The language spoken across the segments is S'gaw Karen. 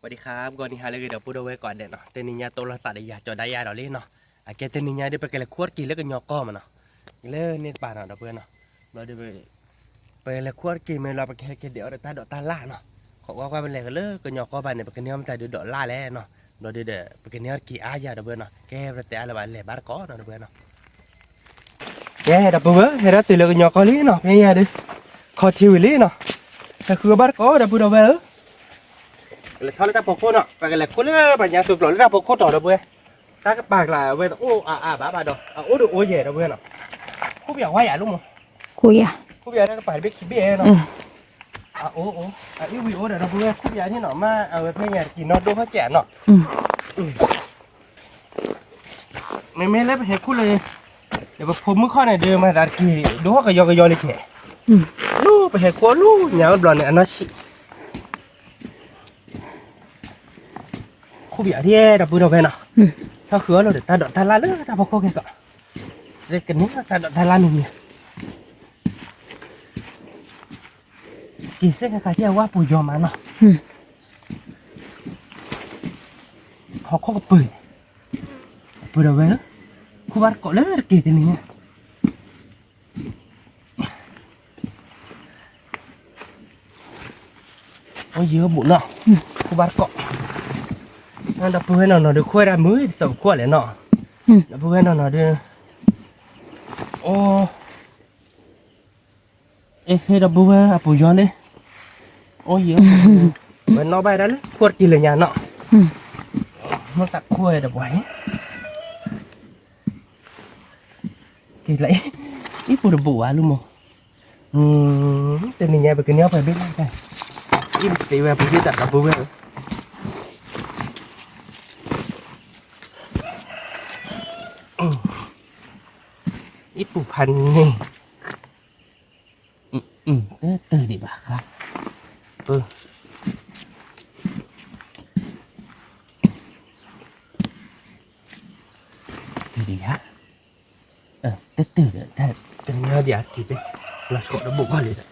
สวัสดีครับ ဂီၤနံၤဟါလၢအဂ့ၤ ဒီပုၢ်ဒီဝဲၢ်ကိးဂၤဒဲးနီၤ, တနံၤညါတိလီၤသးဒီးယၤ ကၠီၤဒါယၤဒီးလံနီၤ, အကဲတနံၤညါဒီး ပကလဲၤခိၣ်တက့ၤလၢကညီကီၢ်မးနီၤ, လၢန့ၣ်တပၤနီၤ ဒီပုၢ်ဝဲၢ်နီၤ, ဘျီဒီး ပလဲၤခိၣ်တက့ၤမ့ၢ်လီၤ ပကဟဲက့ၤဒဲးအီၣ်ဒီးတၢ်ဒိးတၢ်လၣ်နီၤ, ခိးကွၢ်ကွၢ်ပလဲၤလၢကညီကီၢ်ဘၣ်န့ၣ် ပကန့ၢ်အီၣ်မတၤဒုးဒိးလၣ်လဲၣ်နီၤ, ဘျီဒီး ပကန့ၢ်အီၣ်တက့ၤအါယၤ ဒီပုၢ်ဝဲၢ်နီၤ, ကဲပတဲအါလၢၤဘၣ် လဲၤဘၣ်တကိးနီၤ ဒီပုၢ်ဝဲၢ်နီၤ ကဲ ဒီပုၢ်ဝဲၢ် ဟဲဒၣ်တုၤလၢကညီကီၢ်လံနီၤ, ဖဲညါဒီး ခီထံဝံၤလံနီၤ, ဟဲဃုအီၣ်ဘၣ်တကိး ဒီပုၢ်ဒီဝဲၢ်ဧၢ, ကလဲၤထီၣ်လၢတၢ်ဖီခိၣ်နီၤ, ပကလဲၤခိၣ်လၢပှၤညါသိးကျိးလၢတၢ်ဖီခိၣ်တီၤ ဒီပုၢ်ဝဲၢ်, တၢ်ကပၤကျါအဝဲတအိၣ်အါအါဘၣ်ဘၣ်ဒီး အအိၣ်ဒီးအိၣ်ယဲၢ် ဒီပုၢ်ဝဲၢ်နီၤ, ခိၣ်ပယီၤဝါယၤလီၤမး, ခိၣ်ယၤ, ခိၣ်ပယီၤတၢ်ကပၤတဘ့ၣ်ခံဘ့ၣ်နီၤ, အအိၣ်အိၣ် အအံၣ်ဝံၤအိၣ်ဒီး ဒီပုၢ်ဝဲၢ် ခိၣ်ပယီၤန့ၣ်နီၤ မ့ၢ်အဝဲဖဲညါတက့ၤနီၢ်ဒိၣ်ထီၣ်ကဲးနီၤ မ့မ့ၢ်လၢပဟဲခိၣ်လၢ ဒီးပဖိမုၣ်ခီၣ်န့ၣ်ဒီး မၤသးတက့ၢ် ဒိၣ်ထီၣ်ကယီကယီလံကဲး, လၢပဟဲခိၣ်လၢညါဝဲဘျီန့ၣ် အနီၢ်ဆံး, ခိၣ်ပယီၤဒ်ဒီပုၢ်ဒီဝဲၢ်နီၤ, ထီၣ်ဃုအီၣ်လီၤဒီးတၢ်ဒိးတၢ်လၣ်လၢတၢ်ဖီခိၣ်ကဲကီး, ကန့ၢ်တၢ်ဒိးတၢ်လၣ်မံၤမံၤ က့ၤစ့ၢ်ကီးကးကဲအဝဲပူၤယီၤမးနီၤ, ဟီၣ်ခိၣ်ကပၢၤ, ပုၢ်ဒီဝဲၢ်ဧၢ, ခိၣ်ဘၣ်တကိးလၢတက့ၢ်တနံၤညါ, အိၣ်ယံၤအိၣ်ဘူးနီၤ, ခိၣ်ဘၣ်တကိး, ဒီပုၢ်ဝဲၢ်နီၤနီၤဒီး ခိၣ်ဝဲဒၣ်မုာ်ဒ်သိးပခိၣ်လဲၣ်နီၤ, ဒီပုၢ်ဝဲၢ်နီၤနီၤဒီး, အိၣ် အ့ၣ် ဖဲဒီပုၢ်ဝဲၢ်အပူၤယီၤလံ, အိၣ်ယံၤ, ဝဲနီၣ်ဘၣ်ဒၣ်လၢခိၣ်တက့ၢ်လၢညါနီၤ, မ့ၢ်တၢ်ခိၣ်ဝဲဒီးပှၤန့ၣ်, က့ၤလၢအံၤ, အံၣ်ပူၤတဘူးဘၣ်လံမး, တနံၤညါပကန့ၢ်အီၣ်ပှဲၤဘ့ၣ်လၢ်, အံၣ်ပသ့ဝဲပူၤဘ့ၣ်တၢ်ဒီပုၢ်ဝဲၢ်ဧၢ, အံၣ်ပူၤဖးန့ၣ် တတုၤဒံးဘၣ်ဃါ, တုၤဒံးယါ, တတုၤဒီး တနံၤညါဒံးအက့ၤပဲ, လီၤဆီတဘိးကီၢ်လံဒီး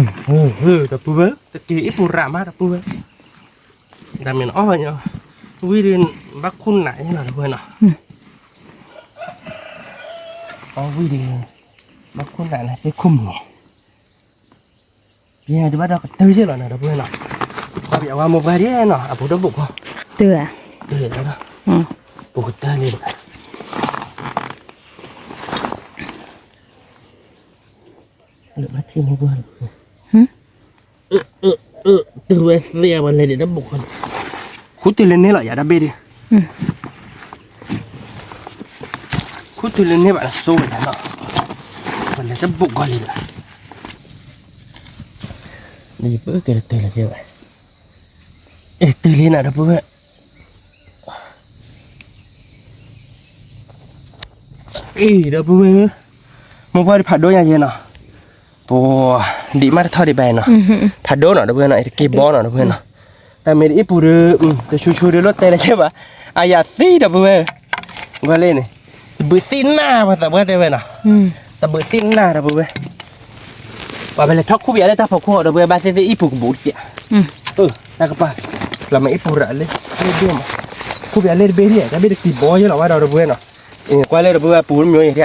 ဒီပုၢ်ဝဲၢ် တက့ၤအံၣ်ပူၤရၤမး ဒီပုၢ်ဝဲၢ်, တၢ်မ့ၢ်နအီၣ်ဘၣ်ညီ, ဝံၤဒီး ဘၣ်ခိၣ်နးနီၤ ဒီပုၢ်ဝဲၢ်နီၤ, အီၣ်ဝံၤဒီး ဘၣ်ခိၣ်နးနၤသ့ၣ်ခိၣ်မုၢ်န့ၣ်, ပယဲဒုးဘၣ်ဒီးကတၢၢ်ယဲၢ်လီၤနီၤ ဒီပုၢ်ဝဲၢ်နီၤ, ဘၣ်ပယီၤဝါမိၢ်ပှၢ်ဒ်နီၤ အပူၤတဘိးကီၢ်, တၢၢ်, ပူၤကတၢၢ်လံဒီး လၢဘၣ်ထံၣ်မိၢ်ပှၢ်လီၤ, တုၤဝဲသ့ၣ်အဝဲလဲၤဒံးတဘိးဃီန့ၣ်, ဃုတုၤလၢန့ၣ်လီၤ ယၤတဘ့ၣ်ဒံး, ဃုတုၤလၢန့ၣ်ဘၣ်ဆိဝဲဒၣ်နီၤ, ပလဲၤတဘိးဃီလံဒီး, ယပၢကဲတတုၤလၢၤဘၣ်, အဲ တုၤလံနၤဒီပုၢ်ဝဲၢ် အံၤ ဒီပုၢ်ဝဲၢ်ဧၢ, မိၢ်ပှၢ်ဒုးဖးဒိၣ်ညါယဲနီၤ, ပဒံးမးတထီၣ်ဒံးဘၣ်နီၤ, ဖးဒိၣ်နီၤ ဒီပုၢ်ဝဲၢ်နီၤ, တက့ၤဘီနီၤ ဒီပုၢ်ဝဲၢ်နီၤ, တၢ်မ့ၢ်ဒ်အံၣ်ပူၤဒီး တဆူဆူဒီးလိၣ်တဲလၢၤဘၣ်, အယၤသံ ဒီပုၢ်ဝဲၢ်ဧၢ, ကွၢ်လၢန့ၣ်, တဘုးသံနၢ် ပှၤသးပှၢ်တဲဝဲနီၤ, တဘုးသံနၢ် ဒီပုၢ်ဝဲၢ်, ပှၤပလဲၤထီၣ်ခူၣ်ပယီၤလၢတၢ်ဖီခိၣ် ဒီပုၢ်ဝဲၢ် ဘၣ်သ့ၣ်သ့ၣ်အံၣ်ပူၤကဘူးတက့ၢ်, တၢ်ကပၤ, လီၤမ့ၢ်အံၣ်ပူၤရၤလၢ, လၢဘ့ၣ်မး, ခူၣ်ပယီၤလၢတဘ့ၣ်ဒံး တၢ်ဘ့ၣ်တက့ၤဘီယဲလီၤဝဲဒီး ဒီပုၢ်ဝဲၢ်နီၤ, ကွၢ်လၢဒီပုၢ်ဝဲၢ် ပူၤတမံၤအံၤ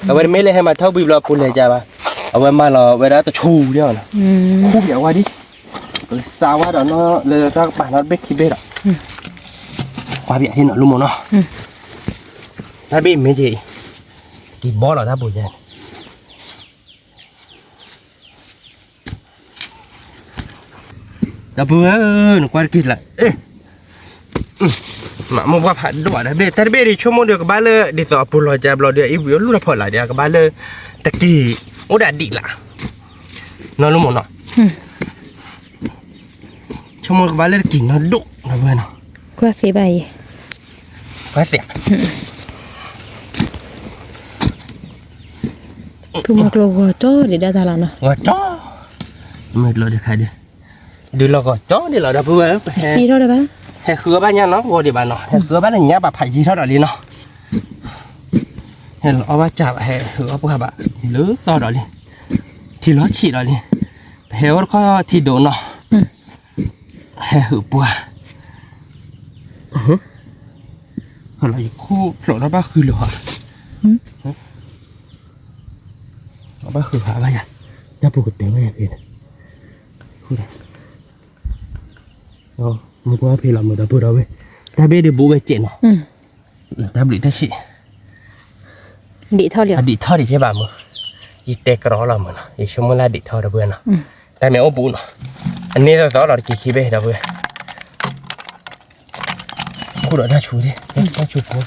အဝဲတမ့ၢ်လၢဟဲမၤထီၣ်ဘှံးဘျီပူၤလဲၤကၢဘၣ်, အဝဲမၤလီၤဝဲဒၣ်တဆူဒံးနီၤ, ခူၣ်ပယီၤဝါဒံး, ပကစးဝါဒီးနီၤလၢတၢ်ကပၤနီတဘ့ၣ်ခံဘ့ၣ်ဒီး, ကွၢ်ပယီၤဟ့ၣ်နီၤ လူမီၤနီၤ, တၢ်ဘ့ၣ်မ့ၢ်က့ၤ, က့ၤဘီလီၤတၢ်ပူၤယဲန့ၣ် ဒီပုၢ်ဝဲၢ်ဧၢ, နကွၢ်တက့ၢ်လၢ, မ့ၢ်မိၢ်ပှၢ်ဖးဒိၣ်တၢ်ဘ့ၣ်, တၢ်တဘ့ၣ်ဒံး ဆိကမိၣ်ဒီးကဘၣ်လၢ ဒ်သိးအပူၤလီၤကၢဘျီဒီး အံၣ်ပူၤလူၢ်ထီၣ်ဖီလာ်ဒီး ကဘၣ်လၢ တက့ၢ်, အိၣ်ဒၣ်ဒံးလၢ်, နီၢ်လူမီၤနီၤ, ဆိကမိၣ်ကဘၣ်လၢတက့ၢ်နီၢ်ဒိၣ် ဒီပုၢ်ဝဲၢ်နီၤ, ကွၢ်သ့, ကွၢ်သ့ ကမီၤကျိၤဂီၤကၠီဒံးဒၣ်တၢ်လီၤနီၤ, ဂီၤကၠီ, မ့ၢ်ကျိၤဒံးခါဒံး, ဒုးလီၤဂီၤကၠီဒံးလီၤ ဒီပုၢ်ဝဲၢ်ဧၢ, ဟဲဃုအီၣ်ဘၣ်ညါနီၤ ဂီၤဒံးဘၣ်နီၤ, ဟဲဃုအီၣ်ဘၣ်လၢညါဘၣ်ဖးယံၤထီၣ်ဒီးလံနီၤ, ဟဲလီၤအီၣ်ဘၣ်စၢ်ဘၣ် ဟဲဟုးအီၣ်ပှၢ်ဘၣ် လၢသီဒီးလံ, ထံလီၤဆံးဒီးလံ, ပဟဲအိၣ်တခီထံဒိးနီၤ, ဟဲဟုးပှၢ်, ဟဲလီၤယခိၣ်ဖျိးထီၣ်ဘၣ်ဃုလၢၤဟီ, ဘၣ်ဃုဟးဘၣ်ယၤ, တၢ်ပူၤကတဲဝဲယၤဖဲန့ၣ်, မုၢ်ကွၢ်ဖဲလီၤမုၢ်ဒီပုၢ်ဒီဝဲၢ်, တၢ်ဘ့ၣ်ဒုးဘူးဝဲစဲးနီၤ, တၢ်ဘျုးတၢ်ဆံး, ဒံးထီၣ်လံ, အဒံးထီၣ်ဒံးကဲဘၣ်မုၢ်, ယတဲကရီလီၤမုၢ်နီၤ ယဆိကမိၣ်လၢအဒံးထီၣ်ဒီပုၢ်ဝဲၢ်နီၤ, တၢ်မ့ၢ်အိၣ်ဘူးနီၤ, အန့ၣ်သိးသိးလီၤတက့ၤခံဘ့ၣ်ဒီပုၢ်ဝဲၢ် ခူၣ်ဒီးတၢ်ဆူၣ်, တၢ်ဆူၣ်ဖိသ့ၣ်,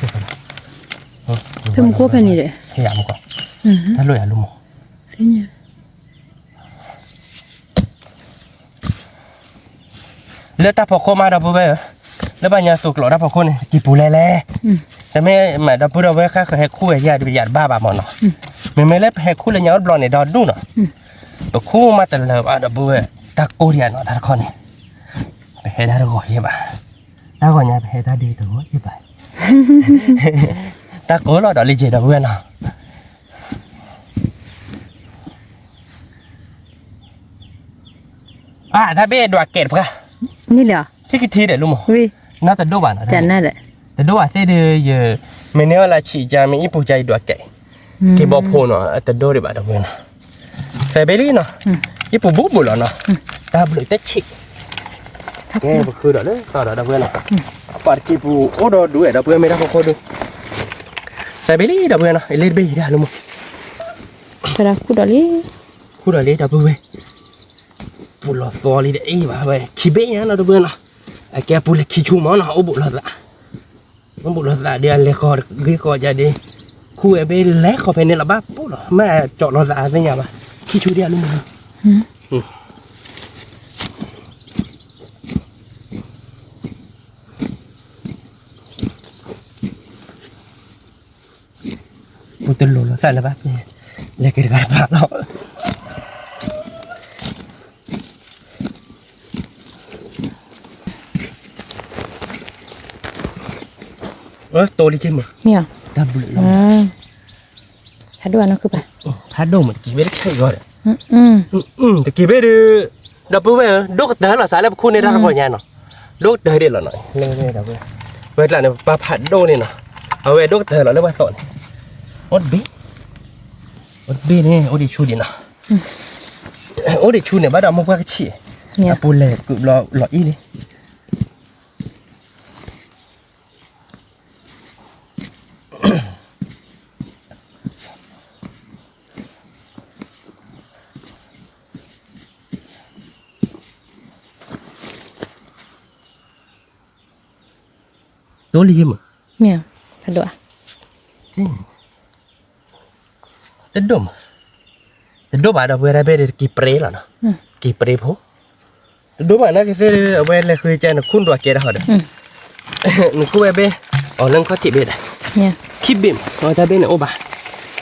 ဖဲမူခိၣ်ဖဲန့ၣ်ဒီး, ဖဲယမူခိၣ်, တၢ်လိၣ်ယၤလိၣ်မး, လၢတၢ်ဖီခိၣ်မးဒီပုၢ်ဝဲၢ်ဧၢ, လၢဘၣ်ညါသိးကျိးတၢ်ဖီခိၣ်န့ၣ် ကံၢ်ပူၤလဲၣ်လဲၣ်, တမ့ၢ်မးဒီပုၢ်ဒီဝဲၢ်ဃၣ်ဃၢၤဟဲခူၣ်ဝဲယၤဒုးယၤတဘၣ်ဘၣ်မးနီၤ, မ့မ့ၢ်လၢပဟဲခူၣ်လၢညါအိၣ်တဘျီန့ၣ် ဒီဒူၣ်နီၤ, ပခူၣ်မးတလၢာ်ဘၣ်ဒီပုၢ်ဝဲၢ်, တၢ်ကိၢ်ဒံးနီၤ တၢ်တခီန့ၣ်, ပဟဲဒၣ်တဂီၤယဲၢ်ဘၣ်, တၢ်ဂီၤညါပဟဲတၢ်ဒုးတဂီၤယဲၢ်ဘၣ်, တၢ်ကိၢ်လီၤဒီးလံကဲဒီပုၢ်ဝဲၢ်နီၤ အတၢ်ဘ့ၣ်ဒွးကဲးတပှၢ်, န့ၣ်လီၤ, ထံကထံဒီးလိၣ်မး, နီၢ်တဒိၣ်ဘၣ်နီၤ, တဒိၣ်ဘၣ်သ့ၣ်ဒီးယ, မ့ၢ်န့ၢ်ဝဲလၢဆံးကါ မ့ၢ်အံၤပူၤကါယဒွးကဲး, က့ၤဘီဖိနီၤ အတဒိၣ်ဒံးဘၣ်ဒီပုၢ်ဝဲၢ်နီၤ, သဲဘ့ၣ်လံနီၤ, အံၤပူၤဘူးဘူးလီၤနီၤ, တၢ်ဘျုးတၢ်ဆံး, ကဲပဃုဒီးလၢသီဒီးဒီပုၢ်ဝဲၢ်နီၤ, ပှၤတက့ၤပူၤအိၣ်ဒီးဒူဝဲဒီပုၢ်ဝဲၢ်မ့ၢ်တၢ်ဖီခိၣ်ဒုး, သဲဘ့ၣ်လံဒီပုၢ်ဝဲၢ်နီၤ အလ့တဘ့ၣ်ယံၤဒၣ်လိၣ်မး, ခူၣ်ဒီးလံ, ခူၣ်ဒီးလံဒီပုၢ်ဝဲၢ်, ပူၤလီၤသီလံဒီးအံၤဘၣ်ဝဲ ခံဘ့ၣ်ညါနီၤဒီပုၢ်ဝဲၢ်နီၤ, အကဲပူၤလဲၤခံဆူၣ်မးနီၤ အိၣ်ဘူးလီၤသး, အိၣ်ဘူးလီၤသးဒီးအလဲၤဃီၤဂ့ၤဃီၤကဒီး, ခူၣ်ဝဲဘ့ၣ်လဲၤဃီၤဖဲန့ၣ်လီၤဘၣ်ပူၤလီၤ မ့ၢ်ကၠီလီၤသးသ့ၣ်ညါဘၣ်, ခံဆူၣ်ဒံးအလိၣ်မး ပူၤတလိၤလီၤသးလၢၤဘၣ်, လဲၤက့ၤတဂၤတဖၣ်လီၤ, တိလံက့မး, တၢ်ဘျုးလီၤ, ဖးဒိၣ်နီၤခုၣ်ပၢ်, ဖးဒိၣ်မးတက့ၤဘ့ၣ်တခဲအံၤဒီး, တက့ၤဘ့ၣ်ဒီး, ဒီပုၢ်ဝဲၢ်ဧၢ ဒိၣ်ကတၢၢ်လီၤသးလၢပခူၣ်န့ၢ်တၢ်တဂီၤညါနီၤ, ဒိၣ်ကတၢၢ်ဒံးလီၤနီၤ, ဝဲကျါန့ၣ် ပပာ်ဖးဒိၣ်န့ၣ်နီၤ, အဝဲဒိၣ်ကတၢၢ်လီၤလၢပှၤသီန့ၣ်, အိၣ်တဘ့ၣ်, အိၣ်တဘ့ၣ်န့ၣ် အိၣ်ဒံးဆူၣ်ဒံးနီၤ, အိၣ်ဒံးဆူၣ်န့ၣ် ဘၣ်ဒီးမိၢ်ပှၢ်ကဆံၣ်, အပူၤလဲၤကုးဘျီလီၤအံၤလံ တိလံမး, ဖးဒိၣ်, တဒိၣ်မး, တဒိၣ်ဘၣ်ဒီပုၢ်ဝဲၢ် တၢ်ဘ့ၣ်ဒီးတက့ၤပြ့လီၤနီၤ, က့ၤပြ့ဖိ, တဒိၣ်ဘၣ်နာ်က့သ့ၣ် အဝဲလဲၤဃုကဲနခူၣ်ဒွးကဲတၢ်ဟီဒီး, နခူၣ်ဝဲဘ့ၣ်, အီၤလၢနခီၣ်ထံးဘ့ၣ်ဒီး, ခံဘ့ၣ်မး အတၢ်ဘ့ၣ်န့ၣ်အိၣ်ဘၣ်,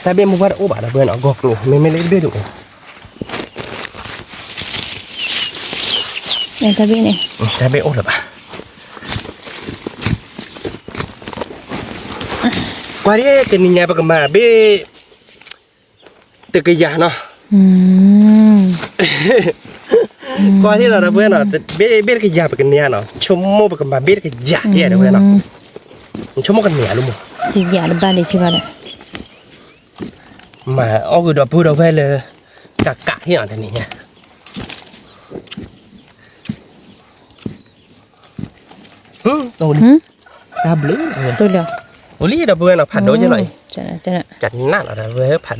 တၢ်ဘ့ၣ်မိၢ်ပှၢ်တအိၣ်ဘၣ်ဒီပုၢ်ဝဲၢ်နီၤ ဂီၤကျိၤ မ့မ့ၢ်လၢတဘ့ၣ်ဒုးအိၣ် တၢ်ဘ့ၣ်အိၣ်လၢၤဘၣ်, ကွၢ်ဒ်တနံၤညါပကမၤဘ့ၣ် တကယၤနီၤ, ကွၢ်ဒ်လီၤဒီပုၢ်ဝဲၢ်နီၤ, ဘ့ၣ်တကယၤပကန့ၢ်ဧါနီၤ, ဆိကမိၣ်ပကမၤဘ့ၣ်တကယၤဒ်ဒီပုၢ်ဝဲၢ်နီၤ, ဆိကမိၣ်ကန့ၢ်ဧါလီၤမး, တကယၤတဘၣ်ဒံးစ့ၢ်ကီးဒီး, မၤအီၣ်ဃုာ်ဒီပုၢ်ဒီဝဲၢ်လၢ ကးကးဟ့ၣ်အီၤတနံၤညါ တၢ်ဘျုး, အိၣ်လံဒီပုၢ်ဝဲၢ်နီၤ ဖးဒိၣ်ယဲလီၤအံၤ, ကနၣ်လီၤဒီပုၢ်ဝဲၢ်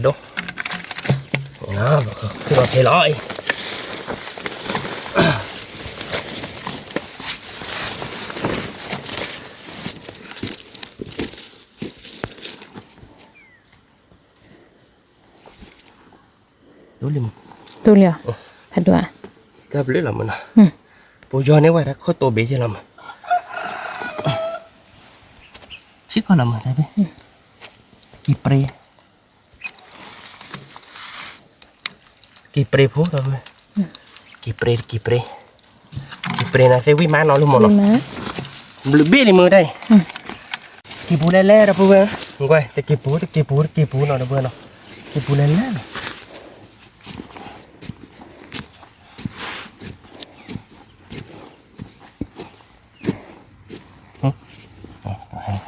ဖးဒိၣ်, လီၤဖဲလီၤအံၤ, တိလံ, ဖးဒိၣ်, တၢ်ဘျုးလီၤမးနီၤ, ပယီၤန့ၢ်ဝဲဒၣ်ခိၣ်တိဘ့ၣ်ယဲလီၤမး, ဆံကီၢ်လီၤမးတၢ်ဘ့ၣ်, က့ၤပြ့ က့ၤပြ့ဖိ, က့ၤပြ့ က့ၤပြ့, က့ၤပြ့နၤသ့ၣ်ဝံၣ်မးနီၤလီၤမးနီၤ, ဘျုးဘ့ၣ်လံမးတၢ်အံၤ, က့ၤပူၤလဲၣ်လဲၣ်ဒီပုၢ်ဝဲၢ် ကွၢ် တက့ၤပူၤ တက့ၤပူၤ တက့ၤပူၤနီၤ ဒီပုၢ်ဝဲၢ်နီၤ, က့ၤပူၤလဲၤလဲၤနီၤ.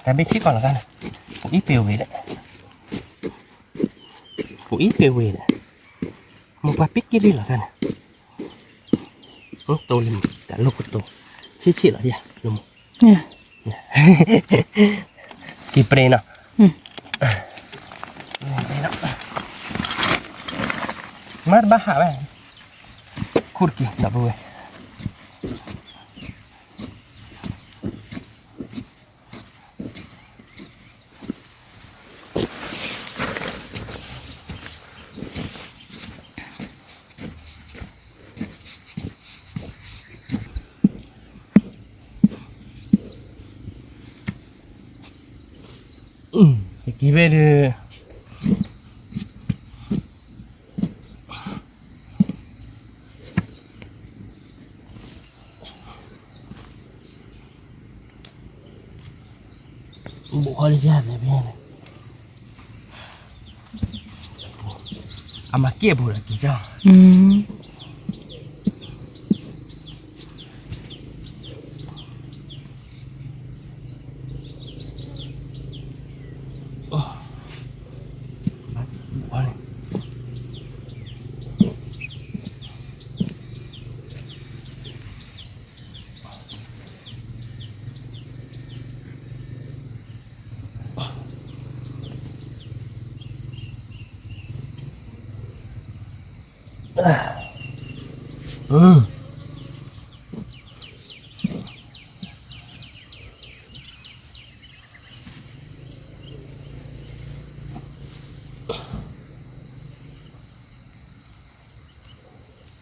တၢ်ဘ့ၣ်ဆံၣ်ကီးလီၤတၢ်န့ၣ်, ပူၤအံၤပ့ၤဝံၤလဲၣ်, ပူၤအံၤပ့ၤဝံၤလဲၣ်, မိၢ်ပှၢ်ပ့ၤက့ၤလံလီၤတၢ်န့ၣ်, တိၢ်လံမး တၢ်လိၣ်ကတိၤ, ဆံၣ်ဆံၣ်လီၤယၤ လိၣ်မး, က့ၤပြဲနီၤ, မ့ၢ်တဘၣ်ဟးဝဲ, ခူၣ်တက့ၢ် ဒီပုၢ်ဝဲၢ် က့ၤဝဲဒၣ် ဘူးခီလၢယၤန့ၣ်, အမၤကဲၣ်ပူၤဒီးက့ၤကၠီ,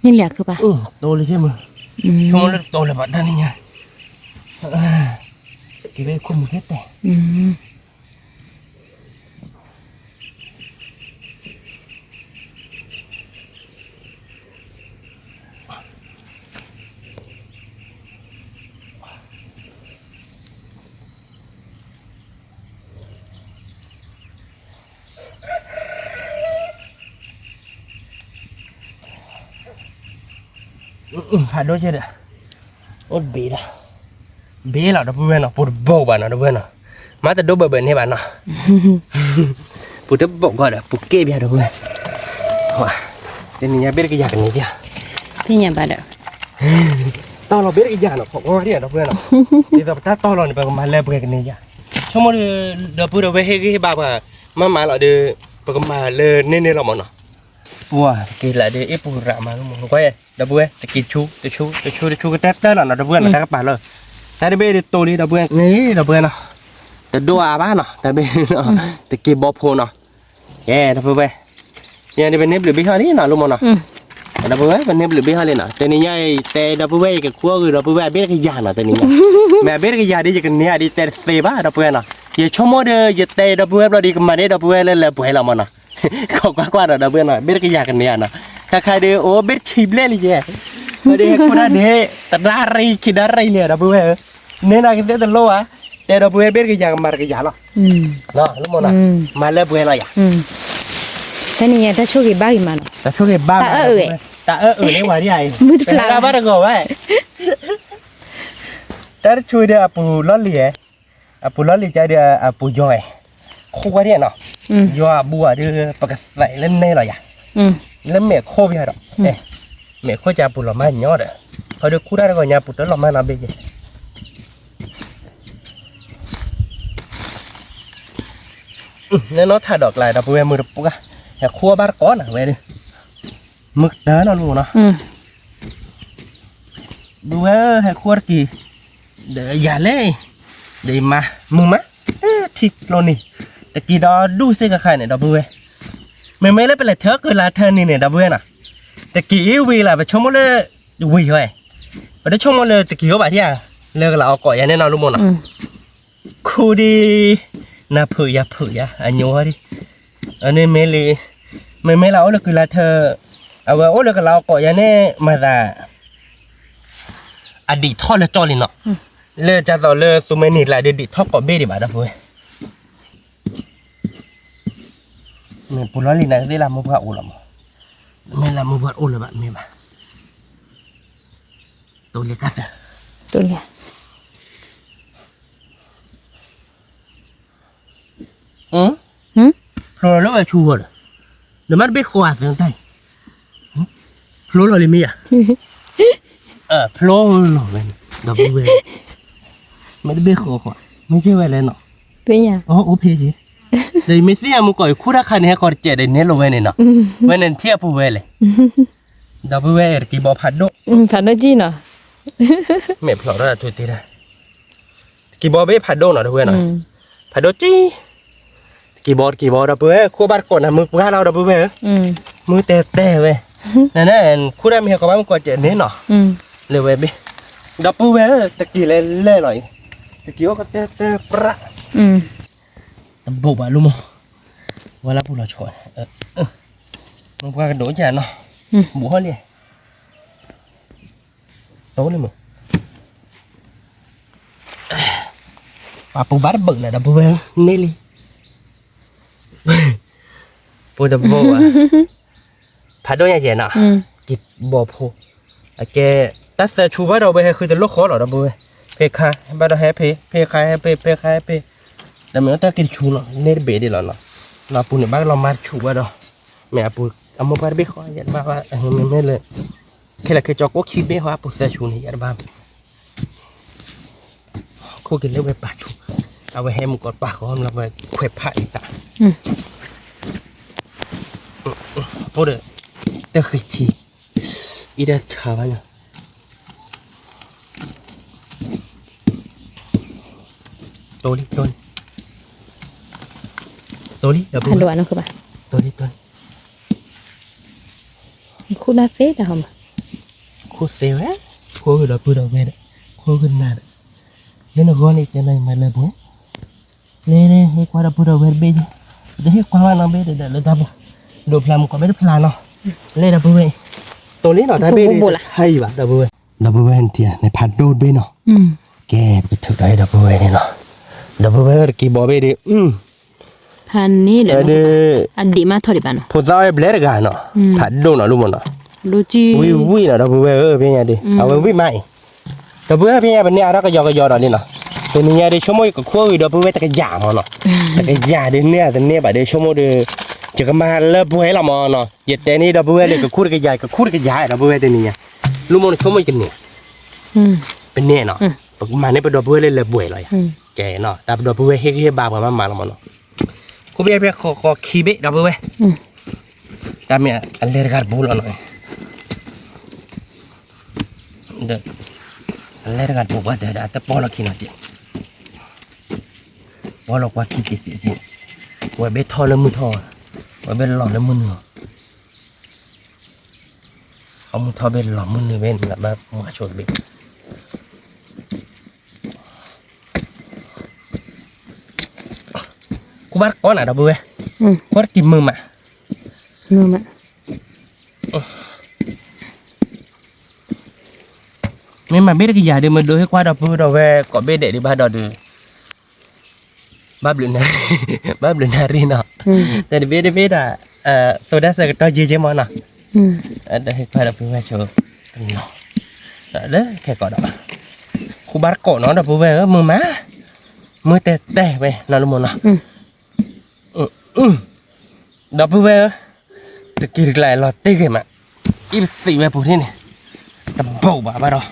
န့ၣ်လၢခုဘၣ်, တိၢ်လံမး, ဆိကမိၣ်လၢတိၢ်လၢၤဘၣ်တၢ်နံၤညါ, က့ၤလၢခိၣ်မူၤထဲတဲာ် ဖးဒိၣ်ကဲဒီး, အိၣ်တဘ့ၣ်ဒီး, ဘ့ၣ်လီၤဒီပုၢ်ဝဲၢ်နီၤ, ပူၤတဘိးဘၣ်နီၤ ဒီပုၢ်ဝဲၢ်နီၤ, မၤတဒိၣ်ဘၢဘၢန့ၣ်ဘၣ်နီၤ, ပူၤတဘိးကီးဒီး ပူၤကဲဘၣ်ဒီပုၢ်ဝဲၢ်, တနံၤညါဘ့ၣ်တကယၤကန့ၢ်ယၤ, သ့ၣ်ညါဘၣ်ဒီး, တီၢ်လီၤဘ့ၣ်တကယၤနီၤ ဖီၣ်ကီးဒံးဒီပုၢ်ဝဲၢ်နီၤ, ဒ်သိးပတၢ်တီၢ်လီၤန့ၣ် ပကမၤလၢပှဲၤကန့ၢ်ယၤ, ဆိကမိၣ်ဒီး, ဒီပုၢ်ဝဲၢ်ဟ့ၣ်ဂံၢ်ဟ့ၣ်ဘါပှၤ, မၤမၤလီၤဒီး, ပကမၤလၢန့ၢ်န့ၢ်လီၤမးနီၤ, ပှၤတက့ၤလၢဒီးအ့ၣ်ပူၤရးမၤလီၤမး, ကွၢ် ဒီပုၢ်ဝဲၢ် တက့ၤဆူ တဆူ တဆူ တဆူကတၢၢ်တၢၢ်လီၤနီၤ ဒီပုၢ်ဝဲၢ်နီၤ တၢ်ကပၤလီၤ, တၢ်တဘ့ၣ်ဒ်တိၢ်လံ ဒီပုၢ်ဝဲၢ်န့ၣ် ဒီပုၢ်ဝဲၢ်နီၤ, တဒိၣ်အါဘၣ်နီၤ တၢ်ဘ့ၣ်နီၤ, တက့ၤဘီဖိနီၤ, ကဲ ဒီပုၢ်ဝဲၢ်, ယၤဒ်ပန့ၢ်ဘျုးဘ့ၣ်ဟီၣ်လံနီၤ လိမးနီၤ, ဒီပုၢ်ဝဲၢ် ပန့ၢ်ဘျုးဘ့ၣ်ဟီၣ်လံနီၤ တနံၤညါအံၤ တဲဒီပုၢ်ဝဲၢ်အံၤ ကကွၢ်ဂ့ၤဒီပုၢ်ဝဲၢ်အဘ့ၣ်တကယၤနီၤ တနံၤညါ, မ့ၢ်အဘ့ၣ်တကယၤဒ်ယကန့ၢ်ဧါဒ်တဲတသ့ဘၣ် ဒီပုၢ်ဝဲၢ်နီၤ, ယဆိကမိၣ်ဒီး ယတဲဒီပုၢ်ဝဲၢ်ဘျီဒီး ယကမၤန့ၢ်ဒီပုၢ်ဝဲၢ်လၢလၢပှဲၤလီၤမးနီၤ ခိးကွၢ်ကွၢ်ဒီး ဒီပုၢ်ဝဲၢ်နီၤ ဘ့ၣ်တကယၤကန့ၢ်ဧါနီၤ, ခါခါဒီး အိၣ်ဘ့ၣ်တဆံဘျဲၣ်လံယဲ, ဒီးဟဲခိၣ်တၢ်ဒ့ တဒါရံၣ်ခံဒါရံၣ်လံ ဒီပုၢ်ဝဲၢ်ဧၢ, န့ၢ်နၤကသ့တလိၣ်ဧါ, တဲဒီပုၢ်ဝဲၢ်ဘ့ၣ်တကယၤကမၤတကယၤလီၤ, မၤလၢပှဲၤလီၤယၤ, တနံၤညါတၢ်ဆိၣ်ဂ့ၤဘၣ်ဂ့ၤမးနီၤ, တၢ်အၢၣ်အၢၣ်, တၢ်အၢၣ်အၢၣ်န့ၣ်ဝဲဒ်အံၤ, မုၢ်တဖျါဘၣ်တဂီၤဝဲ တၢ်တဆိၣ်ဒီးအပူၤလီၢ်လံၤ, အပူၤလီၢ်လံၤကဒီးအပူၤယီၤ, ခိၣ်ဝဲဒ်နီၤ, ယွၤအဘူၣ်အဒီး ပကသးလၢနဲလီၤယၤ, လၢမဲာ်ခိၣ်ဘၣ်ဒီး, မဲာ်ခိၣ်ကပူၤလီၤမၢ်ညီဒီး, ခီဒီးခူၣ်တၢ်တဂီၤညါပူၤတလီၤမၢ်နီၤဘ့ၣ်ယဲ လၢနီၢ်ထးဒီးကျါ ဒီပုၢ်ဝဲၢ်မုၢ်တပှၢ်, ဟဲခိၣ်ဘၣ်တကိးနၤဝဲဒီး, မုၢ်ကတၢၢ်နီၤလူၤနီၤ, ပုၢ်ဝဲၢ်ဟဲခိၣ်တက့ၢ်, ဒီးယၤလဲၣ်, ဒီးမၤ, မုၢ်မး, ထံကျိန့ၣ်, တက့ၢ်ဒီးဒူၣ်စ့ၢ်ကီးခါန့ၣ် ဒီပုၢ်ဝဲၢ်, မ့မ့ၢ်လၢပလဲၤထၢကုၤလါထၢန့ၣ်န့ၣ် ဒီပုၢ်ဝဲၢ်နီၤ, တက့ၢ်အံၤဝံၤလၢပဆိကမိၣ်လၢ, ဝံၤဟီ, ပတဆိကမိၣ်လၢတက့ၢ်အိၣ်ဘၣ်ဒံးဧါ, လၢကလၤအီၣ်ကိးယၤန့ၣ်နီၤလူၤမၢ်နီၤ ခူၣ်ဒ်, နၢ်ဖုးယၤဖုးယၤ အညိဒ်, အန့ၣ်မ့ၢ်လံ, မ့မ့ၢ်လၢအိၣ်လၢကုၤလါထၢ, အဝဲအိၣ်လၢကလၤအီၣ်ကိးယၤန့ၣ် မၤသး, အဒံးထီၣ်လၢကၠီလံနီၤ, လၢကၢ်သိးလၢသူမ့ၢ်န့ၢ်ကျါဒီးဒံးထီၣ်ကိးဘ့ၣ်ဒံးဘၣ်ဒီပုၢ်ဝဲၢ် မ့ၢ်ပူၤလီၤလံနၤသ့ၣ်လၢမိၢ်ပှၢ်အိၣ်လီၤမး, မ့ၢ်လၢမိၢ်ပှၢ်အိၣ်လၢၤဘၣ် မ့ၢ်ဘၣ်, တိၢ်လံကသၢ, တိၢ်လံ, ဖျိလီၤလၢဝဲဆူဝဲဒီး, နမ့ၢ်တဘ့ၣ်ဃီအသၢတၢ်အံၤ, ဖျိလီၤလံမ့ၢ်ယၤ, ဖျိလီၤဝဲန့ၣ် ဒီပုၢ်ဝဲၢ်, မ့ၢ်တဘ့ၣ်ဃီဃီ, မ့ၢ်က့ၤဝဲလဲၣ်နီၤ, အိၣ်ဖဲက့ၤ, ဒီးယမ့ၢ်သ့ၣ်ညါမူကီး ယခူၣ်တၢ်ခါန့ၣ် ဟဲဃီတစဲးဒီးနဲလိာ်ဝဲန့ၣ်နီၤ, ဝဲန့ၣ်ထံၣ်အပူၤဝဲလဲၣ်, ဒီပုၢ်ဝဲၢ်တကံဘီဖးဒိၣ်, ဖးဒိၣ်ကံနီၤ, မ့ၢ်ဖျိးထီၣ်ထူတ့ၢ်တၢ် တကံဘီဘ့ၣ်ဖးဒိၣ်နီၤ ဒီပုၢ်ဝဲၢ်နီၤ, ဖးဒိၣ်ကံ, တကံဘီတကံဘီ ဒီပုၢ်ဝဲၢ် ခိၣ်ဘၣ်တကိးနၤ မုၢ်ပှၢ်လီၤ ဒီပုၢ်ဝဲၢ်ဧၢ, မုၢ်တဲတဲဝဲ, နန ခူၣ်တၢ်မ့ၢ်ဟဲဃီဘၣ်မုၢ်ကီးစဲးန့ၣ်နီၤ, လၢဝဲဘ့ၣ်, ဒီပုၢ်ဝဲၢ်ဧၢ တကံလဲၤလဲၤလီၤအံၤ, တကံအိၣ်ကတဲတဲပြး, တဘိးဘၣ်လူမး, ဝဲလၢပူၤလီၤဆီ, မုၢ်ပှၢ်ကဒိၣ်ကနီၤ, ဘူးဟီလံ တိၢ်လံမး, ပှၤပူၤဘၣ်တဘၢၣ်လၢၤ ဒီပုၢ်ဝဲၢ်န့ၣ်လံ, ပူၤတဘိးဘၣ်, ဖးဒိၣ်ညါကဲနီၤ, ကံဘီဖိ, အကဲ, တၢ်သၢဆူဘၣ်ဒီးဝဲဟဲဃုတလိၣ်ဃီလီၤ ဒီပုၢ်ဝဲၢ်, ဖဲခါဘၣ်ဒီးဟဲဖဲ, ဖဲခါဟဲဖဲ, ဖဲခါဟဲဖဲ, ဒီးမ့ၢ်အတၢ်က့ၤတဆူလီၤ န့ၢ်တဘ့ၣ်ဒ်လီၤနီၤ, လၢအပူၤန့ၣ်ဘၣ်လီၤမၤတဆူဘၣ်ဒီး, မ့ၢ်အပူၤ, အမိၢ်ပှၢ်တဘ့ၣ်ဃီယတဘၣ်ဘၣ်, မ့မ့ၢ်လၢ ခဲလၢာ်ခဲကၠီကိၣ်ခံဘ့ၣ်ဟီ အပူၤသၢဆူန့ၣ် ယတဘၣ်, ခိၣ်က့ၤလၢဝဲပာ်ဆူ, အဝဲဟဲမုၢ်ကီးပာ်ဃီ မ့ၢ်လၢဝဲခွဲးဖးအံၤသး, အိၣ်ဒီး, တၢ်ဃံထံ, အံၤတၢ်ဆါဘၣ်ညါ, တိၢ်လံ, တိၢ်လံ, တိၢ်လံ, တိၢ်လံ, တိၢ်လံ, ခူၣ်နၢ်သ့တၢ်ဟီမး, ခူၣ်သ့ဝဲ, ခူၣ်ဂ့ၤဒီပုၢ်ဒီဝဲၢ်ဒီး, ခူၣ်ဂ့ၤနၤဒီး, လၢနဂီၢ်န့ၣ်တဲလၢယမၤလၢပှဲၤ, လၢဟ့ၣ်ကွၢ်ဒီပုၢ်ဒီဝဲၢ်တဘ့ၣ်, တဟ့ၣ်ကွၢ်ဘၣ်နီတဘ့ၣ်ဒီးလၢတၢ်ပူၤ, ဒိးဖျါမုၢ်ကီးဘ့ၣ်တဖျါနီၤ, လၢဒီပုၢ်ဝဲၢ်, တိၢ်လံနီၤ တၢ်ဘ့ၣ်ဒ်ဟဲအံၤဘၣ် ဒီပုၢ်ဝဲၢ်, ဒီပုၢ်ဝဲၢ်န့ၣ်ထံၣ်န့ၣ် ဖးဒိၣ်တဘ့ၣ်နီၤ, ကဲ ပကထုးဒီးဒီပုၢ်ဝဲၢ်န့ၣ်နီၤ, ဒီပုၢ်ဝဲၢ်တကံဘီဘ့ၣ်ဒီး, ဖးန့ၣ်လဲၣ်, အဒံးမးထီၣ်ဒံးဘၣ်နီၤ, ဖိသၣ်ဝဲဘျဲတဂၤနီၤ, ဖးဒိၣ်နီၤ လူမးနီၤ, ဝံၣ်ဝံၣ်နီၤ ဒီပုၢ်ဝဲၢ်ဧၢ ဖဲညါဒီး အဝဲဝံၣ်မးအံၤ, ဒီပုၢ်ဝဲၢ် ဖဲညါပန့ၢ်အါထီၣ်ကယီကယီဒီးလံနီၤ, တနံၤညါဒီး ဆိကမိၣ်ယကခူၣ်ဂ့ၤဒီပုၢ်ဝဲၢ်တကယၤမးနီၤ, တကယၤဒီးန့ၢ်အတန့ၢ်ဘၣ်ဒီး ဆိကမိၣ်ဒီး, ယကမၤလၢပှဲၤလီၤမးနီၤ, ယတဲန့ၣ်ဒီပုၢ်ဝဲၢ်လၢကခူၣ်တကယၤ ကခူၣ်တကယၤ ဒီပုၢ်ဝဲၢ်တနံၤညါ, လူမးန့ၣ် ဆိကမိၣ်ယကန့ၢ်, ပန့ၢ်နီၤ, ပကမၤန့ၢ်ပဒီပုၢ်ဝဲၢ်လၢလၢပှဲၤလီၤယၤ, ကဲနီၤ တၢ်ပဒီပုၢ်ဝဲၢ်ဟ့ၣ်ဂံၢ်ဟ့ၣ်ဘါပှၤမးမးလီၤမးနီၤ, ခိၣ်ဘ့ၣ်ဖဲဃီဃီခံဘ့ၣ် ဒီပုၢ်ဝဲၢ်, တၢ်မ့ၢ်အလဲၤတဂၤတပူၤလီၤနီၤ, ဒီး, အလဲၤတဂၤတပူၤပှၤတဲဒၣ် အတပီၢ်လီၤခံနီၤက့, ပီၢ်လီၤကွၢ်ခံက့ၤက့ၤ, ဝဲဘ့ၣ်ထီၣ်လၢမုၢ်ထီၣ်, ဝဲဘ့ၣ်လီၤလၢမုၢ်နုာ်, အမုၢ်ထီၣ်ဘ့ၣ်လီၤမုၢ်နုာ်ဘ့ၣ်န့ၣ် ဘၣ်မၤဆိတဘ့ၣ် ခူၣ်ဘၣ်တကိးနၤ ဒီပုၢ်ဝဲၢ်, ခီတက့ၤမုာ်မး, မ့ၢ်မၤဘ့ၣ်တကယၤဒီး မ့ၢ်ဒိးဟ့ၣ်ကွၢ်ဒီပုၢ်ဝဲၢ်ဒီးဝဲ ကိးဘ့ၣ်ဒဲးဒံးဘၣ်ဒီးဒုး ဘၣ်ဘျုးနၢ်ရံၣ်, ဘၣ်ဘျုးနၢ်ရံၣ်နီၤ, တၢ်တဘ့ၣ်တဘ့ၣ်တၢ်, သိဒၣ်ဆၢကတီၢ်ယ့ကဲမးနီၤ, ဒီးဟ့ၣ်ကွၢ်ဒီပုၢ်ဝဲၢ်ဆိ, လၢခဲကိးဒီး, ခူၣ်ဘၣ်တကိးနီၤ ဒီပုၢ်ဝဲၢ်ဧၢ မုာ်မး, မုာ်တဲတဲဝဲနီၤ လူမးနီၤ, ဒီပုၢ်ဝဲၢ်ဧၢ, တက့ၤတကျါလီၤတ့ၢ်ဂ့ၤမး, အံၤပသံးဝဲပူၤထံၣ်န့ၣ်, တဘိးဘၣ်ဘၣ်ဒီး,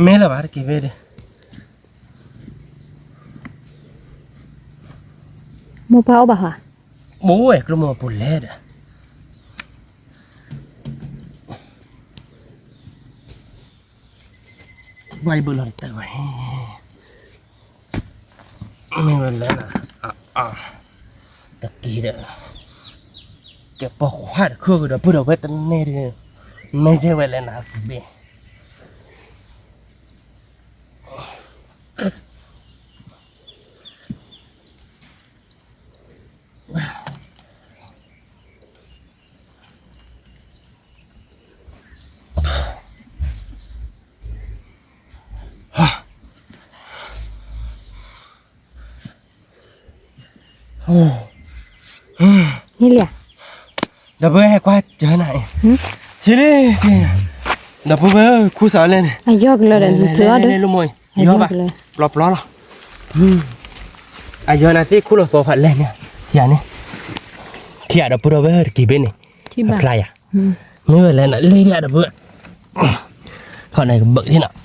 မ့ၢ်လၢၤဘၣ်တက့ၤဝဲဒီး, မိၢ်ပၢ်အိၣ်ဘၣ်ဟါ, ဘိဝဲကျိမိၢ်ပူၤလဲၣ်ဒီး ဘၣ်ယဘုးလီၤတၢ်ဝဲ, မ့ၢ်ဝဲလဲၣ်နၤ, တက့ၤဒီး, ကဲပိာ်ခွါတခီကဒီး ပုၢ်ဒီးဝဲၢ်တန့ၢ်ဒီး, မ့ၢ်ယဲဝဲလဲၣ်နၤဘ့ၣ် ဟါ, ပူၤ န့ၣ်လံ, ဒီပုၢ်ဝဲၢ်ဟဲကွၢ်စၢၤနၤအံၤ, ထံလံ, ဒီပုၢ်ဝဲၢ် ခူၣ်စးလဲၣ်န့ၣ်, အယီၢ်ကလၢဒီး နထုးအီၤဒီး, ယီၢ်ဘၣ်, ပျီပျီလီၤ, အယီၢ်နၤသ့ၣ်ခူၣ်လီၤသီဖးလဲၣ်န့ၣ်, ထံယၤန့ၣ်, ထံယၤဒီပုၢ်ဝဲၢ်တက့ၤဘ့ၣ်န့ၣ်, အဖျါယၤ, မ့ၢ်ဝဲလဲၣ်နၤလ့ၣ်ဒီပုၢ်ဝဲၢ်, ခီန့ၣ်ကဘၢၣ်ဒ်နီၤ ပှၤ,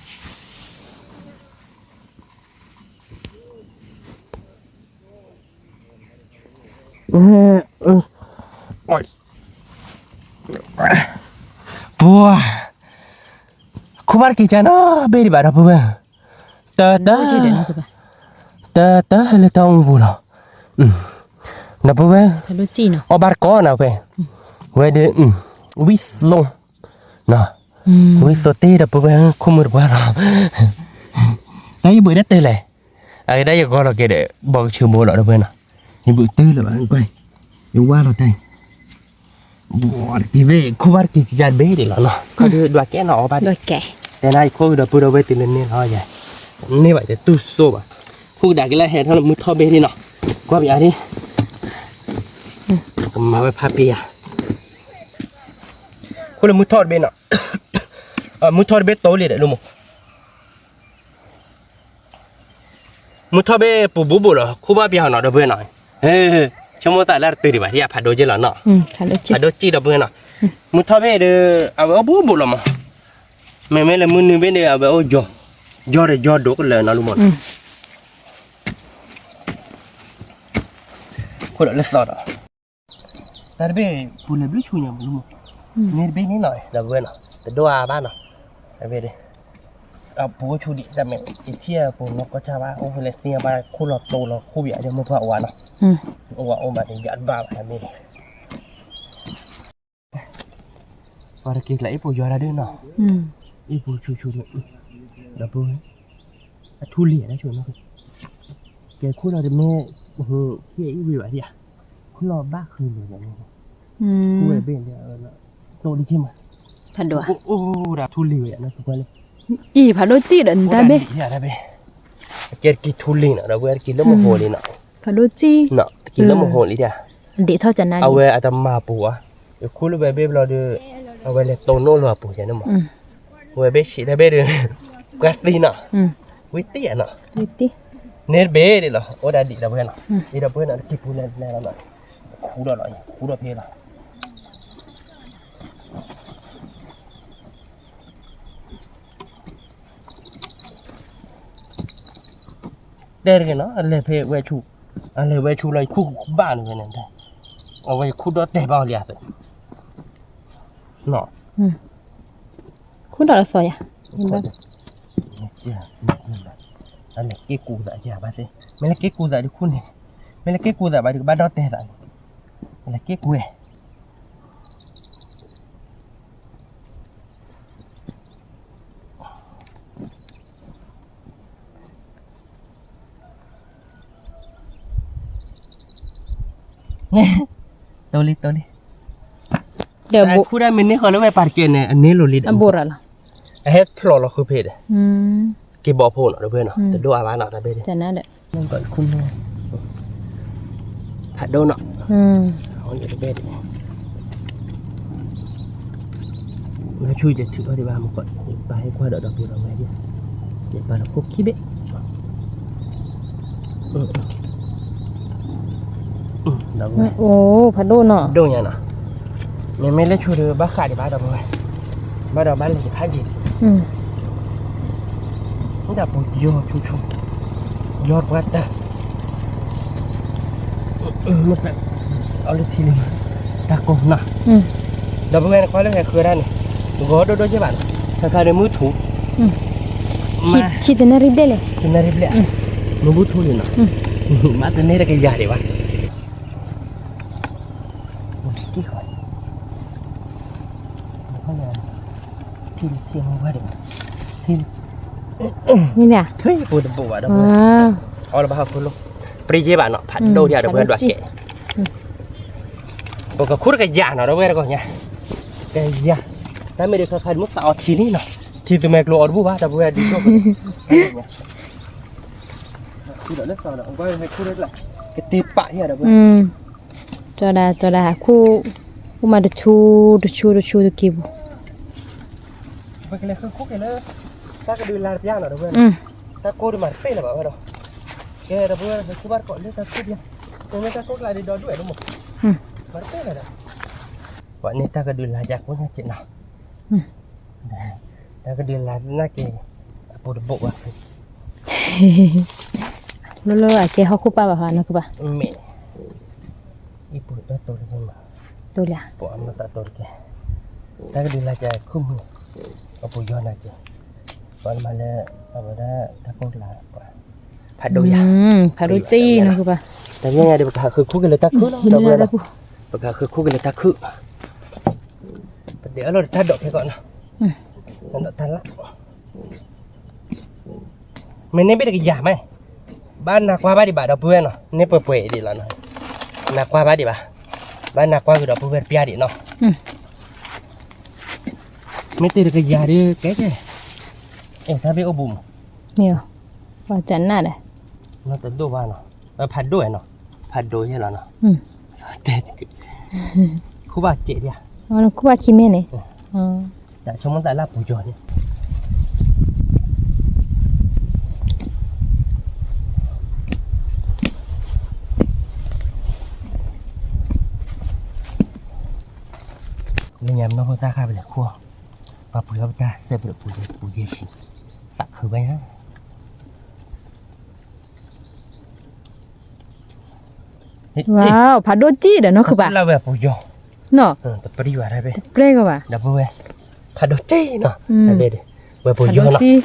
ခူၣ်ဘၣ်တက့ၤကၢ်နီၤ ဘ့ၣ်ဒံးဘၣ်ဒီပုၢ်ဝဲၢ်, တၢ်, တၢ်, တၢ်ဟဲလၢတၢ်အိၣ်မူပူၤလီၤ, ဒီပုၢ်ဝဲၢ်, အီၣ်ဘၣ်တကိးနၤဖဲ, ဝဲဒၣ်, ဝံၣ်သိ, ဝံၣ်သိတ့ၢ်ဒီပုၢ်ဝဲၢ် ခိၣ်မုၣ်တပှၢ်လီၤ, တၢ်ယဘုးဒၣ်တဲလဲၣ် အကဒၣ်ယဂီၢ်လီၤက့ၤဒီး ဘီကဆၢဘိလီၤဒီပုၢ်ဝဲၢ်နီၤ, ယဘုးတုၤလၢၤဘၣ်, ယဝါလီၤတၢ်အံၤ, ဘီတက့ၤဘ့ၣ် ခူၣ်ဘၣ်တက့ၤကယၤတဘ့ၣ်ဒံးလီၤနီၤ, ခီဒုးဒွးကဲနီၤအီၣ်ဘၣ်ဒံး, တဲနၤယခိၣ်ဒီပုၢ်ဒီဝဲၢ်တုၤလၢန့ၣ်လီၤယၤ, န့ၢ်ဘၣ်ယတူၢ်စိဘၣ်, ခူၣ်ကဒါက့ၤလၢဟဲထီၣ်လၢမုၢ်ထီၣ်ဘ့ၣ်ဒံးနီၤ, ကွၢ်ပယါဒံး, ကမၤဝဲဖးပယါ, ခူၣ်လၢမုၢ်ထီၣ်တဘ့ၣ်နီၤ, မုၢ်ထီၣ်တဘ့ၣ်တိလံဒီးလိၣ်မး မုၢ်ထီၣ်ဘ့ၣ်ပူၤဘူးဘူးလီၤ ခူၣ်ဘၣ်ပယါနီၤဒီပုၢ်ဝဲၢ်နီၤ, ဆိကမိၣ်သးလၢတတုၤဒံးဘၣ် ယဖးဒိၣ်က့လီၤနီၤ, ဖးဒိၣ်က့ဒီပုၢ်ဝဲၢ်နီၤ, မုၢ်ထီၣ်ဘ့ၣ်ဒီး အဝဲအိၣ်ဘူးဘူးလီၤမး, မ့မ့ၢ်လၢမုၢ်နုာ်ဘ့ၣ်ဒီး အဝဲအိၣ်ယီၤ, ယီၤဒီးယီၤဒိၣ်ကလၢာ်နီၤလိၣ်မး, ခိၣ်ဒီးလၢသီဒီး တၢ်တဘ့ၣ်ပူၤလဲၤဘျုးဆူညါမးလီၤမး, န့ၣ်တဘ့ၣ်န့ၣ်နီၤ ဒီပုၢ်ဝဲၢ်နီၤ တဒိၣ်အါဘၣ်နီၤ, တဘ့ၣ်ဒၣ်, အပူၤအိၣ်ဆူၣ်ဒံး တၢ်မ့ၢ်ယထံၣ်အပူၤနီၢ်ကီၢ်ဆၣ်ဘၣ် အိၣ်ဖဲလဲၣ်သ့ၣ်ညါဘၣ် ခိၣ်လီၤတိလီၤခူၣ်ပယါဒီးမုၢ်ပှၢ်အိၣ်ဝဲနီၤ, အိၣ်ဝဲအိၣ်မးန့ၣ် ယၤတဘၣ်ဘၣ်တၢ်မ့ၢ်န့ၣ် ပှၤတက့ၤကျါအ့ၣ်ပူၤယီၤတၢ်ဒုနီၤ, အ့ၣ်ပူၤဆူၣ်ဆူၣ်န့ၣ်, ဒီပုၢ်ဝဲၢ်, အထူလံၤအတၢ်ဆိနီၤ, ကဲခိၣ်လီၤတမ့ၢ်, ဟ့ၣ်အံၣ်ဝံၤဘၣ်ဒံးဧါ, ခိၣ်လီၤဘၣ်ဃုာ်န့ၣ်, ခိၣ်ဝဲဘ့ၣ်န့ၣ်, တိၢ်လံက့မး, ဖးဒိၣ်, အိၣ်ဒၣ်ထူလံၤဝဲယၤနီၤ ကွၢ်လၢ, အံၤဖးဒိၣ်စံၣ်ဒီးနတၢ်ဘ့ၣ်, တၢ်ဘ့ၣ်, အကဲတက့ၤထူလံၤနီၤ ဒီပုၢ်ဝဲၢ်တက့ၤလၢမဟိလံနီၤ, ဖးဒိၣ်စံၣ်, တက့ၤလၢမဟိလံဒၣ် ဒ့းထီၣ်ကနါလံ, အဝဲအတမၤပူၤဧါ, ယခူၣ်လၢဝဲဘ့ၣ်ဘျီဒီး, အဝဲလဲၤတိၢ်နီၣ်လၢအပူၤယဲန့ၣ်မး, ဝဲဘ့ၣ်ဆံးတၢ်ဘ့ၣ်ဒီး, ကွၢ်သံနီၤ, ဝံၤတံၢ်ဧါနီၤ, န့ၣ်တဘ့ၣ်ဒ်လီၤ အိၣ်ဒၣ်ဒံးဒီပုၢ်ဝဲၢ်နီၤ, ဒ်ဒီပုၢ်ဝဲၢ်နီၤ တကံၢ်ပူၤလဲၤလဲၤလီၤနီၤ, ခူၣ်ဒီးလီၤ ခူၣ်ဒီးဖဲလီၤ တဲတဂ့ၤနီၤ အလဲၤဖဲဝဲဆူၣ်, အလဲၤဝဲဆူၣ်လီၤ ယခူၣ်ဘၣ်န့ၣ်ဝဲန့ၣ်, အဝဲယခူၣ်ဒီးတဲာ်ဘၣ်အီၤလံအသး, နီၤ, ခူၣ်ဒီးလၢသီယၤ, အလဲၤက့ၢ်ကူသးယၤဘၣ်သ့, မ့ၢ်လဲၤက့ၢ်ကူသးဒုးခူၣ်န့ၣ်, မ့ၢ်လဲၤက့ၢ်ကူသးဘၣ်ဒုးကဘၣ်ဒီးတဲာ်သးန့ၣ်, လဲၤက့ၢ်ကူဝဲ တိၢ်လံ တိၢ်လံ, ဒီးခူၣ်ဒၣ်မ့ၢ်န့ၢ်ဃီလၢဝဲပာ်တကဲန့ၣ် အန့ၢ်လိာ်လံဒီး, အဟဲဖျိးလီၤဃုဖဲဒီး, က့ၤဘီဖိနီၤ တဘ့ၣ်နီၤ တဒိၣ်အါဘၣ်နီၤ တဘ့ၣ်, ဖးဒိၣ်နီၤ, တဘ့ၣ်, လၢဆူယတထုးထီၣ်ဒံးဘၣ်မ့ၢ်ကီး ပာ်ဟဲကွၢ်ဒီးဒီပုၢ်ဒီဝဲၢ်ဒံး, ယပာ်လီၤခိၣ်ခံဘ့ၣ်, ဒီပုၢ်ဝဲၢ်, အိၣ်ဖးဒိၣ်နီၤ, ဒိၣ်ညါနီၤ, မ့မ့ၢ်လၢဆိဒီးဘၣ်ဃးဒံးဘၣ်ဒီပုၢ်ဝဲၢ်, ဘၣ်ဒီးဘၣ်လဲၤတခါက့ၤ, မ့ၢ်ဒၣ်ပူၤယီၤဆူၣ်ဆူၣ်, ယီၤပှၤတၢ် အီၣ်လၢထံလံ, တၢ်ကိၢ်နီၤ, ဒီပုၢ်ဝဲၢ်နကွၢ်လၢဟဲဃၢၤတၢ်န့ၣ်, ဂီၤဒိၣ်ဒိၣ်က့ဘၣ်နီၤ, ခါခါဒီးမုၢ်ထူ, ဆံတနၣ်ရံၣ်ဘျဲၣ်လဲၣ်, ဆံတနၣ်ရံၣ်ဘျဲၣ်, မုၢ်ဘူထူလံနီၤ, မ့တန့ၢ်တကယၤဒံးဘၣ်, ထံလံထံမုၢ်ဘၣ်ဒံး, ထွံၣ်ဖိတဘိးဘၣ်ဒီး, အီၣ်လၢဘၣ်ဟီၣ်ခိၣ်လိၣ်, ပြံယ့ၢ်ဘၣ်နီၤ ဖးဒိၣ်ဒံးဒီပုၢ်ဝဲၢ်ဒွးကဲ, ပကခူၣ်တကယၤနီၤ ဒီပုၢ်ဝဲၢ်တဂီၤညါ, ကယၤ, တၢ်မ့ၢ်ဒုးခါခါဒုးမ့ၢ်သးအီထံလံနီၤ, ထံသုမဲာ်ကျိၤအီၤတဘူၣ်ဘၣ် ဒီပုၢ်ဝဲၢ်ဒုးဒိၣ်, ဒီးလၢသီဒီး အကွၢ်ဟဲခူၣ်လၢကျါ ကတ့ပာ်ယၤဒီး ကၠီဒၣ် ကၠီဒၣ် ဟးခိၣ် အိၣ်မးတဆူ တဆူ တဆူတက့ၢ်ပူၤ ပကလဲၤဃုခိၣ်က့ၤလၢ တၢ်ကဒုးလါတပျၢ်နီၤ ဒီပုၢ်ဝဲၢ်နီၤ, တၢ်ကိၢ်ဒုးမၤတပ့ၢ်လၢၤဘၣ်ဝဲဒီး, ကဲ ဒီပုၢ်ဝဲၢ် ဟဲခူၣ်ဘၣ်တကိးလၢတၢ်ခိၣ်ဒံး, မ့မ့ၢ်တၢ်ကိၢ်ကျါဒုးဒီဒူၣ်ဝဲဒၣ်မး, မၤတပ့ၢ်လၢၤဒီး, ပှၤန့ၣ်တၢ်ကဒုးလါယၤကိၢ်ညါက့ၤနီၤ, တၢ်ကဒုးလါနာ်က့ၤ အပူၤတဘိးဘၣ် လၢလၢအကဲဟီၣ်ခိၣ်ပၢ်ဘၣ်ဟါနီၤကဘၣ်, မ့ၢ် အံၤပူၤတၢ်တိၤတက့ၢ်မး, တိၤလံ, ပှၤအမၤသးတိၤတက့ၢ်, တၢ်ကဒုးလါကဲခိၣ်မုၢ်, အပူၤယီၤနာ်က့ၤ, ပှၤမၤလၢ အဝဲဒၣ်တၢ်ကိၢ်ကျါ, ဖးဒိၣ်ယၤ, ဖးဒိၣ်က့နီၤကဘၣ်, တမ့ၢ်ညါဒီး ပကဟးဃုခိၣ်က့ၤလၢတၢ်ခုၣ်လီၤ, ပကဟးဃုခိၣ်က့ၤလၢတၢ်ခုၣ်, ပဒဲးအလီၢ်တၢ်ဒိးခဲကီးနီၤ, တၢ်ဒိးတၢ်လၢ မ့ၢ်န့ၢ်ဘ့ၣ်တကယၤမး, ဘၣ်နၤကွၢ်ဘၣ်ဒံးဘၣ်ဒီပုၢ်ဝဲၢ်နီၤ, န့ၢ်ပှဲၤပှဲၤဒံးလီၤနီၤ, နၤကွၢ်ဘၣ်ဒံးဘၣ်, ဘၣ်နၤကွၢ်က့ၤဒီပုၢ်ဝဲၢ်တပျၢ်ဒံးနီၤ, မ့ၢ်တ့ၢ်တကယၤဒီးကဲကဲ, အဲၣ်တၢ်ဘ့ၣ်အိၣ်ဘူးမး, မ့ၢ်, ပှၤကနၣ်ဒီး, နီတဒိၣ်ဘၣ်နီၤ, ဖးဒိၣ်နီၤ, ဖးဒိၣ်ယဲလီၤနီၤ, တဲ, ခူၣ်ဘၣ်စဲးဒံး, ခူၣ်ဘၣ်ခံမ့ၢ်န့ၣ် တၢ်ဆိကမိၣ်သးလၢပူၤယီၤန့ၣ်, လၢညါမနီၢ်ဖိသၣ်ဃၣ်ပလဲၤခိၣ်, ပှၤပှ့ၤအီၣ်ပတၢ်စဲးပရးပူၤယဲၢ်ပူၤယဲၢ်ဆံ, သးခုဘၣ်ညါ ဝါ, ဖးဒိၣ်ကံၢ်ဒီးနီၢ်ခုၣ်ဘၣ်, လၢဝဲပူၤယီၤ, နီၤ, တပရံၣ်ဘၣ်တၢ်ဘ့ၣ်, တပရံၣ်ကဘၣ်, ဒီပုၢ်ဝဲၢ်, ဖးဒိၣ်ကံၢ်နီၤ, တၢ်ဘ့ၣ်ဒီး, ဝဲပူၤယီၤနီၤ,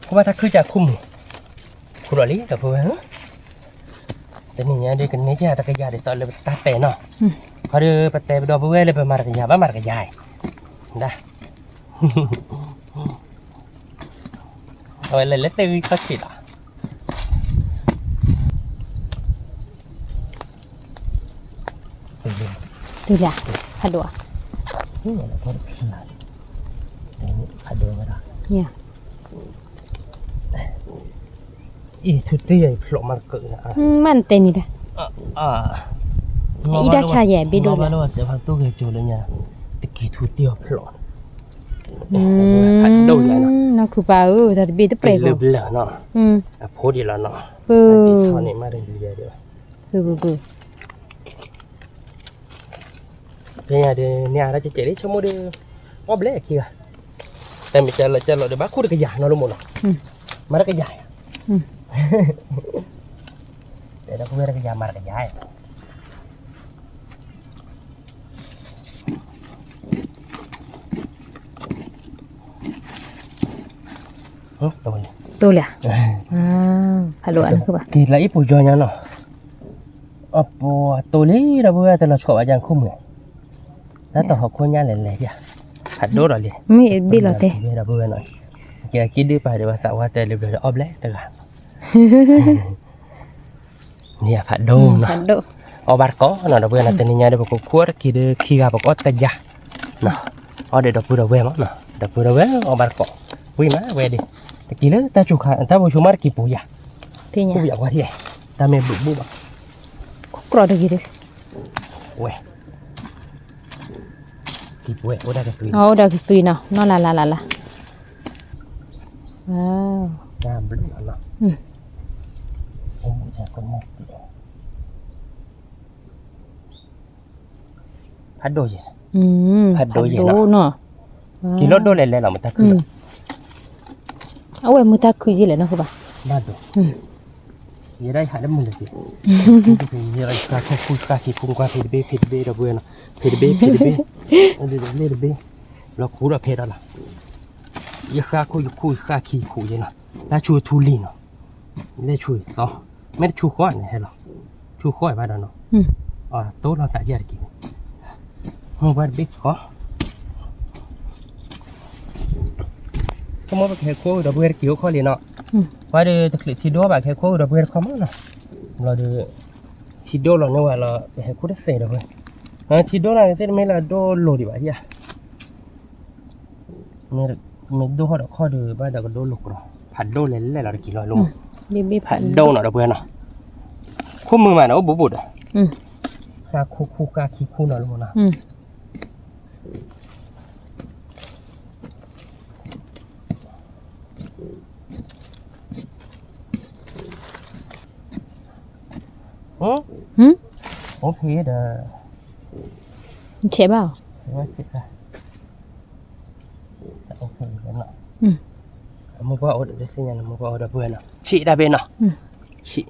ခိၣ်ဘၣ်တၢ်ခုၣ်ကၢ်ခိၣ်မုၢ်, ခူၣ်ဒီးလံ ဒီပုၢ်ဝဲၢ်ဧၢ, တနံၤညါဒီးကန့ၢ်ကၢ်တကယၤဒ်သိးလၢပတၢ်တဲနီၤ, ခီဒီးပတဲပဒီပုၢ်ဝဲၢ်လၢပမၤတကယၤ ဘၣ်မၤတကယၤ, ဒၣ် အဝဲလဲၤလၢတဲဂံၢ်ခီၣ်ဆံးလီၤ, တုၤလၢ, ဖးဒိၣ်, ဖးဒိၣ်ဝဲဒၣ်, အံၤ ထူတ့ၢ်ယၤအံၤဖျိးမးတကၢၢ်, မ့ၢ်နတဲန့ၣ်ဒီး, အံၤဒၣ်ဆါယဲၢ်ဘ့ၣ်ဒိၣ်လၢ, တဲဖးသိၣ်ဂဲၤကၠိလၢညါ, တက့ၤထူတ့ၢ်အီၤဖျိး, ဖးဒိၣ်ယဲၢ်နီၤ, နီၢ်ခုၣ်ပၢ်ဧၢ တၢ်တဘ့ၣ်တပြဲၤဘၣ်, လၢဘျၢနီၤ, အဖိဒံးလီၤနီၤ, ပထီန့ၣ်မးတဂ့ၤယဲၢ်ဒီး, ဖဲညါဒီး န့ၢ်အါတၢ်ကဲးကဲးလံ ဆိကမိၣ်ဒီး အီၣ်ဘျဲၣ်ခံဂၤ, တၢ်မ့ၢ်ကၢလီၤကၢလီၤဒီး ဘၣ်ခိၣ်တကယၤနီၤလၢမိၢ်နီၤ, မၤတကယၤ, တဲဒီးခိၣ်ဝဲတကယၤ မၤတကယၤ, တိၢ်လၢ, ဖးဒိၣ်အါန့ၣ်ဘၣ်, က့ၤလၢအံၤပူၤယီၤညါနီၤ, အပူၤတိၢ်လံ ဒီပုၢ်ဝဲၢ် တလီၤဆီဘၣ်ယၤခိၣ်မုၢ်, တၢ်တဟီၣ်ခိၣ်ညါလဲၤလဲၤယၤ, ဖးဒိၣ်ဒီးလံ, မ့ၢ်ဘ့ၣ်လီၤတဲ, ဒီပုၢ်ဝဲၢ်နီၤ, ကဲက့ၤဒုးပာ်ဒီးဝဲသးဝါတဲလၢဘျီဒီးအီၣ်ဘျဲၣ်တဂၤ န့ၣ်ယဖးဒိၣ်နီၤ, အီၣ်ဘၣ်တကိးနီၤ ဒီပုၢ်ဝဲၢ်နီၤ, တနံၤညါဒီး ပကခိၣ်တက့ၤဒီးခံဂၤ ပကအီၣ်တယၤ, အီၣ်ဒီးဒီပုၢ်ဒီဝဲၢ်မးနီၤ, ဒီပုၢ်ဒီဝဲၢ်အီၣ်ဘၣ်တကိး, ဝံၤမးဝဲဒၣ်, တက့ၤလၢတၢ်စူၤခါ တၢ်ဘိဆူမးတက့ၤပူၤယၤ, ပူၤယၤကွၢ်ထံၣ်, တၢ်မ့ၢ်ဘျုးဘိၣ်ဘၣ်, ခိၣ်ကြီတဂ့ၤဒီး, ဝဲ ကံၢ်ပှဲၤ အိၣ်ဒၣ်ကသွံ, အိၣ်ဒၣ်ကသွံနီၤ နီၢ်လါလါလါလါ, တၢ်ဘျုးလီၤနီၤ, အိၣ်မူကကိးမူ, ဖးဒိၣ်ယဲၢ်, ဖးဒိၣ်ယဲၢ်နီၤ, က့ၤလီၤဒိၣ်လဲၤလဲၤလီၤ မတၢ်ခုၣ်လီၤ, အဝဲမတၢ်ခုၣ်ယဲၢ်လဲၣ်နီၤ ကဘၣ်, ဘၣ်ဒိၣ် ယဲဒၣ်ယဟးလၢမုၢ်လၢ်က့ၤ, ယဃၣ်ခိၣ်ယဃၣ်ခံ ခိၣ်ကွၢ်ဖံးတဘ့ၣ် ဖံးတဘ့ၣ် ဒီပုၢ်ဝဲၢ်နီၤ, ဖံးတဘ့ၣ် ဖံးတဘ့ၣ်, လၢတဘ့ၣ်, လီၤခူဒီးဖဲဒီးလီၤ, ယဃၣ်ခိၣ်ယခိၣ် ယဃၣ်ခံခိၣ်ယဲၢ်နီၤ, တၢ်ဆူၣ်ထူလံနီၤ, လၢဆူၣ်သီ, မ့ၢ်တဆူၣ်ဃီန့ၣ်ဟဲလီၤ, ဆူၣ်ဃီဘၣ်ဒီးနီၤ, တိၢ်လီၤသးယဲၢ်တက့ၢ်, မ့ၢ်ပှၤတဘ့ၣ်ဃီ ဆိကမိၣ်ပကဟဲခိၣ်ဒီပုၢ်ဝဲၢ်တက့ၢ်အိၣ်ခီၣ်လံနီၤ, ပှၤဒီးတချုးထံဒိၣ်ဘၣ် ကဟဲခိၣ်ဒီပုၢ်ဝဲၢ်တခီမးနီၤ, ဘျီဒီး ထံဒိၣ်လီၤန့ၢ်ဝဲလီၤ ကဟဲခိၣ်တသ့ဒီပုၢ်ဝဲၢ်, ထံဒိၣ်လီၤန့ၣ်သ့ၣ်တမ့ၢ်လၢအဒိၣ်လိၤဒံးဘၣ်ဧါ, မ့ၢ်ဒိၣ်ဟီၣ်ဒီးခီၣ်ဒီးဘၣ်ဒီးကဒိၣ်လိၤကြီ ဖးဒိၣ်လဲၤလဲၣ်လီၤတက့ၤလီၤလၢမး, ဖးဒိၣ်နီၤဒီပုၢ်ဝဲၢ်နီၤ, ခိၣ်မုၢ်မးန့ၣ် အိၣ်ဘူးဘူးဒီး, ဃၣ်ခူခူဃၣ်ခံခူနီၤလၢမးနီၤ, အိၣ်ဖဲဒီး, ဆဲးဘၣ်အီၤ, မိၢ်ပှၢ်အိၣ်ဒီးသ့ၣ်ညါန့ၣ် မိၢ်ပှၢ်အိၣ်ဒီပုၢ်ဝဲၢ်နီၤ, ဆံးတၢ်ဘ့ၣ်နီၤ, ဆံး,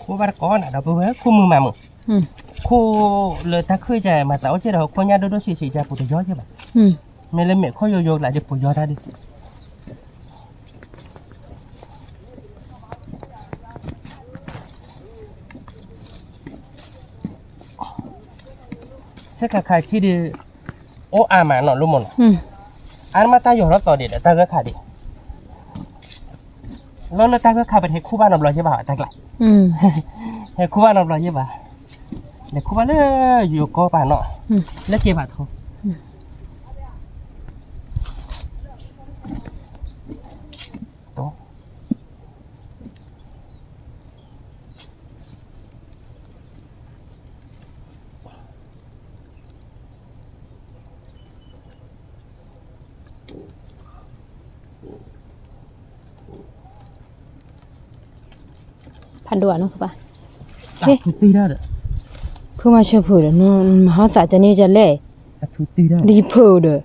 ခိၣ်ဘၣ်တကိးနီၤဒီပုၢ်ဝဲၢ် ခိၣ်မုၢ်မးမုၢ်, ခိၣ်လၢတၢ်ခုၣ်ကမၤသးအိၣ်ကဲဒီး ခိၣ်ညါဒိၣ်ဒိၣ်ဆံးဆံးကပူၤတယီကဲဘၣ်, မ့ၢ်လၢမဲာ်ခိၣ်ယိယိကလးဒ်ပူၤယီတၢ်ဒ် ဆဲးခါခါဆံးဒီး, အိၣ်အါမးနီၤလၢမးနီၤ, အါမးတၢ်ယီၤထီၣ်သီဒံးဒီး တၢ်ဂၢၢ်ခါဒံး, လၢလၢတၢ်ဂၢၢ်ခါပတဟဲခူၣ်ဘၣ်နီတဘျီယဲဘၣ်တၢ်ကျါ, ဟဲခူၣ်ဘၣ်နီတဘျီယဲဘၣ်, လဲၤခူၣ်ဘၣ်လၢယိၤကီၢ်ပၤနီၤ, လၢက့ၤဘၣ်ထီ ဖးဒိၣ်နီၢ်ခါဘၣ်, ဖုမၤဆၢဖုဒီး မၤဟီသးကန့ၢ်ကလဲၣ်, ဒ်ယဖုဒီး,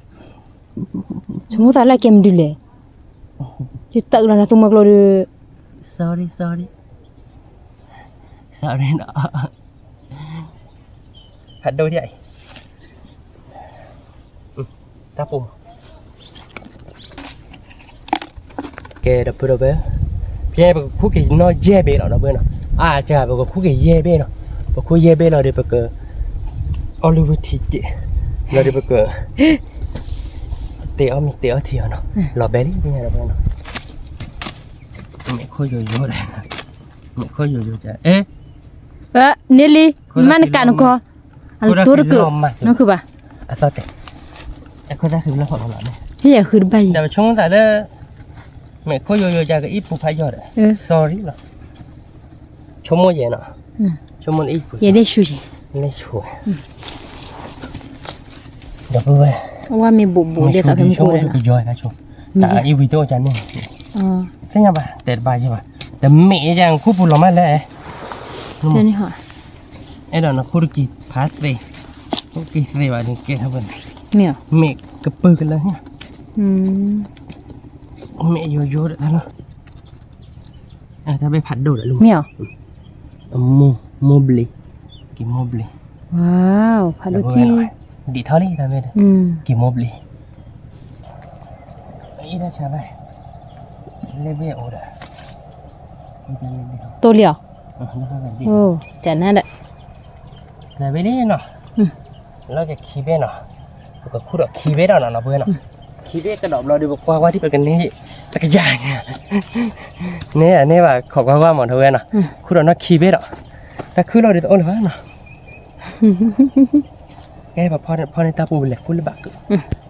ဆိကမိၣ်သးလၢကဲမနုၤလဲၣ်, ယတၢ်အုးလီၤနၤသူမွဲကျိဒီး, sorry sorry, sorry နီၤ, ဖးဒိၣ်ဒ်အံၤ တၢ်ပိာ်မး, ကဲဒီပုၢ်ဒီဝဲၢ်, ကဲပကခူၣ်က့ၤနီၢ်ယဲၢ်ဘ့ၣ်လီၤဒီပုၢ်ဝဲၢ်နီၤ, အါကပကခူၣ်က့ၤယဲၢ်ဘ့ၣ်နီၤ, ပခူၣ်ယဲၢ်ဘ့ၣ်လီၤဒီးပက, အီၣ်လုၢ်ဝံထံက့ၤ, လီၤဒီးပက, တဲအီၣ်မ့ၤတဲအီၣ်ထံအီၤနီၤ, လီၤဘဲလံသ့ၣ်ညါဒီပုၢ်ဝဲၢ်နီၤ, မဲာ်ခိၣ်ယိယိဒီး, မဲာ်ခိၣ်ယိယိက, န့ၣ်လံ, မ့ၢ်နကးနကီၢ်, အလတိတကၢၢ်, နီၢ်ခါဘၣ်, အသီတဲ, ဟ့ၣ်ယဃုတဘၣ်အံၤ, ဒီးပဆိကမိၣ်သးလၢ, မဲာ်ခိၣ်ယိယိကကအံၣ်ပူၤဖးယီၤဒီး, sorry လီၤ, ဆိကမိၣ်ယဲနီၤ, ဆိကမိၣ်အံၣ်ပူၤ, ယဲလဲၤဆူ, လဲၤဆူ, ဒီပုၢ်ဝဲၢ်, ဝါမ့ၢ်ဘူးဘူးဒ်သိးဖဲမူခိၣ်ဒီး, တအံၣ်ဝံၤတအိၣ်ကန့ၣ်, သ့ၣ်ညါဘၣ် တဲတဘၣ်ယဲဘၣ်, တမ့ၢ်ယခူၣ်ပူၤလီၤမးလဲၣ်, အဲၣ်ဒိးနခူၣ်တကံၤဖးသ့, ခူၣ်တကံၤသ့ဘၣ်န့ၣ်ကဲထီၣ်ဝဲ, မ့ၢ်ကပၢၤကလၢာ်, မ့ၢ်ယိယိဒီးတၢ်လီၤ, တၢ်ဘ့ၣ်ဖးဒိၣ်ဒီးလၢ, မ့ၢ်အီၤ, မိၢ်ဘျ့, က့ၤမိၢ်ဘျ့, ဖးဒိၣ်ထံ, ဒံးထီၣ်လံတၢ်ဘ့ၣ်ဒီး, က့ၤမိၢ်ဘျ့, အံၤတၢ်ဆါဘၣ်, လၢဘ့ၣ်အိၣ်ဒီး, တိၢ်လံအီၤ, ကနၣ်ဒီး, နဘ့ၣ်လံနီၤ, လၢကခံဘ့ၣ်နီၤ, ပကခူၣ်ဒီးခံဘ့ၣ်ဒီးနီၤ နီၢ်ပုၢ်ဝဲၢ်နီၤ, ခံဘ့ၣ်ကဒီးဘျီဒီးပကွၢ်ကွၢ်ထံၣ်ပကန့ၢ်, တကယၤ, န့ၣ်န့ၣ်ဘၣ်ခိးကွၢ်ကွၢ်မး နီၢ်ပုၢ်ဝဲၢ်နီၤ, ခူၣ်ဒီးနီၢ်ခံဘ့ၣ်ဒီး, တၢ်ခုၣ်လီၤဒီးတအိၣ်လၢၤဘၣ်နီၤ, ကဲပဖီန့ၢ်တၢ်ပူၤပလဲၤခူၣ်လၢဘၣ်ကု,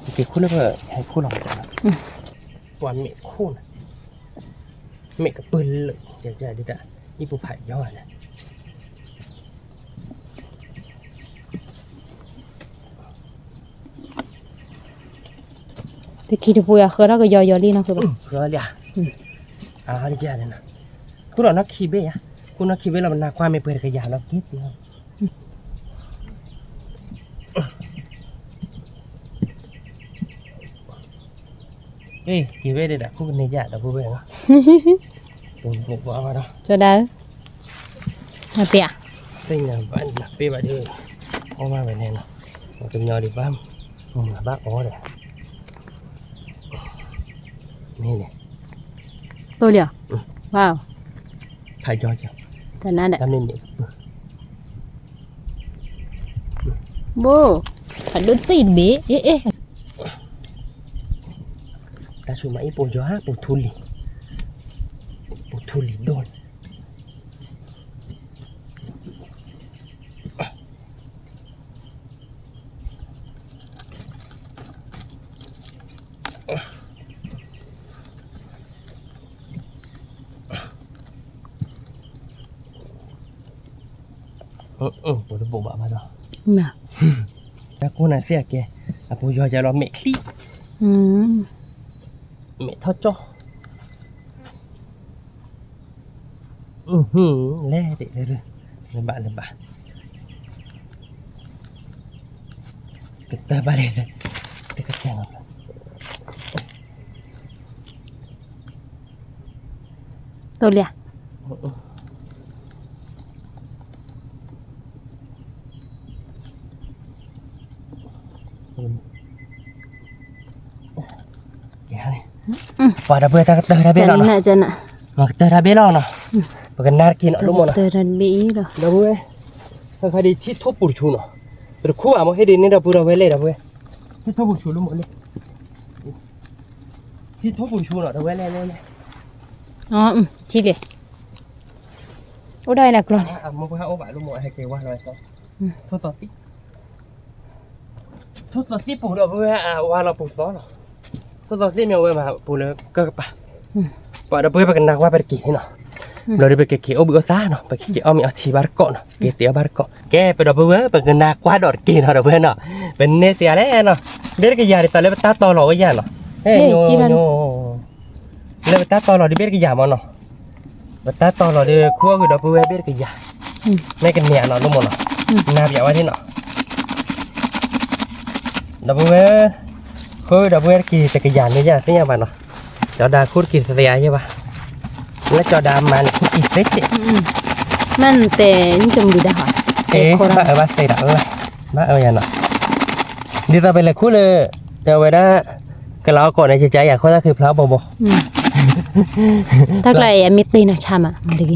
ပက့ၤခူၣ်လၢပဟဲခူၣ်လီၤ, ပှၤမဲာ်ခိၣ်န့ၣ်, မဲာ်ကပၢၤလၢာ်, ဒ်တၢ်, အံၣ်ပူၤဖးယီၤန့ၣ် တခံတပူၤယဃၢထီၣ်ကယီယီလံနီၢ်ပုၢ်ဝဲၢ်, ဃၢလံ, ဃၢလံ, ခူၣ်ဒီးနီၢ်ခံဘ့ၣ်ယါ, ခူၣ်နီၢ်ခံဘ့ၣ်လီၤ ပနၢ်ကွၢ်မ့ၢ်ပှဲၤတကယၤလီၤက့ၤ, က့ၤဝဲဒၣ်ခူၣ်ကန့ၢ်ယါဒီပုၢ်ဝဲၢ်လီၤ, ပူၤပူၤပှၤဘၣ်ဒီး, ကၠီဒၣ်ဧၢ, နပ့ၢ်ဧါ, သ့ၣ်ညါဘၣ်နပ့ၢ်ဘၣ်ဒီး, အီၣ်ဘၣ်ဝဲန့ၣ်လီၤ, ပှၤကညီဒံးဘၣ်, မုၢ်ဘၣ်အီၣ်ဒီး, မ့ၢ်န့ၣ်, တိၢ်လံဧါ, ဝါ, ဖးယီၤက, တနါဒီး, တၢ်မ့ၢ်န့ၣ် ဘိ, ဖးဒိၣ်စံးတဘ့ၣ်, အ့ၣ်, တၢ်ဆူၣ်မးအံၤပိာ်ယီၤ ပိာ်ထူလံၤ, ပိာ်ထူလံၤဒိၣ်န့ၣ်, အံၤ ပတဘိးဘၣ်ဘၣ်ဒီး, တၢ်ကိၢ်နၤသ့ၣ်အကဲ, အပူၤယီၤယၤလီၤမဲာ်ချံ, မဲာ်ထီၣ်ကၠီ, လဲၤတ့ၢ်, လၢဘၣ်လၢဘၣ်, ကတၢၢ်ဘၣ်လံ, တကတၢၢ်လီၤ, တိၢ်လံ ပှၤဒီပုၢ်ဝဲၢ် တၢ်ကတၢၢ်တၢ်ဘ့ၣ်လီၤနီၤ, ကတၢၢ်တၢ်ဘ့ၣ်လီၤနီၤ, ပကနၣ်တက့ၢ်နီၤ လိၣ်မီၢ်နီၤ, ဒီပုၢ်ဝဲၢ်, ခါခါဒ်ထံၣ်ထိၣ်ပူၤတဆူနီၤ, ပတခူၣ်ဘၣ်မ့ၢ်ဟ့ၣ်ဒ်န့ၣ်ဒီပုၢ်ဝဲၢ်လဲၣ် ဒီပုၢ်ဝဲၢ်, ထံၣ်ထိၣ်ပူၤတဆူ လိၣ်မီၢ်လဲၣ်, ထံၣ်ထိၣ်ပူၤတဆူနီၤ ဒီပုၢ်ဝဲၢ်လဲၣ်လဲၣ်လဲၣ်, ထံၣ်လံ, အိၣ်ဒၣ်အံၤလၢကျီန့ၣ်, အမိၢ်ပှၢ်အိၣ်ဘၣ်လိၣ်မီၢ် ဟဲက့ၤဝါလီၤ, ထိၣ်သီသံၣ် ထိၣ်သီသံၣ်ပူၤဒီပုၢ်ဝဲၢ် အဝါလီၤပူၤသီလီၤ, ထိၣ်သီသံၣ်မ့ၢ်အဝဲမးပူၤလၢကၢၢ်ကပၤ, ပှၤဒီပုၢ်ဝဲၢ် ပကနၣ်ကွၢ်ပတက့ၢ်နီၤ, ဘျီဒီးပကက့ၤအိၣ်ဘှံးအိၣ်သါနီၤ, ပကက့ၤအီၣ်မ့ၤအီထံဘၣ်တကိးနီၤ, က့ၤတ့ၤအီၣ်ဘၣ်တကိး, ကဲ ပဒီပုၢ်ဝဲၢ် ပကနၣ်ကွၢ်ဒီးတက့ၢ်နီၤ ဒီပုၢ်ဝဲၢ်နီၤ, ပန့ၢ်စ့ၢ်ကီးလဲၣ်နီၤ, ဘ့ၣ်တကယၤဒ်သိးလၢပတၢ်တီလီၤဝဲယၤနီၤ, လၢပတၢ်တီလီၤဒ်ဘ့ၣ်တကယၤမီၢ်နီၤ ပတၢ်တီလီၤဒီး ခူၣ်အီၣ်ဂ့ၤဒီပုၢ်ဝဲၢ် ဘ့ၣ်တကယၤ, မ့ၢ်ကန့ၢ်အနီၤ လိၣ်မီၢ်နီၤ, နၢ်ပၠးဝဲဒၣ်နီၤ, ဒီပုၢ်ဝဲၢ်, ခူၣ်အီၣ်ဂ့ၤဒီပုၢ်ဝဲၢ်တက့ၢ် တကယၤမ့ၢ်ယၤသ့ၣ်ညါဘၣ်နီၤ, ဒီးဒၣ်ခူၣ်တက့ၢ်သ့ၣ်ညါယဲဘၣ်, လၢကၠီၤဒၣ်မၤန့ၣ် ခူၣ်က့ၤသ့သ့, မ့ၢ်နတဲ နတမုာ်ဒၣ်ဟီ, ဘၣ်အၢဘၣ်သ့ဒီး, ဘၣ်အၢယၤနီၤ, ဒ်သိးပလဲၤခူၣ်လၢ တဲဝဲဒၣ်, ကလၤအီၣ်ကိးန့ၣ် ကကယၤခိၣ်သၣ်ဃံဖျါဘိဘိ, တၢ်ကျါအံၤအမ့ၢ်တ့ၢ်နီၤဆါမး မၤတဂ့ၤ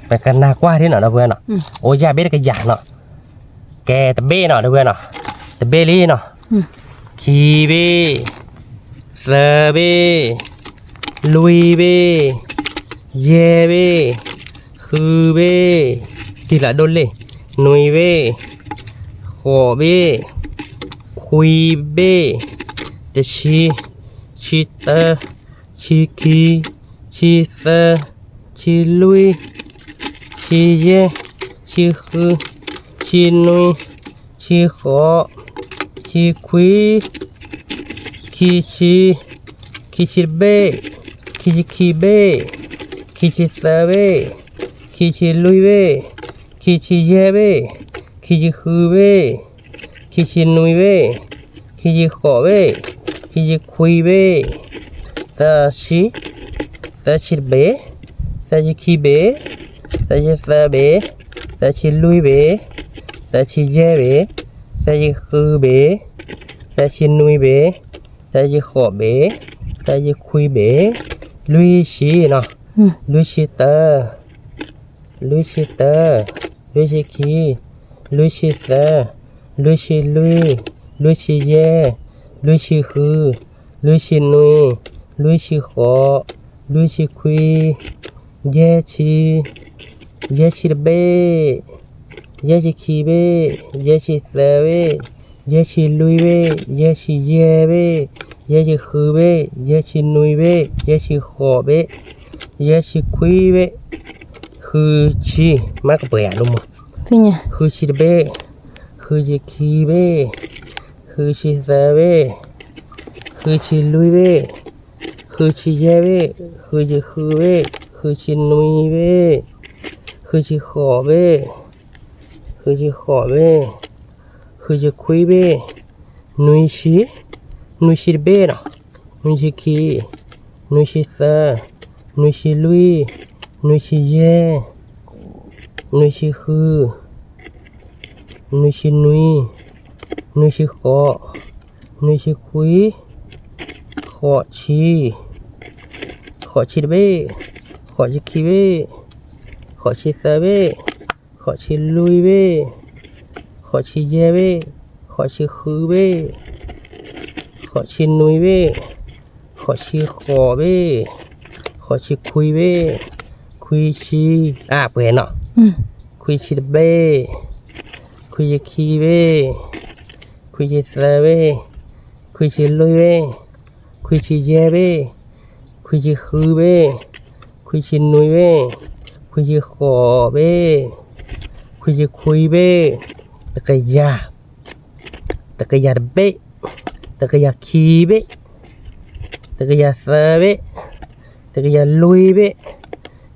ပကနၢ်ကွၢ်ဒ်နီၤ ဒီပုၢ်ဝဲၢ်နီၤ, အိၣ်ယၤဘ့ၣ်တကယၤနီၤ, ကဲတဘ့ၣ်နီၤ ဒီပုၢ်ဝဲၢ်နီၤ, တဘ့ၣ်လံနီၤ, ခံဘ့ၣ်, သၢဘ့ၣ်, လွံၢ်ဘ့ၣ်, ယဲၢ်ဘ့ၣ်, ဃုဘ့ၣ်, တံၢ်လၢဒိၣ်လ့ၣ်, နွံဘ့ၣ်, ဃိးဘ့ၣ်, ခွံဘ့ၣ်, တဆံ, ဆံတၢ, ဆံခံ, ဆံသၢ, ဆံလွံၢ်, ဆံယဲၢ်, ဆံဃု, ဆံနွံ, ဆံဃိး, ဆံခွံ, ခံဆံ, ခံဆံတဘ့ၣ်, ခံဆံခံဘ့ၣ်, ခံဆံသၢဘ့ၣ်, ခံဆံလွံၢ်ဘ့ၣ်, ခံဆံယဲၢ်ဘ့ၣ်, ခံဆံဃုဘ့ၣ်, ခံဆံနွံဘ့ၣ်, ခံဆံဃိးဘ့ၣ်, ခံဆံခွံဘ့ၣ်, သၢဆံ, သၢဆံတဘ့ၣ်, သၢဆံခံဘ့ၣ်, သၢဆံသၢဘ့ၣ်, သၢဆံလွံၢ်ဘ့ၣ်, သၢဆံယဲၢ်ဘ့ၣ်, သၢဆံဃုဘ့ၣ်, သၢဆံနွံဘ့ၣ်, သၢဆံဃိးဘ့ၣ်, သၢဆံခွံဘ့ၣ်, လွံၢ်ဆံနီၤ, လွံၢ်ဆံတၢ, လွံၢ်ဆံတၢ, လွံၢ်ဆံခံ, လွံၢ်ဆံသၢ, လွံၢ်ဆံလွံၢ်, လွံၢ်ဆံယဲၢ်, လွံၢ်ဆံဃု, လွံၢ်ဆံနွံ, လွံၢ်ဆံဃိး, လွံၢ်ဆံခွံ, ယဲၢ်ဆံ, ယဲၢ်ဆံတဘ့ၣ်, ယဲၢ်ဆံခံဘ့ၣ်, ယဲၢ်ဆံသၢဘ့ၣ်, ယဲၢ်ဆံလွံၢ်ဘ့ၣ်, ယဲၢ်ဆံယဲၢ်ဘ့ၣ်, ယဲၢ်ဆံဃုဘ့ၣ်, ယဲၢ်ဆံနွံဘ့ၣ်, ယဲၢ်ဆံဃိးဘ့ၣ်, ယဲၢ်ဆံခွံဘ့ၣ်, ဃုဆံ, မ့ၢ်ကပှဲၤယၤဒိၣ်မး, ဃုဆံတဘ့ၣ်, ဃုဆံခံဘ့ၣ်, ဃုဆံသၢဘ့ၣ်, ဃုဆံလွံၢ်ဘ့ၣ်, ဃုဆံယဲၢ်ဘ့ၣ်, ဃုဆံဃုဘ့ၣ်, ဃုဆံနွံဘ့ၣ်, ဃုဆံဃိးဘ့ၣ်, ဃုဆံဃိးဘ့ၣ်, ဃုဆံခွံဘ့ၣ်, နွံဆံ, နွံဆံတဘ့ၣ်နီၤ, နွံဆံခံ, နွံဆံသၢ, နွံဆံလွံၢ်, နွံဆံယဲၢ်, နွံဆံဃု, နွံဆံနွံ, နွံဆံဃိး, နွံဆံခွံ, ဃိးဆံ, ဃိးဆံတဘ့ၣ်, ဃိးဆံခံဘ့ၣ်, ဃိးဆံသၢဘ့ၣ်, ဃိးဆံလွံၢ်ဘ့ၣ်, ဃိးဆံယဲၢ်ဘ့ၣ်, ဃိးဆံဃုဘ့ၣ်, ဃိးဆံနွံဘ့ၣ်, ဃိးဆံဃိးဘ့ၣ်, ဃိးဆံခွံဘ့ၣ်, ခွံဆံ, အပှဲၤနီၤ, ခွံဆံတဘ့ၣ်, ခွံဆံခံဘ့ၣ်, ခွံဆံသၢဘ့ၣ်, ခွံဆံလွံၢ်ဘ့ၣ်, ခွံဆံယဲၢ်ဘ့ၣ်, ခွံဆံဃုဘ့ၣ်, ခွံဆံနွံဘ့ၣ်, ခွံဆံဃိးဘ့ၣ်, ခွံဆံခွံဘ့ၣ်, တကယၤ, တကယၤတဘ့ၣ်, တကယၤခံဘ့ၣ်, တကယၤသၢဘ့ၣ်, တကယၤလွံၢ်ဘ့ၣ်,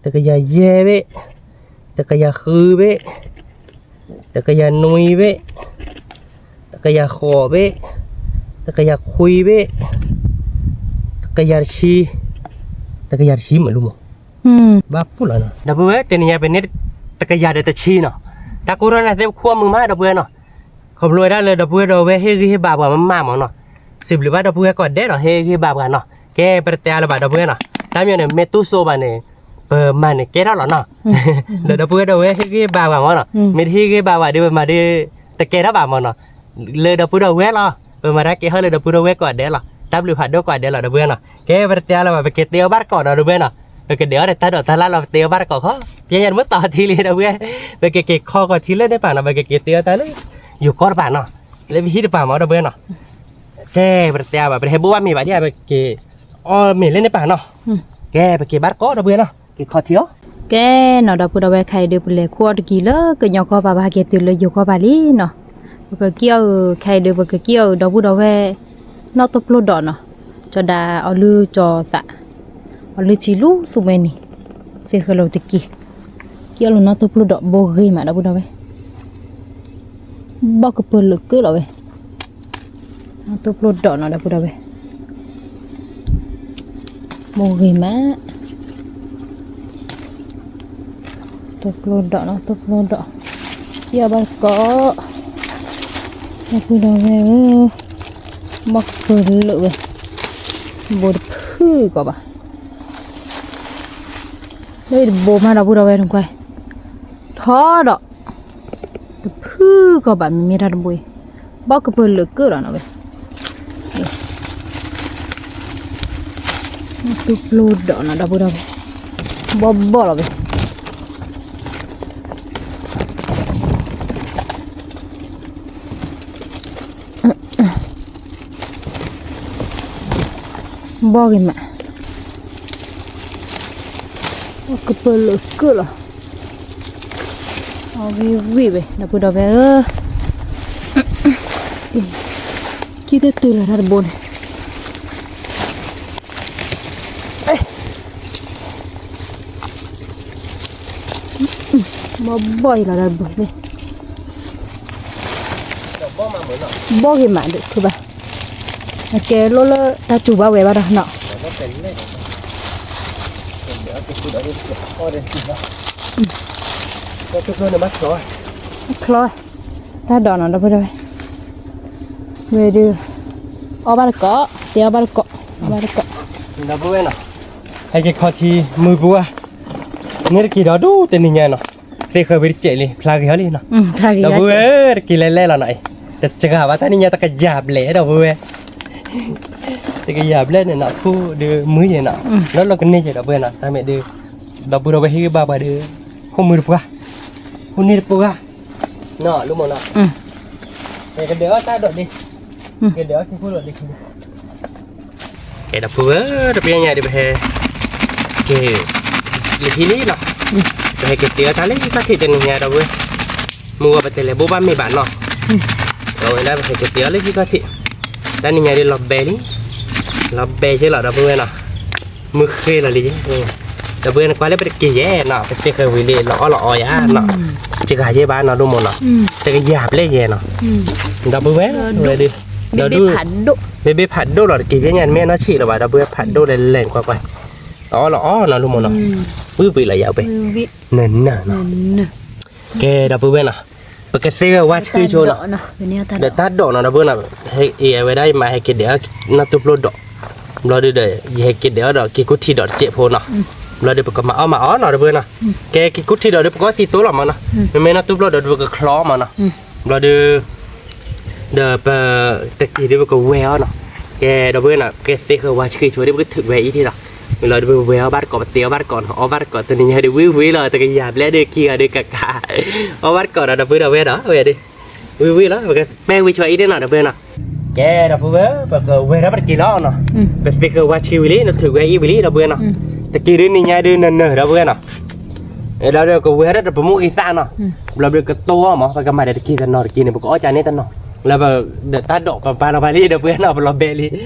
တကယၤယဲၢ်ဘ့ၣ်, တကယၤဃုဘ့ၣ်, တကယၤနွံဘ့ၣ်, တကယၤဃိးဘ့ၣ်, တကယၤခွံဘ့ၣ်, တကယၤတဆံ, တကယၤတဆံမ့ၢ်လူမး, ဘၣ်ပူၣ်လီၤနီၤ ဒီပုၢ်ဝဲၢ် တနံၤညါပန့ၢ် တကယၤဒီးတဆံနီၤ, တၢ်ကိၢ်ထီၣ်န့ၣ်သ့ၣ်ပခူၣ်အမုာ်မး ဒီပုၢ်ဝဲၢ်နီၤ, ခီဖျိဝဲဒၣ်လၢဒီပုၢ်ဝဲၢ်ဒီးဝဲဟ့ၣ်ဂံၢ်ဟ့ၣ်ဘါပှၤမးမးမးနီၤ, စံးဘျုးဘၣ်ဒီပုၢ်ဝဲၢ်ကိးဂၤဒဲးနီၤ ဟ့ၣ်ဂံၢ်ဟ့ၣ်ဘါပှၤနီၤ, ကဲပတတဲအါလၢၤဘၣ်ဒီပုၢ်ဝဲၢ်နီၤ, တၢ်မ့ၢ်န့ၣ် မ့ၢ်တူၢ်စိဘၣ်န့ၣ် ပမၤန့ၣ်ကဲထီၣ်လီၤနီၤ, ဒီးဒီပုၢ်ဝဲၢ်ဒီးဝဲဟ့ၣ်ဂံၢ်ဟ့ၣ်ဘါပှၤမးနီၤ, မ့ၢ်တဟ့ၣ်ဂံၢ်ဟ့ၣ်ဘါပှၤဒီးပမၤဒီး တကဲထီၣ်ဘၣ်မးနီၤ, လၢဒီပုၢ်ဒီးဝဲၢ်လီၤ, ပမၤတၢ်ကဲထီၣ်လၢဒီပုၢ်ဒီးဝဲၢ်ကိးဂၤဒဲးလီၤ, တၢ်ဘျုးဖးဒိၣ်ကိးဂၤဒဲးလီၤ ဒီပုၢ်ဝဲၢ်နီၤ, ကဲပတတဲအါလၢၤဘၣ် ပက့ၤတ့အီၣ်ဘၣ်တကိးနီၤ ဒီပုၢ်ဝဲၢ်နီၤ, ပကဒဲးအီၣ်ဒီးတၢ်ဒိးတၢ်လၢ်လီၤ ပတ့အီၣ်ဘၣ်တကိးခီ, ပျဲညါတမ့ၢ်သီထံလံ ဒီပုၢ်ဝဲၢ်, ပကက့ၤခီကီၤထံလၢန့ၣ်ပၢ်နီၤ ပကက့ၤတ့အီၣ်တၢ်လၢ ယိၤကီၢ်တပၤနီၤ, လၢပဟံၣ်တပၤမး ဒီပုၢ်ဝဲၢ်နီၤ, ကဲပတတဲအါဘၣ် ပတဟဲဘိၣ်ဘၣ်မ့ၤဘၣ်ဒ် ပက့ၤအီၣ်မ့ၤလၢန့ၣ်ပၢ်နီၤ, ကဲပက့ၤဘၣ်တကိး ဒီပုၢ်ဝဲၢ်နီၤ, က့ၤခီထံအီၤ, ကဲနီၤ ဒီပုၢ်ဒီးဝဲၢ် ခဲအံၤဒုး ပလဲၤခူၣ်အီၣ်တကံၤလၢကညီကီၢ်ပၤ ပဟဲက့ၤတုၤလၢယိၤကီၢ်ပၤလံနီၤ, ပကက့ၤအီၣ်အုး ခဲအံၤဒုး ပကက့ၤအီၣ်အုး ဒီပုၢ်ဒီးဝဲၢ် နီၣ်တိၢ်ပျိၢ်ဒီးနီၤ, ကၠီၤဒၣ်အီၤလုၢ်ကၠီၤသး, အီၤလုၢ်ထံလူသူမှဲနံၤ, သ့ၣ်ဃၢလီၤတက့ၤ, က့ၤအီၣ်လၢနီၣ်တိၢ်ပျိၢ်ဒီး ဘိဂ့ၤမး ဒီပုၢ်ဒီးဝဲၢ် ဘီကပၢၤလၢာ်ကၢလီၤဝဲ, နီၣ်တိၢ်ပျိၢ်ဒီးနီၤ ဒီပုၢ်ဒီးဝဲၢ်, ဘိဂ့ၤမး, တိၢ်ပျိၢ်ဒီးနီၤ တိၢ်ပျိၢ်ဒီး, က့ၤအီၣ်ဘၣ်တကိး, ဒီပုၢ်ဒီးဝဲၢ်ဧၢ, ဘီကပၢၤလၢာ်ဝဲ, ဘိတဖုကီးဘၣ် လၢတဘိမး ဒီပုၢ်ဒီးဝဲၢ် နကွၢ်, ထီဒီး တဖုကီးဘၣ် မ့မ့ၢ်တၢ်တဘိအံၤ, ဘီကပၢၤလၢာ်ကၢလီၤနီၤဝဲ, နီၣ်တိၢ်ပျိၢ်ဒီးနီၤ ဒီပုၢ်ဒီးဝဲၢ်, ဘီဘီလီၤဝဲ ဘီဂ့ၤမး, ကပၢၤလၢာ်ကၢလီၤ, အီၣ်ဂ့ၤဂ့ၤဝဲ ဒီပုၢ်ဒီးဝဲၢ်ဧၢ, ခံတတုၤလီၤတၢ်တဘိန့ၣ် ဘီဘီအံၤလီၤ တၢ်တဘိန့ၣ်, ဘီဂ့ၤမးဒုး ထုဘၣ်, အကဲလိၣ်လၢတၢ်စူၤဘၣ်ဝဲဘၣ်ဒီးနီၤ, ချီ, တၢ်ဒိးနီၤ ဒီပုၢ်ဒီးဝဲၢ်, ဝဲဒုး အီၣ်ဘၣ်တကိး တဲအီၣ်ဘၣ်တကိး အီၣ်ဘၣ်တကိး, ဒီပုၢ်ဝဲၢ်နီၤ, ဟဲက့ၤခီထံမုၢ်ပှၢ်, န့ၣ်တက့ၤဒီးဒူၣ်တနံၤညါနီၤ, သ့ၣ်ဃၢဝံတစဲးလံ ဖျါဂ့ၤဟီလံနီၤ, ဒီပုၢ်ဝဲၢ်တက့ၤလဲၤလဲၣ်လီၤနီၤ, တစှၤဘၣ်တၢ်နံၤညါ တကယၤဘျဲၣ် ဒီပုၢ်ဝဲၢ် တကယၤဘျဲၣ်န့ၣ်နီၤ ခိၣ်ဒုးမုၢ်ယဲနီၤ, လီၤလီၤကန့ၢ်ယဲ ဒီပုၢ်ဝဲၢ်နီၤ, တၢ်မ့ၢ်ဒုး ဒီပုၢ်ဒီးဝဲၢ်ဟ့ၣ်ဂံၢ်ဘါပှၤဒီး ခိၣ်မုၢ်တပှၢ်, ခိၣ်န့ၢ်တပှၢ်, နီၤ လူမးနီၤ, ကဒဲးအီၣ်တၢ်ဒိးဒ့, ကဒဲးအီၣ်ခံခိၣ်ဒိးဒ့, ကဲ ဒီပုၢ်ဝဲၢ် တပျဲညါဒီး ပဟဲက့ၤ လၢဟံၣ်လံနီၤ, ပဟဲက့ၤတ့အီၣ်တၢ်လၢဟံၣ်ခီၣ်ထံးတနံၤညါ ဒီပုၢ်ဝဲၢ်, မုၢ်ဂီၤပတဲလဲၤဘိၣ်ဘၣ်မ့ၤဘၣ်နီၤ, အဝဲဒၣ်ပဟဲက့ၤတ့အီၣ်လၢဟံၣ်ခီၣ်ထံး, တၢ်နံၤညါဒီးလီၤဘဲလံ, လီၤဘဲယဲလီၤ ဒီပုၢ်ဝဲၢ်နီၤ, မုၢ်ဃ့လီၤလံ, ဒီပုၢ်ဝဲၢ် နကွၢ်လၢပတက့ၤယဲနီၤ, ပသ့ၣ်ဃၢဝံၤလံ လီၤအီၣ်လီၤအီယါနီၤ, စှၤယဲဘၣ်နီၤ လူမးနီၤ, တကယၤဘျဲၣ်ယဲနီၤ, ဒီပုၢ်ဝဲၢ် ဝဲဒုး ဒီးဒုး ဘ့ၣ်ဘ့ၣ်ဖးဒိၣ်လီၤ တက့ၤဖဲညါ နမ့ၢ်နီၢ်ဆံးလီၤဘၣ် ဒီပုၢ်ဝဲၢ် ဖးဒိၣ်လဲၤလဲၤနကွၢ်ကွၢ်, လီၤအီၣ်လီၤအီနီၤ လူမးနီၤ, ဝံၣ်ဝံၣ်လီၤယၤဝဲ, နၢ်နၢ်နီၤ, ကဲ ဒီပုၢ်ဝဲၢ်နီၤ, ပကသ့ၣ်ဂၢၢ်ဝါဆှံဆိနီၤ, ဒီးတၢ်ဒိးနီၤ ဒီပုၢ်ဝဲၢ်နီၤ, အဝဲဒၣ်ယမၤဟဲက့ၤဒဲးအီၣ် နီၢ်တိၢ်ပျိၢ်ဒီး, ဘျီဒုးဒီး ယဟဲက့ၤဒဲးအီၣ်ဒီး က့ၤကူထံဒီးတစဲးဖိနီၤ, ဘျီဒုးပကမၤအီၣ်မၤအီနီၤ ဒီပုၢ်ဝဲၢ်နီၤ, ကဲ က့ၤကူထံဒီးဒုး ပကအီၣ်သံသိလီၤမးနီၤ, မ့မ့ၢ်နီၢ်တိၢ်ပျိၢ်ဒီးဒုး ပကချီမးနီၤ, ဘျီဒုး ဒီးပတက့ၤဒုး ပကဝဲၤအီၤနီၤ, ကဲ ဒီပုၢ်ဝဲၢ်နီၤ, ကသ့ၣ်ဃၢဝါဆှံဆိဒီး ပကထုးဝဲအံၤထံၣ်လီၤ, မ့ၢ်လီၤဒုး ပဝဲၤအီၣ်ဘၣ်တကိး ပတ့အီၣ်ဘၣ်တကိးနီၤ, အီၣ်ဘၣ်တကိး တနံၤညါဒုး ဝံၣ်ဝံၣ်လီၤ တကယၤဘျဲၣ်ဒုး ခံဂၤဒုးကကး, အီၣ်ဘၣ်တကိးဒီး ဒီပုၢ်ဝဲၢ်ဒီး ဝဲဒုး ဝံၣ်ဝံၣ်လီၤ ပကပဲဝံၤဆိအံၤဒၣ်နီၤ ဒီပုၢ်ဝဲၢ်နီၤ, ကဲ ဒီပုၢ်ဝဲၢ် ပကဝဲၤထီၣ်ပတက့ၢ်လီၤနီၤ. ပသ့ဃၢၤဝါဆံဝံၤလံ နထုးဝဲအံၤဝံၤလံ ဒီပုၢ်ဝဲၢ်နီၤ. တက့ၢ်ဒုးနံၤညါဒုးနနၢၤ ဒီပုၢ်ဝဲၢ်နီၤ. လီၤဒီးကဝဲၤထီၣ်ဒီးပမိၢ်ဂ့ၤသၣ်နီၤ. ဘျီဒီးကတိၢ်အီၤမး ပကမၤဒီးတက့ၢ်တနီၤတက့ၢ်န့ၣ် ပကအီၣ်ကၢန့ၣ်တနီၤ. လၢပတၢ်ဒိးပပာ်လီၤပာ်လံ ဒီပုၢ်ဝဲၢ်နီၤ ပလီၤဘဲလံ. ဘျီ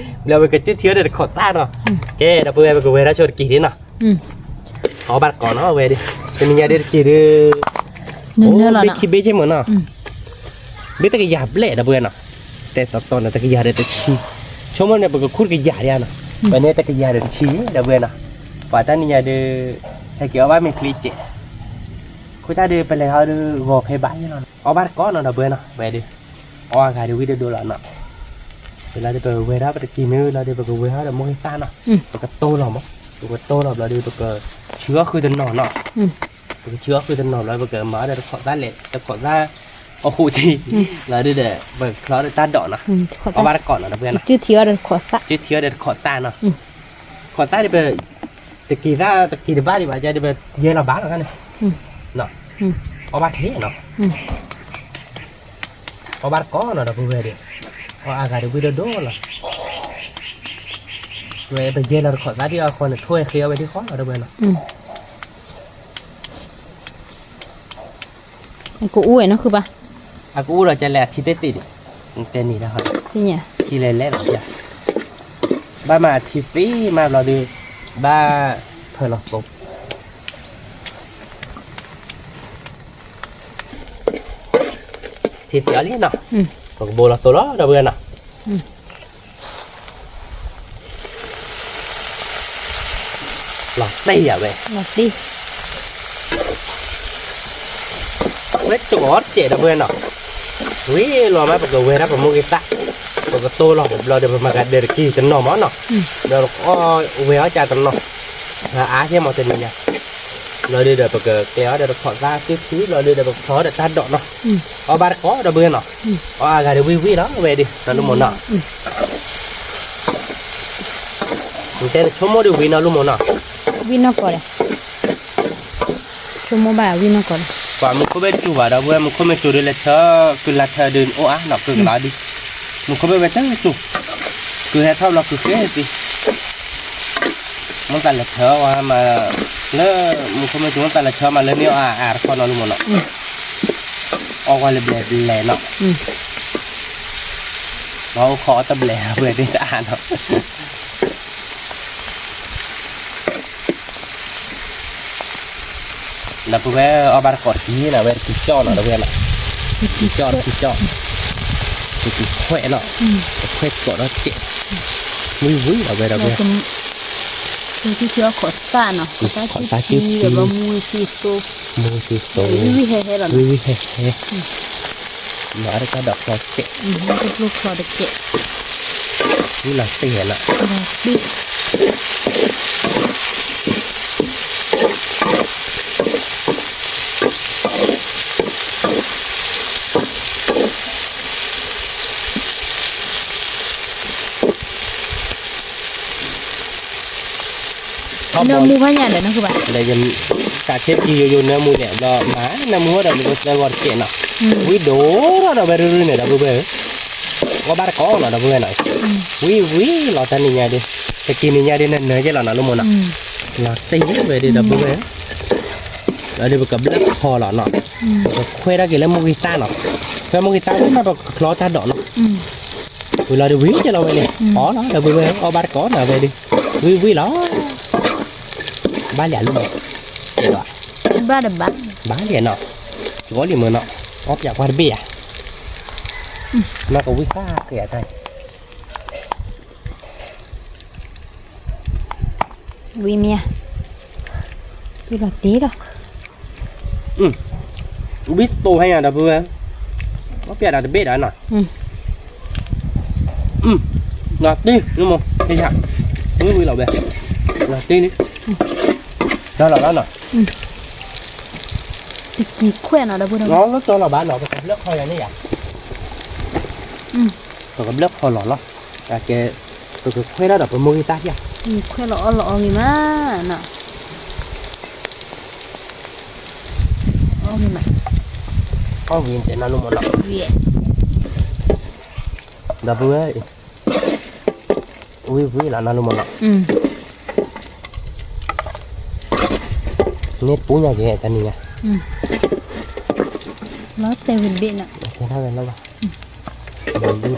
ဝဲကစုၣ်ထံအီၤဒီးတခိးသၣ်နီၤ. ကဲ ဒီပုၢ်ဝဲၢ် ပကဝဲၤထီၣ်ဆိတက့ၢ်ဒ်နီၤ. အီၣ်ဘၣ်တကိးနီၤ ဝဲဒုး တနံၤညါဒုးတက့ၢ်ဒုး အိၣ်ဘ့ခံဘ့က့မ့ၢ်နီၤ. ဘ့တကယၤဘျဲၣ် ဒီပုၢ်ဝဲၢ်နီၤ. တဲတီတီန့ၣ် တကယၤဒီးတဆံ. ဆိကမိၣ်န့ၣ် ပကခူၣ်တကယၤဒံးနီၤ. ပန့ၢ်တကယၤဒီးတဆံ ဒီပုၢ်ဝဲၢ်နီၤ. ပှၤတၢ်နံၤညါဒုး ဟဲက့ၤအီၣ်ဘၣ်မ့ၤချံကဲး. ခိၣ်တၢ်ဒုးပလဲၤဟီဒုးဂီၤဖဲဘၣ်ယဲလီၤနီၤ. အီၣ်ဘၣ်တကိးနီၤ ဒီပုၢ်ဝဲၢ်နီၤ ဝဲဒုး. အီၣ်အဂၤဒုးဝံၣ်ဒိၣ်ဒိၣ်လီၤနီၤ. ဝဲလီၤဒုးပဝဲၤထီၣ်ပတက့ၢ်မ့ၢ်ဝံၤလီၤဒုး ပကဝဲၤထီၣ်ဒီးမိၢ်ဂ့ၤသၣ်နီၤ. ပကတိၢ်လီၤမး. ပကတိၢ်လီၤဘျီဒုး ပကဆူအီၣ်ဃုာ်တနီၤနီၤ. ပကဆူအီၣ်ဃုာ်တနီၤဘျီ ပကမၤအီၤဒီးတခိးသၣ်လဲၣ် တခိးသၣ် အဃိတံၢ် လီၤဒုးဒီး ပကချီဒီးတၢ်ဒိးနီၤ. အီၣ်ဘၣ်တကိးနီၤ ဒီပုၢ်ဝဲၢ်နီၤ. စုၣ်ထံအီၤဒီးတခိးသၣ် စုၣ်ထံအီၤဒီးတခိးသၣ်နီၤ. တခိးသၣ်ဒုးပ တက့ၢ်သၣ်တက့ၢ်တဘၣ်ဒံးဘၣ် ကဲဒုးပယဲလီၤဘၣ်လီၤန့ၣ်. အီၣ်ဘၣ်ထဲနီၤ. အီၣ်ဘၣ်တကိးနီၤ ဒီပုၢ်ဝဲၢ်ဒုး. အီၣ်အဂၤဒုးဝံၣ်ဒိၣ်ဒိၣ်လီၤ. ဝဲပယဲလီၤတခိးသၣ်ဒုးအဃိန့ၣ် ထိၣ်ဝဲဃ့အီၣ်ဝဲဒ်ဃီလီၤ ဒီပုၢ်ဝဲၢ်နီၤ. အကအိၣ်ဝဲနီၤ ဃုဘၣ်. အကအိၣ်ဒီးကလဲၤအထံသ့ၣ်သ့ၣ်ဒံး. တဲန့ၣ်တၢ်ဟီ ထံလဲၤလဲၤလီၤ. ဘၣ်မၤအထံသ့ၣ်မးဘျီဒုး ဘၣ်ဖၢလီၤသိ ထံသ့ၣ်အီၤလံနီၤ. ပကဘိလီၤသိလီၤ ဒီပုၢ်ဝဲၢ်နီၤ. လီၤတံၢ်ယၤဝဲ လီၤတံၢ် ဝဲကီတစဲး ဒီပုၢ်ဝဲၢ်နီၤ. ဝံၤလီၤမး ပကဝဲၤဒၣ်ပမိၢ်ဂ့ၤသၣ် ပကတိၢ်လီၤဘျီဒီး ပမၤကဒီးတက့ၢ်တနီၤမးနီၤ. ဒီးအီၣ်ဝဲအီၣ်ကၢတနီၤ အါထဲမးတနံၤညါ ဘျီဒုးဒီး ပကကဲအီၤဒီးတခိးသၣ်စုၣ်ထံ ဘျီဒုးဒီး ပကဖျီဒီးတၢ်ဒိးနီၤ. အီၣ်ဘၣ်တကိး ဒီပုၢ်ဝဲၢ်နီၤ. အီၣ်အဂၤဒုးဝံၣ်ဝံၣ်လီၤ ဝဲဒုး နီၤလူမုၢ်နီၤ. နတဲနဆိကမိၣ်ဒုးဝံၤ နီၤလူမုၢ်နီၤ. ဝံၣ်နီၢ်ကီးဒီး ဆိကမိၣ်ဘၣ်ဝံၣ်နီၢ်ကီးဒီး ပှၤမူခိၣ်ဘ့ၣ်တူၢ်ဘၣ် ဒီပုၢ်ဝဲၢ် မူခိၣ်မ့ၢ်တူၢ်ဒုး လဲၤထၢ ကုလါထၢဒုးအိၣ်အါနီၤ ကုကလါဒုး မူခိၣ်ဘ့ၣ်ဝဲတတူၢ် ကုဟဲထီၣ်ဘျီကုကဲသံ မ့ၢ်သးလဲၤထၢဝဲမး လၢ မူခိၣ်မ့ၢ်တူၢ် မ့ၢ်သးလဲၤထၢမး လၢမ့ၢ်အီၣ်အါအါတခီ နီၤလူမုၢ်နီၤ. အီၣ်ဝဲလၢဘျဲၣ်ဘျဲၣ်နီၤ. မ့ၢ်အိၣ်ခိးအီၣ်တဘျဲၣ် ဝဲသ့ၣ်တအါနီၤ. ဒီပုၢ်ဝဲၢ် အီၣ်ဘၣ်တကိးတက့ၢ်နီၤ ဝဲတက့ၤကၠီၣ်နီၤ ဒီပုၢ်ဝဲၢ်နီၤ. တက့ၤကၠီၣ် တက့ၤကၠီၣ် တက့ၤခွဲးနီၤ တခွဲးကိးထီၣ်စဲး ဝံၣ်ဝံၣ်လီၤဝဲဒီးဝဲ တထံၣ်အီၣ်ခိးသၣ်နီၤ ခိးသၣ်စုၣ်ထံ ဒီးဘျီမူဝံၣ်သံသိ မူဝံၣ်သံသိ ဝံၣ်ဝံၣ်ဟဲဟဲလီၤ ဝံၣ်ဝံၣ်ဟဲဟဲ မၤတၢ်ဒိးဖျီတကဲး တဖျိဖျီတကဲး ဝံၣ်လီၤတံၢ်ဟဲလီၤ နၢမူဖးညါဒီး နၢ်ဟူဘၣ် ဒီးယကးဆ့ကံယိယိနၢမူန့ၣ် ဘျီမၤနၢမူဝဲဒီးမ့ၢ်ကသၢဂီၤတကဲးနီၤ ဝံၣ်ဒိၣ်ထီၣ်ဒီးဝဲရုၢ်ရုၢ်န့ၣ် ဒီပုၢ်ဝဲၢ်ဧၢ အီၣ်ဘၣ်တကိးနီၤ ဒီပုၢ်ဝဲၢ်နီၤ ဝံၣ်ဝံၣ်လီၤတၢ်နံၤညါဒုး တက့ၢ်နံၤညါဒုး နနၢၤက့ၤလီၤနီၤ လူမုၢ်နီၤ လီၤတံၢ်ဝဲဒုး ဒီပုၢ်ဝဲၢ်ဧၢ ဒီးဒုးပကဘျၢၣ်ဖီလီၤနီၤ ပကခွဲးထီၣ်က့ၤလၢမိၢ်ဂံၢ်သၣ်နီၤ ခွဲးမိၢ်ဂံၢ်သၣ်ဝံၤမး ပကဖျီတၢ်ဒိးနီၤ ဝံၤလီၤဒုးဝံၤကဲလီၤဝဲန့ၣ် အီၣ်လီၤ ဒီပုၢ်ဝဲၢ် အီၣ်ဘၣ်တကိးနီၤဝဲဒုး ဝံၤဝံၤလီၤ ဘၣ်လံလူမုၢ် ကဲလီၤ ဘၣ်တဘၣ် ဘၣ်လံနီၤ ကီလံမုၢ်နီၤ အီၣ်ပၠးကွၢ်တဘ့ၣ်ဧါ မ့ၢ်ကဝံၣ်ဃၣ်က့ၤအတၢ် ဝံၤမ့ၢ်ဧါ ဝံၤလီၤတံၢ်လီၤ ဝံၤတိၤဟဲညါဒီပုၢ်ဝဲၢ် အီၣ်ပၠးဒီးတဘ့ၣ်ဒီးနီၤ လီၤတံၢ် နမ့ၢ် ဟဲယၤ ဝံၤဝံၤလီၤဝဲ လီၤတံၢ်န့ၣ် ဒီးလီၤလီၤနီၤ တကံၤခွဲးနီၤဒီပုၢ်ဝဲၢ် လီၤလီၤတီၤလီၤဘၣ်နီၤ ပကဘျၢၣ်ခီယၤန့ၣ်ယၤ ပကဘျၢၣ်ခီလီၤလီၤ အကဲ ပကခွဲးဒၣ်ဒီးပမိၢ်ဂံၢ်သၣ်ဖၠၣ် ခွဲးလီၤအီၣ်လီၤအီၣ်ဂ့ၤမး အီၣ်ဂ့ၤမး အီၣ်ဂ့ၤတဲနၤလိမ့ၢ်နီၤ ဂ့ၤ ဒီပုၢ်ဝဲၢ်, ဝံၣ်ဝံၣ်လီၤနီၤ လူမၢ်နီၤ, န့ၢ်ပူညါက့ၤတနံၤညါ, လီၤတဲာ်ဝံၤတဘ့ၣ်နီၤ, ဝံၣ်ဒီး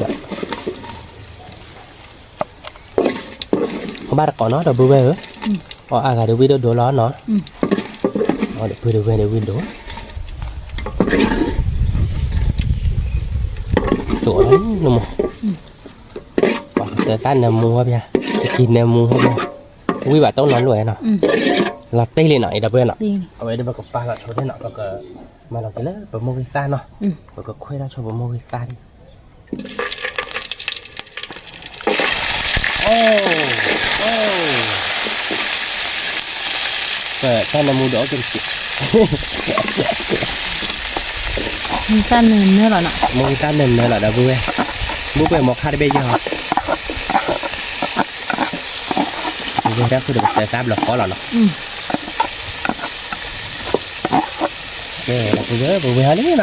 ဘၣ်တကိးနီၤ ဒီပုၢ်ဝဲၢ်ဧၢ, အီၣ်အါဂၤဒီးဝံၣ်ဒိၣ်ဒိၣ်လီၤနီၤ, ဒီပုၢ်ဝဲၢ်ဒီးဝံၣ်ဒိၣ်, တိၢ်လီၤနီၤ, ပှၤကသၢသၣ်နၢမူဟီၣ်ဖျါ, ကက့ၤနၢမူဟီၣ်ဖျါ, ဝံၣ်ဘၣ်တအိၣ်နီတလၢ်နီၤ, လီၤတ့ၢ်လံနီၤ အံၤဒီပုၢ်ဝဲၢ်နီၤ, အဝဲဒၣ်ပကပာ်လီၤဆိဒၣ်နီၤ ပကမၤလီၤက့ၤလၢပမိၢ်ဂံၢ်သၣ်နီၤ, ပကခွဲးထီၣ်ဆိပမိၢ်ဂံၢ်သၣ်ဒၣ် အိ, ပတၢ်နၢမူဒီးအီၣ်က့ၤတက့ၢ်, မိၢ်ဂံၢ်သၣ်နၢနၢလီၤနီၤ, မိၢ်ဂံၢ်သၣ်နၢနၢလီၤ ဒီပုၢ်ဝဲၢ်, ဘူးကွဲးမီၤခါတဘ့ၣ်ယီၤ, ဝဲဒၣ်ခိၣ်ဒီးပသၢသၣ်ဘျီဃီလီၤနီၤ. ကဲ ပဝဲ ပဝဲဟီန့ၣ်နီၤ, အ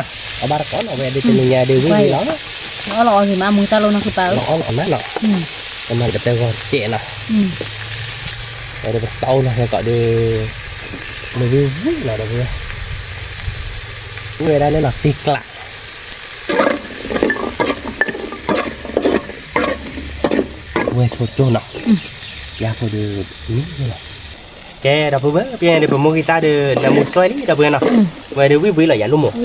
ဘၣ်တကိးနီၤ ဝဲဒၣ်တနံၤညါဒုးဝံၣ်ဝံၣ်လီၤ, လီၤအီၣ်လီၤအီၣ်ဂ့ၤမး မူတၢ်လိၣ်နီၢ်ခိပၢ်ဧၢ, လီၤအီၣ်လီၤအီၣ်မးနီၤ, ကမၤကတၢၢ်ဂီၤစဲးနီၤ, ဝဲဒၣ်ပတီၢ်လီၤဟဲကီးဒီး, မုၢ်ဝံၣ်ဝံၣ်လီၤဒီးပဝဲ, ဝဲဒၣ်န့ၣ်လီၤသံကျး ဝဲဆိကၠိနီၤ, ယဖိဒီး, ကဲ ဒီပုၢ်ဝဲၢ် ပညါဒီး ပမိၢ်ဂံၢ်သၣ်ဒီး နၢမူစွဲလံ ဒီပုၢ်ဝဲၢ်နီၤ, ဝဲဒီးဝံၣ်ဝံၣ်လီၤယၤလိၣ်မိၢ်, ပ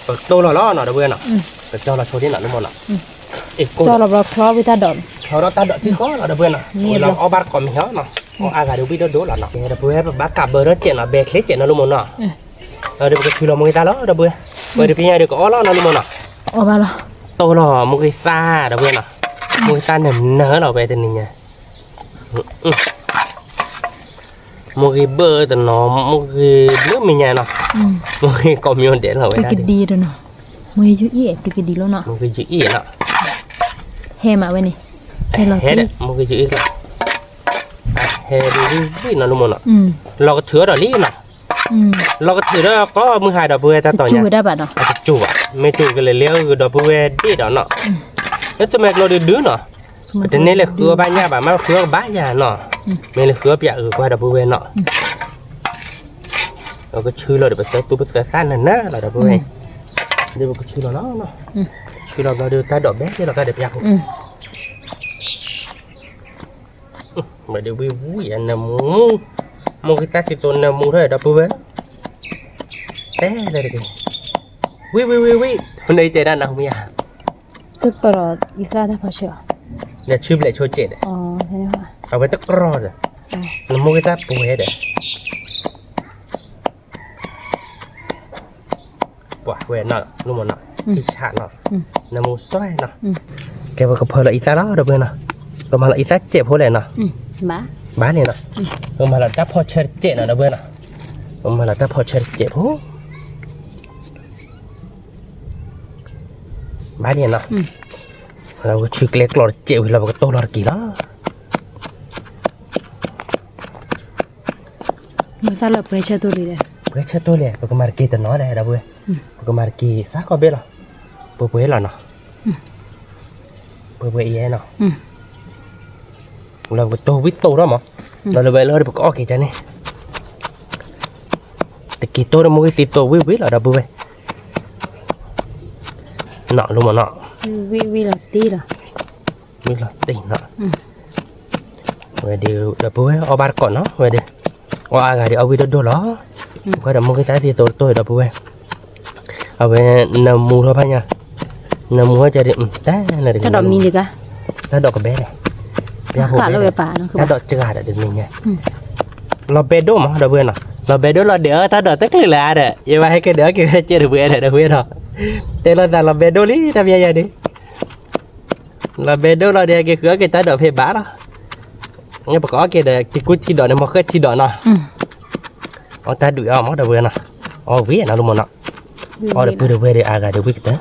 ကတိၢ်လီၤလီၤနီၤ ဒီပုၢ်ဝဲၢ်နီၤ, ပကကၠီလီၤဆိဒၣ်နီၤလိၣ်မိၢ်နီၤ, ကၠီလီၤဘျီချီဝံၣ်တၢ်ဒိး, ချီထီၣ်တၢ်ဒိးထံဃီလီၤ ဒီပုၢ်ဝဲၢ်နီၤ, လီၤအီၣ်ဘၣ်တကိးမ့ၢ်ဟီနီၤ, အီၣ်အါဂၤဒီးဝံၣ်ဒိၣ်ဒိၣ်လီၤနီၤ, ကဲ ဒီပုၢ်ဝဲၢ် ပဘၣ်ကးဘၢထီၣ်စဲးနီၤ ဘဲချ့စဲးနီၤလိၣ်မိၢ်နီၤ, ဒီးပကထုးလီၤမိၢ်ဂံၢ်သၣ်လီၤ ဒီပုၢ်ဝဲၢ်, ဝဲဒီးပညါဒီးကအီၣ်လီၤနီၤလိၣ်မိၢ်နီၤ, တိၢ်လီၤမိၢ်ဂံၢ်သၣ် ဒီပုၢ်ဝဲၢ်နီၤ, မိၢ်ဂံၢ်သၣ်နၢနၢလီၤဝဲတနံၤညါ မိၢ်ဂ့ၤဘၢတနီၤ မိၢ်ဂ့ၤဘျုးမဲာ်ညါနီၤ, မိၢ်ဂ့ၤကိးမံၤဒဲးလီၤဝဲဒၣ်, မိၢ်ဂ့ၤယုၢ်အ့ၣ် ပကဒံလီၤနီၤ, မိၢ်ဂ့ၤယုၢ်အ့ၣ်နီၤ, ဟဲမးဝဲန့ၣ်, ဟဲလီၤဟဲဒီး မိၢ်ဂ့ၤယုၢ်အ့ၣ်လီၤ, ဟဲဒုးဝံၣ်နီၤလိၣ်မိၢ်နီၤ, လီၤကထုးအီၤဒီးလံနီၤ, လီၤကထုးဒီးကီမုၢ်ဟါဒီပုၢ်ဝဲၢ်တၢ်တီၤညါ, တကၠူၢ်ဘၣ်, မ့ၢ်တူၢ်ကလဲၤလၢအဂုၤဒီပုၢ်ဝဲၢ်ဒ့ၣ်ဒီးနီၤ, လၢသမၢကျိဒုဒုနီၤ ပတန့ၢ်လဲၤဃုအီၣ်ဘၣ်ညၣ်ဘၣ် မ့ၢ်ဃုအီၣ်ကဘၣ်ယၤနီၤ, မ့ၢ်လဲၤဃုအီၣ်ပျးအုးကွၢ်ဒီပုၢ်ဝဲၢ်နီၤ, ပကဆူလီၤဒီးပသၢသူပသၢသၣ်နၢနၢလီၤဒီပုၢ်ဝဲၢ်, ဒီးပကဆူလီၤလီၤ, ဆူလီၤဘျီဒီးတၢ်ဒိးဘဲသ့ၣ်လီၤကါဒီးပျးဖိ, မ့ၢ်ဒုးဝံၣ်ဝံၣ်အနၢမူ, မိၢ်ဂံၢ်သၣ်သံသိနၢမူထီၣ်ဒီပုၢ်ဝဲၢ်, တဲလၢတက့ၢ်, ဝံၣ်ဝံၣ်ဝံၣ်ဝံၣ်, နတဲဒၣ်နၤမ့ၢ်ဧါ တကရီယသၣ်တၢ်ဖီဆၢ, ဒီးဆူဘျဲၣ်ဆိကဲးဒီး, အဝဲတကရီဒီး, နမိၢ်ဂံၢ်သၣ်ပှဲၤဒီး, ပှၤဝဲနီၤ လိၣ်မနီၤ, ဆံၣ်ဆၣ်နီၤ, နမိၢ်စွဲနီၤ, ကဲပကဖၢလီၤအံသၣ်လီၤ ဒီပုၢ်ဝဲၢ်နီၤ, ပမၤလီၤအံသၣ်စဲးဖိလဲၣ်နီၤ, ဘၣ်န့ၣ်နီၤ, ပမၤလီၤတၢ်ဖီဆၢတစဲးနီၤ ဒီပုၢ်ဝဲၢ်နီၤ, ပမၤလီၤတၢ်ဖီဆၢတစဲးဖိ ဘၣ်န့ၣ်နီၤ, ပကဆူကျဲကျီတစဲးဝံၤလီၤ ပကတိၢ်လီၤတက့ၢ်လီၤ. မၤသးလၢပှဲၤဆၢတိၢ်လံ, ပှဲၤဆၢတိၢ်လဲၣ် ပကမၤတက့ၢ်တနီၤလဲၣ် ဒီပုၢ်ဝဲၢ်, ပကမၤတက့ၢ်သးကီၢ်ဘ့ၣ်လီၤ, ပှဲၤပှဲၤလီၤနီၤ, ပှဲၤပှဲၤအံၤနီၤ, လၢပကတိၢ်ဝံၣ်တိၢ်ထီၣ်မး, လီၤလၢဝဲလၢပကအီၣ်က့ၤကန့ၣ် တက့ၢ်တိၢ်တမူက့ၤသံသိဝံၣ်ဝံၣ်လီၤ ဒီပုၢ်ဝဲၢ်, နီၤလိမနီၤ, ဝံၣ်ဝံၣ်လီၤတ့ၢ်လီၤ, ဝံၣ်လီၤတ့ၢ်နီၤ, ဝဲဒၣ်ဒီပုၢ်ဝဲၢ်အီၣ်ဘၣ်တကိးနီၤ ဝဲဒၣ်, အီၣ်အါဂၤဒီးအီၣ်ဝံၣ်ဒိၣ်ဒိၣ်လီၤ, ကွၢ်ဒီးမူက့ၤသံသိတတိၢ်ဒီပုၢ်ဝဲၢ်, အဝဲနၢမူထီၣ်ဖးညါ, နၢမူထီၣ်ကဒီး, တၢ်ဒိးမံၤတဂၤ, တၢ်ဒိးကဘဲလဲၣ်, တၢ်ဒိးစှၤဒီးတမံၤညါ, လီၤဘဲဒိၣ်မး ဒီပုၢ်ဝဲၢ်နီၤ, လီၤဘဲဒိၣ်လီၤဒဲးအီၣ်တၢ်ဒိးတချုးလၢၤဒီး ယဘၣ်ဟဲက့ၤဒဲးအီၣ်က့ၤဝဲကဲဒီပုၢ်ဝဲၢ်ဒီး ဒီပုၢ်ဝဲၢ်ဒီး, တဲလီၤသးလီၤဘဲဒိၣ်လံ တၢ်ပျဲယၤဒုး လီၤဘဲဒိၣ်လီၤဒီး က့ၤဃုအီၣ်က့ၤတၢ်ဒိးဖဲဘၣ်လီၤ, ပကအီၣ်က့ၤဒီး က့ၤကူထံဒိးန့ၣ် မ့ၢ်ဃဲၢ်ထံဒိးနီၤ, အီၣ်တၢ်ဒုးအီၣ်မး ဒီပုၢ်ဝဲၢ်နီၤ, အီၣ်ဝံၤနီၤလိမနီၤ, အီၣ်ဒီးပုၢ်ဒီပုၢ်ဝဲၢ်ဒီးအါဂၤဒီးဝံၣ်ကတၢၢ်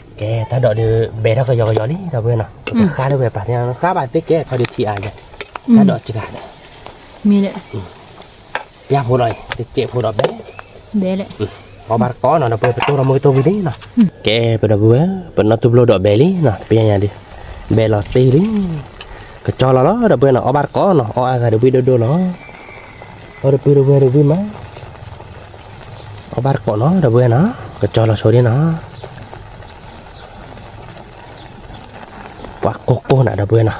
ကဲ တၢ်ဒိးဒီး ဘဲထီၣ်ကယီကယီလံ ဒီပုၢ်ဝဲၢ်နီၤ, ဃါလၢဝဲပာ်သ့ ဃါဘၣ်သ့ကဲ ခီဒုးထံအါယၤ, တၢ်ဒိးစှၤဒီး, ပျၢ်ဖိလီၤအံၤ တစဲးဖိဒီးဘဲ, ဘဲလဲၣ်, အီၣ်ဘၣ်တကိးနီၤ ဒီပုၢ်ဝဲၢ် ပတိၢ်လီၤမုၢ်ကတိၢ်ဝံၤလံနီၤ. ကဲ ပဒီပုၢ်ဝဲၢ် ပနီၢ်သူဘျိဒီးဘဲလံနီၤ ပယၤညါဒုး ဘဲလီၤတ့ၢ်လံ ကကၠီလီၤလီၤ ဒီပုၢ်ဝဲၢ်နီၤ အီၣ်ဘၣ်တကိးနီၤ အီၣ်အါဂၤဒုးဝံၣ်ဒိၣ်ဒိၣ်လီၤ အီၣ်ဒီပုၢ်ဝဲၢ်ဒုးဝံၣ်မး အီၣ်ဘၣ်တကိးနီၤ ဒီပုၢ်ဝဲၢ်နီၤ ကကၠီလီၤဆိဒ်နီၤ ပှၤကိၢ်ကိၢ်နၤ ဒီပုၢ်ဝဲၢ်နီၤ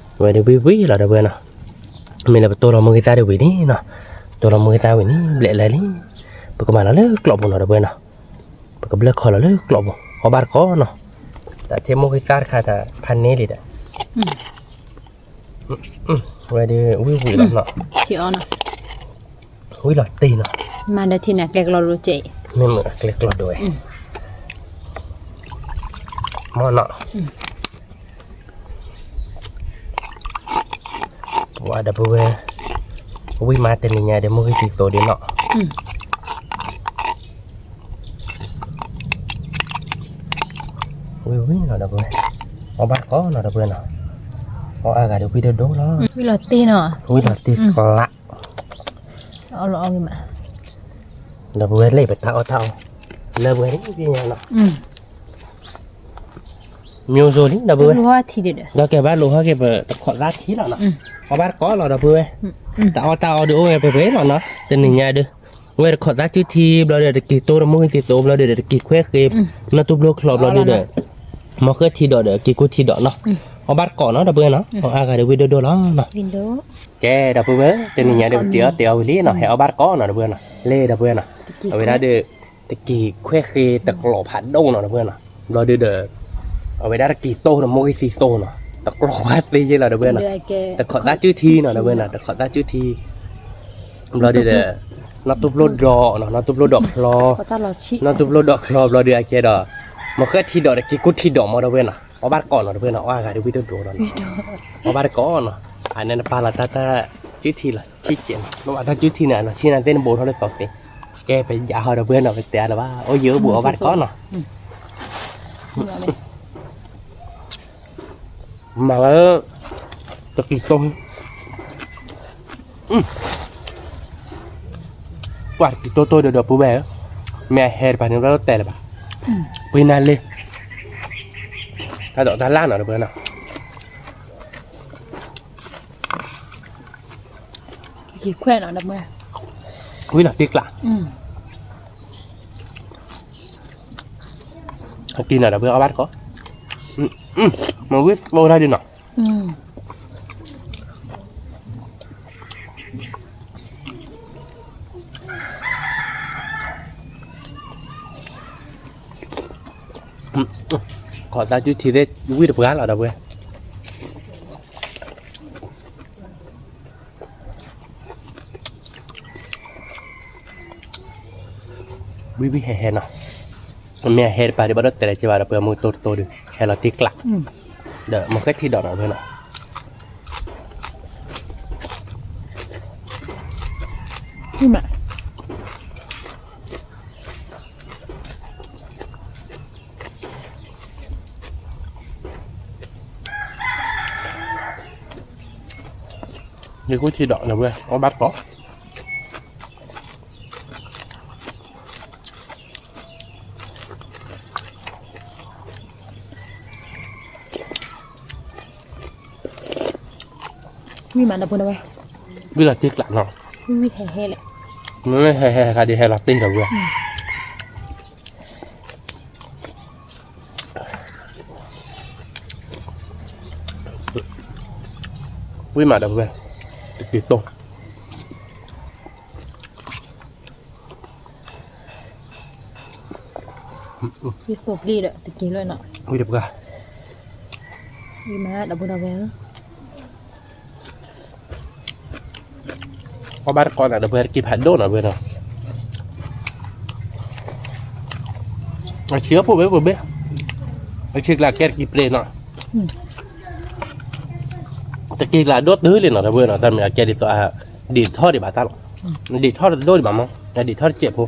ဝဲဒုးဝံၣ်ဝံၣ်လီၤ ဒီပုၢ်ဝဲၢ်နီၤ မ့ၢ်လၢပတိၢ်လီၤမုၢ်ဂ့ၤသၣ်ဒုးဝံၤလံနီၤ တိၢ်လီၤမုၢ်ဂ့ၤသၣ်ဝံၤလံ ဘျဲးလၢလံ ပကမၤလီၤလၢကျိးပူၤနီၤ ဒီပုၢ်ဝဲၢ်နီၤ ပကဘျၢၣ်ခီလီၤလၢကျိးပူၤ အီၣ်ဘၣ်တကိးနီၤ တၢ်ထဲမုၢ်ဂ့ၤသၣ်တခါတၢ်ဖးန့ၢ်လံဒီး ဝဲဒုးဝံၣ်ဝံၣ်လီၤနီၤ ဝံၣ်လီၤတ့ၢ်နီၤ မၤဒီးထံၣ်န့ၣ် အကျဲကျီဒိၣ်ကဲ မ့ၢ်မ့ၢ်အကျဲကျီဒိၣ်ဝဲ မ့ၢ်နီၤ ပှၤဒီပုၢ်ဝဲၢ် ဝံၣ်မးတနံၤညါဒီး မုၢ်ဂံၢ်သံသိဒုးနီၤ ဝံၣ်ဝံၣ်နီၤ ဒီပုၢ်ဝဲၢ် အီၣ်ဘၣ်တကိးနီၤ ဒီပုၢ်ဝဲၢ်နီၤ အီၣ်အါဂၤဒီးဝံၣ်ဒိၣ်ဒိၣ်လီၤ ဝံၣ်လီၤတ့ၢ်နီၤ ဝံၣ်လီၤတ့ၢ်ကျါ အီၣ်လီၤအီၣ်ဂ့ၤမး ဒီပုၢ်ဝဲၢ်လၢပတၢ်အီၣ်တၢ်အီ လၢပှဲၤဒ်ပညါနီၤ မျိုးစုံလံ ဒီပုၢ်ဝဲၢ် ဒီးကဲဘၣ်လိာ်ဟီၣ်က့ၤပတခိးသၣ်ထံလီၤနီၤ အီၣ်ဘၣ်တကိးလီၤ ဒီပုၢ်ဝဲၢ် တၢ်အီၣ်တၢ်အီဒုးအိၣ်ဝဲပှဲၤပှဲၤလီၤနီၤ တနံၤညါဒုး ဝဲတခိးသၣ်စုထံဘျီဒီး တက့ၤတိၢ်တမုၢ်ဂံၢ်သံသိဘျီဒီး တက့ၤခွဲဃ့ နီၢ်တူၢ်ဘျိချီဘျီဒုးဒီး မီၤဃၢၣ်ထံဒီးဒီး က့ၤကိၢ်ထံဒီးနီၤ အီၣ်ဘၣ်တကိးနီၤ ဒီပုၢ်ဝဲၢ်နီၤ အီၣ်အါဂၤဒီးဝံၣ်ဒိၣ်ဒိၣ်လီၤနီၤ ကဲ ဒီပုၢ်ဝဲၢ် တနံၤညါဒီး ပတ့အီၣ်တ့အီၣ်ဝံၤလံနီၤ ဟဲအီၣ်ဘၣ်တကိးနီၤ ဒီပုၢ်ဝဲၢ်နီၤ လၢဒီပုၢ်ဝဲၢ်နီၤ အဝဲဒၣ်ဒီး တက့ၤခွဲဃ့တကျိးဖးဒိၣ်နီၤ ဒီပုၢ်ဝဲၢ်နီၤ ဘျီဒုးဒီး အဝဲဒၣ်တက့ၤတိၢ်တမုၢ်ဂံၢ်သံသိနီၤ တကျိးဘၣ်သ့ယဲလီၤ ဒီပုၢ်ဝဲၢ်နီၤ တခိးသၣ်စုထံနီၤ ဒီပုၢ်ဝဲၢ်နီၤ တခိးသၣ်စုထံ ဘျီဒုးဒီး နီၢ်တူၢ်ဘျိဒီးနီၤ နီၢ်တူၢ်ဘျိဒီးချီ နီၢ်တူၢ်ဘျိဒီးချီဘျီဒုးအကဲဒီး မီၤဃၢၣ်ထံဒီးတက့ၤကိၢ်ထံဒီးမီၤ ဒီပုၢ်ဝဲၢ်နီၤ အီၣ်ဘၣ်တကိးနီၤ ဒီပုၢ်ဝဲၢ်နီၤ အီၣ်အါဂၤဒီးဝံၣ်ဒိၣ်ဒိၣ်လီၤနီၤ အီၣ်ဘၣ်တကိးနီၤ အန့ၣ်နပာ်လီၤတၢ်တၢ်စုထံလီၤ ဆံးကဲးနီၤ နဘၣ်တၢ်စုထံန့ၣ် အလီၤဆံးနၤသ့ၣ်နဘိးထီၣ်လၢသီသ့ ကဲပယါဟီဒီပုၢ်ဝဲၢ်နီၤ ပတဲအါလၢၤဘၣ် အိၣ်ယၢၤအိၣ်ဘူးအီၣ်ဘၣ်တကိးနီၤ မၤလၢ တကံၢ်တိၢ် ပှၤတကံၢ်တိၢ်တိၢ်ဒီးဒီပုၢ်ဝဲၢ် မ့ၢ်အဟဲတပၤန့ၣ် ဘၣ်တဲလၢၤဘၣ် ပှ့ၤနၤလ့ တၢ်ဒိးတၢ်လၢ်နီၤ ဒီပုၢ်ဝဲၢ်နီၤ ယံၤခွဲးနီၤ ဒီပုၢ်ဝဲၢ် ဝံၣ်လီၤတ့ၢ်ကျး အကံနီၤ ဒီပုၢ်ဝဲၢ် အီၣ်ဘၣ်တကိး မ့ၢ်ဝံၣ်သိတၢ်ဒုးနီၤ ခိးသၣ်စုထံသ့ၣ် ဝံၣ်တပှၢ်လီၤ ဒီပုၢ်ဝဲၢ် ဝံၣ်ဝံၣ်ဟဲဟဲနီၤ မ့ၢ်အဟဲတပၤဒုး ဘၣ်ဒီးတဲလၢက့ဘၣ်ဒီး ပှၤမူတိတိဒုး ဟဲလီၤတ့ၢ်ကျး ဒီးမီၤဃဲထံဒီးနီၤ ဒီပုၢ်ဝဲၢ်နီၤ ယကိၢ်ထံဒီး ဒီပုၢ်ဝဲၢ် အီၣ်ဘၣ်တကိး ဝံၣ်မး ဒီပုၢ်ဝဲၢ် ဝံၣ်လီၤတ့ၢ်ကျးနီၤ ဝံၣ်ဝံၣ်ဟဲဟဲလဲၣ် မ့မ့ၢ်ဟဲဟဲခါဒုး ဟဲလီၤတ့ၢ်ဒီးဝဲ ဝံၣ်မး ဒီပုၢ်ဝဲၢ် တက့ၤတိၢ် ယသိၣ်ပျံၤဒီး တက့ၤလၢနီၤ ဝံၣ်တပှၢ် ဝံၣ်မး ဒီပုၢ်ဝဲၢ် အီၣ်ဘၣ်တကိးနီၤ ဒီပုၢ်ဝဲၢ် တက့ၤဖးဒိၣ်နီၤ ဒီပုၢ်ဝဲၢ်နီၤ အဆံးအဖိဘ့ၣ်ဖိဘ့ၣ် အဆံးကျါကဲတက့ၤပျဲနီၤ တက့ၤကျါဒိၣ်တုၤလံနီၤ ဒီပုၢ်ဝဲၢ်နီၤ တၢ်မ့ၢ်အကဲဒ်သိးအ ဒံးထီၣ်ဒံးဘၣ်တၢ်လီၤ ဒံးထီၣ်တဒိၣ်ဒံးဘၣ်မး ဒံးထီၣ်တစဲးဖိ အီၣ်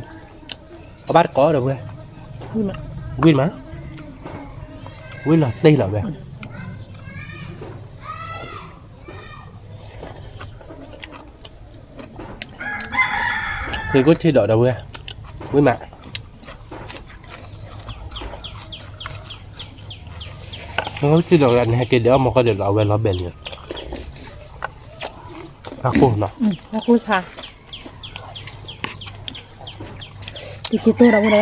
ဘၣ်တကိး ဒီပုၢ်ဝဲၢ် ဝံၣ်မး ဝံၣ်လီၤတ့ၢ်လီၤဝဲ ယကိၢ်ထံဒီး ဒီပုၢ်ဝဲၢ် ဝံၣ်မး နကထံၣ်ဒီးနဟဲက့ၤဒဲးအီၣ်မီၢ်ကီၢ်ဒဲးလီၤ အဝဲလီၤဘဲလံ, အကိၢ်နီၤ, အကိၢ်ဆါ, တက့ၤတိၢ်ဒီးဝဲဒီး, ဝဲဒုး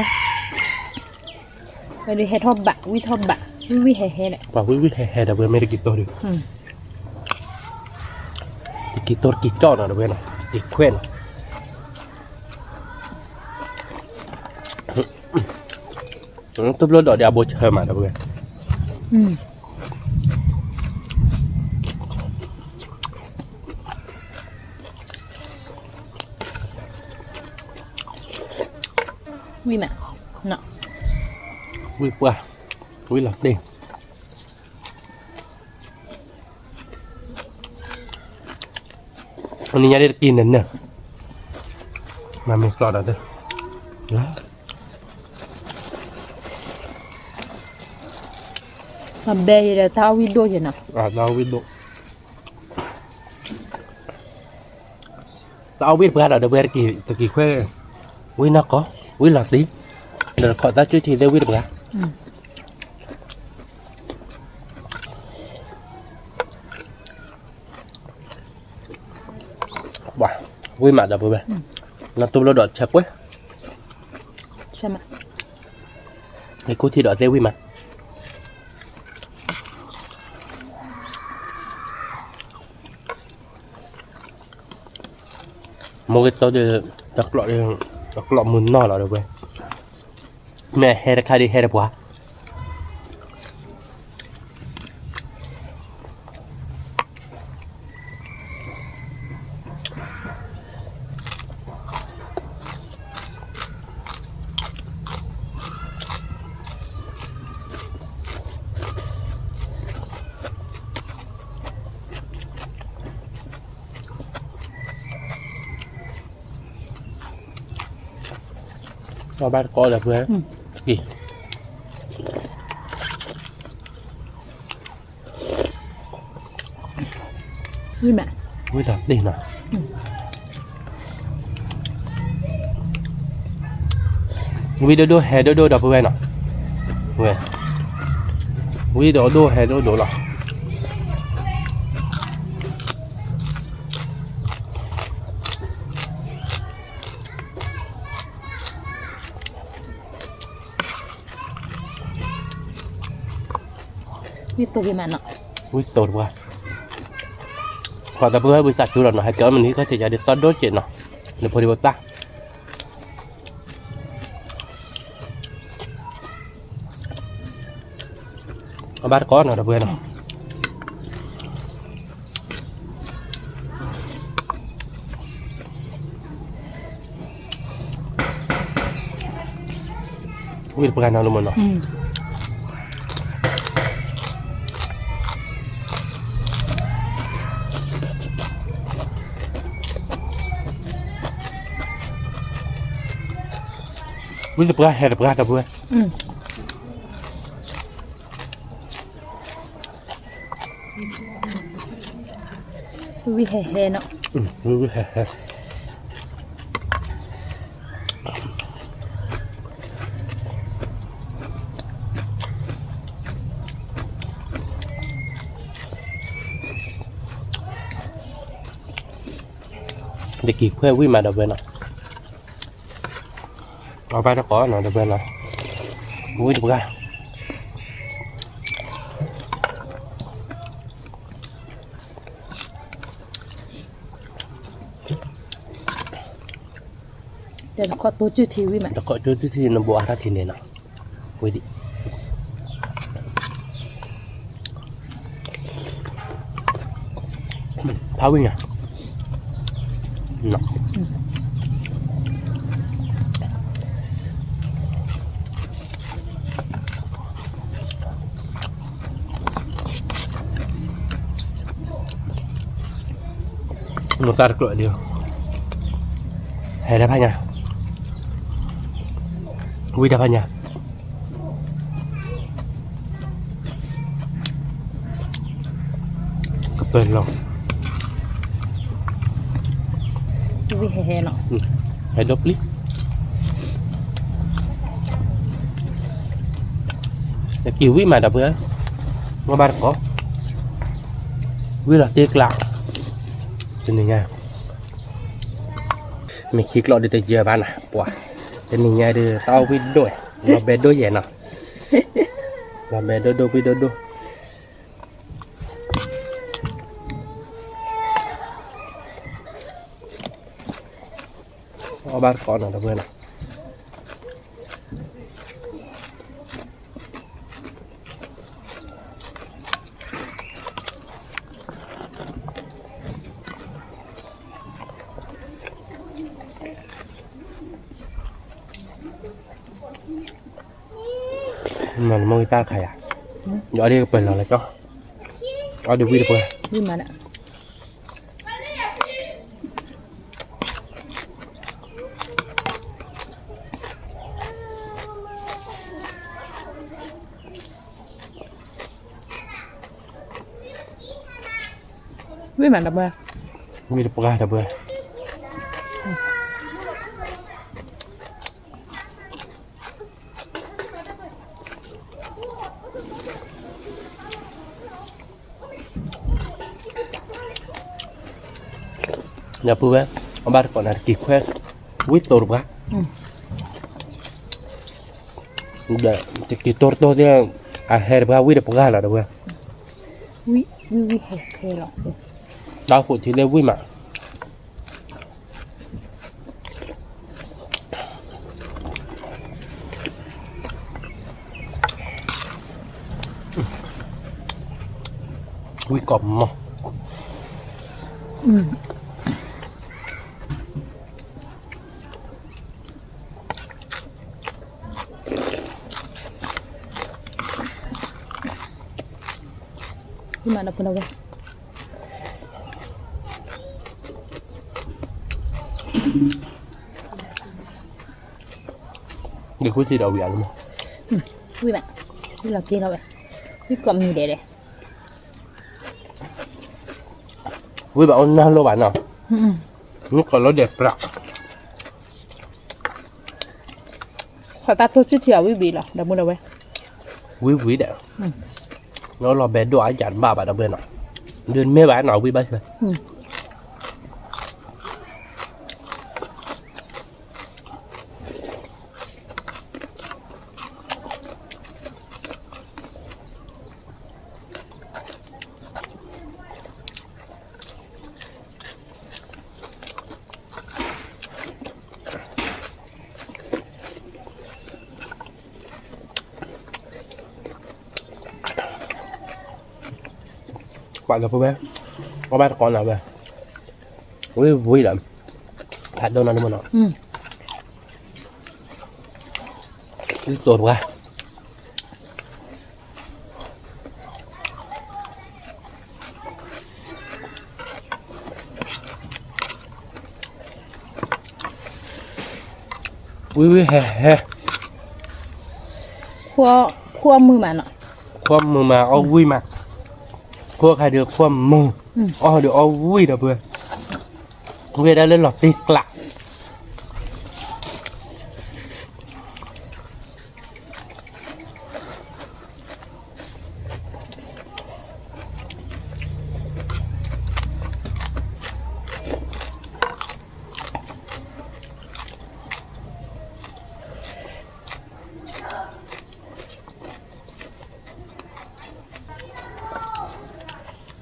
ဟဲထီၣ်ဘး ဝံၣ်ထီၣ်ဘး ဝံၣ်ဝံၣ်ဟဲဟဲဒီး, ပှၤဝံၣ်ဝံၣ်ဟဲဟဲဒီး ပဝဲမ့ၢ်တက့ၤတိၢ်ဒုး, တက့ၤတိၢ်တက့ၤကၠီၣ်နီၤ တဝဲနီၤ တခွဲးနီၤ, တိၢ်ဘျီဒီးဒီးအဘိဆၢမးဒီးပဝဲ, ဝံၣ်မး, ဝံၣ်ပှၢ်, ဝံၣ်လီၤတ့ၢ်, နံၤညါဒ်တက့ၢ်နၢၤနၢၤ, မၤမ့ၢ်ကျီဒီးတ, အဘဲယဲဒီးတၢ်အီၣ်ဝံၣ်ဒိၣ်ယဲနီၤ, တၢ်အီၣ်ဝံၣ်ဒိၣ် တၢ်အီၣ်ဝံၣ်တပှၢ်ဒီး ဒီပုၢ်ဝဲၢ်တက့ၤ တက့ၤခွဲး, ဝံၣ်နီၢ်ကီၢ်, ဝံၣ်လီၤတံၢ်, ဒီးတခီးသးစုထံသ့ၣ်ဝံၣ်တပှၢ်, ဝံၣ်မးဒီပုၢ်ဝဲၢ်, နတိၢ်ဘျီဒီးဆၢကွဲး, ယခိၣ်ထံးဒီးသ့ၣ်ဝံၣ်မး မိၢ်က့ၤတီဒီး တကျိးမုၢ်နီၢ်လီၤ ဒီပုၢ်ဝဲၢ်, မ့ၢ်ဟဲတခါဒ်ဟဲတပှၢ် အီၣ်ဘၣ်တကိးဒီပုၢ်ဝဲၢ်, ဝံၣ်ဒီးတ့ၢ်နီၤ, ဝံၣ်ဒိၣ်ဒိၣ်ဟဲဒိၣ်ဒိၣ်ဒီပုၢ်ဝဲၢ်နီၤ, ဝံၣ်ဒီးဒိၣ်ဟဲဒိၣ်ဒိၣ်လီၤ. ဝံၣ်သိးတပှၢ်, ပှၤဒီပုၢ်ဝဲၢ်ဝံသးစူၤဒီးနီၤ ဟဲက့ၤအီၣ်မနုၤခီၣ်ထံးယၤဒ်သီၣ်ဒိၣ်စဲးနီၤ, နဖိဒံဖိသၣ် အဘၣ်တကိးနီၤ ဒီပုၢ်ဝဲၢ်နီၤ, ဝံၣ်တပှၢ်နီၤလၢမနီၤ, ဝံၣ်တပှၢ်ဟဲတပှၢ် ဒီပုၢ်ဝဲၢ် ဝံၣ်ဟဲဟဲနီၤ, ဝံၣ်ဟဲဟဲ, တက့ၤခွဲးဝံၣ်မး ဒီပုၢ်ဝဲၢ်နီၤ, အီၣ်ဘၣ်တကိးနီၤ ဒီပုၢ်ဝဲၢ်နီၤ, ဝံၣ်တပှၢ် တခီၣ်တိၢ်စုထံဝံၣ်မး, တခီၣ်တိၢ်စုထံ နဘိးအါထီၣ်ထံန့ၣ်နီၤ, ဝံၣ်ဒံး ဖးဝံၣ်ညါ, မိၢ်သၣ်တကျိးဒံး, ဟဲဒၣ်ဖးညါ, ဝံၣ်ဒၣ်ဖးညါ ကပၢၤလီၤ, ဝံၣ်ဟဲဟဲနီၤ, ဟဲဒိၣ်ပျံၤ, တက့ၤဝံၣ်မး ဒီပုၢ်ဝဲၢ်, ဘၣ်တကိး, ဝံၣ်လီၤတ့ကျး, တနံၤညါ, မ့ၢ်ခံကျီၢ်ဒုးတယၢဘၣ်နၤ, ပှၤ, တနံၤညါဒုး တၢ်အီၣ်ဝံၣ်ဒိၣ်, လီၤဘဲဒိၣ်ယဲၢ်နီၤ, လီၤဘဲဒိၣ်ဒိၣ်ဝံၣ်ဒိၣ်ဒိၣ် အီၣ်ဘၣ်တကိးနီၤ ဒီပုၢ်ဝဲၢ်နီၤ, နမိၢ်ဂံၢ်သၣ်ခါယၤ, ယအီၣ်ဒ်ကပၢၤလီၤလၢကီၢ်, အီၣ်ဒ်ဝံၣ်တပှၢ်, ဝံၣ်မးဒၣ် ဝံၣ်မးဒီပုၢ်ဝဲၢ်, ဝံၣ်တပှၢ်ဒီပုၢ်ဝဲၢ်, ဒီပုၢ်ဝဲၢ်, အီၣ်ဘၣ်တကိးနၤ တက့ၤခွဲး, ဝံၣ်သိတပှၢ်, ဒီးတက့ၤတိၢ်တိၢ်သ့ၣ်, အဟဲတပှၢ်ဝံၣ်တပှၢ်လီၤဒီပုၢ်ဝဲၢ်, ဝံၣ်ဝံၣ်ဝံၣ်ဟဲဟဲလီၤ, တၢ်ဃိးထံသ့ၣ်ဝံၣ်မး ဝံၣ်ကိးမီၢ်, ဝံၣ်မးဒီပုၢ်ဝဲၢ်, ဒ်ဃုသ့ၣ်ဒီးဝံၣ်အါလီၤမး, ဝံၣ်ဘၣ်, ဝံၣ်လီၤတ့လီၤဝဲ, ဝံၣ်ကိးမံၤဒဲးဒဲး, ဝံၣ်ဘၣ်အိၣ်နၢ်လိၣ်ဘၣ်နီၤ, မ့ၢ်ကိးလီၤဒဲးပြး ခီၣ်တၢ်ထိၣ်ဆူၣ်ထံအီၤဝံၣ်ဝံၣ်လီၤ ဒီပုၢ်ဝဲၢ်, ဝံၣ်ဝံၣ်ဒီး, လီၤဘဲဒိၣ်အယၤတဘၣ်ဘၣ်ဒီပုၢ်ဝဲၢ်နီၤ, ဒုးမ့ၢ်ဘၣ်နီၤ ဝံၣ်ဘၣ်ဆၢ ပှၤဒီပုၢ်ဝဲၢ်, အီၣ်ဘၣ်တကိးနၤဝဲ, ဝံၣ်ဝံၣ်ဒီး, ဖးဒိၣ်နီၤဒ်မနီၤ, ဝံၣ်သိတပှၢ် ဝံၣ်ဝံၣ်ဟဲဟဲ, ခွီမုာ်မးနီၤ, ခွီမုာ်မး အီၣ်ဝံၣ်မး, ခွီခါဒုးခွီမုာ်, အီၣ်ဒုးအီၣ်ဝံၣ်ဒီပုၢ်ဝဲၢ်, ဝံၣ်ဒၣ်လၢလီၤတ့ကျး အီၣ်လ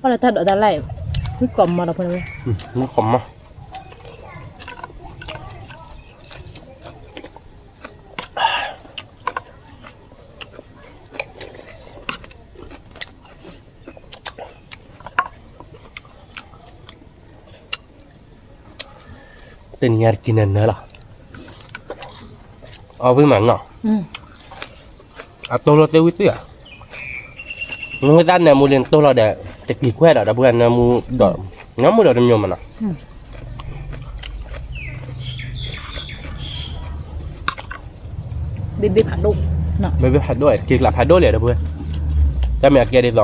ၢတၢ်ဒိးတၢ်လၢ်အံၤ, ဝံၣ်ကိးမီၢ်ဒီပုၢ်ဝဲၢ်, ဝံၣ်ကိးမီၢ် တနံၤညါတကံၢ်နၢၤနၢၤလီၤ, အီၣ်ဝံၣ်မးနီၤ, အတိၢ်လိာ်သ့ၣ်ဝံၣ်သ့ၣ်ဧါ, နဝံၣ်သၣ်နၢမူလံနတိၢ်လိာ်ဒီး, တကံၢ်ခွဲးဒီး ဒီပုၢ်ဝဲၢ်နၢမူဒီး, နၢမူဒီးတမျိးမးနီၤ ဘ့ၣ်ဘ့ၣ်ဖးဒိၣ်, ဘ့ၣ်ဘ့ၣ်ဖးဒိၣ်, က့ၤကျးဖးဒိၣ်လဲၣ်ဒီပုၢ်ဝဲၢ်, တၢ်မ့ၢ်အကဲဒ်သိး, အ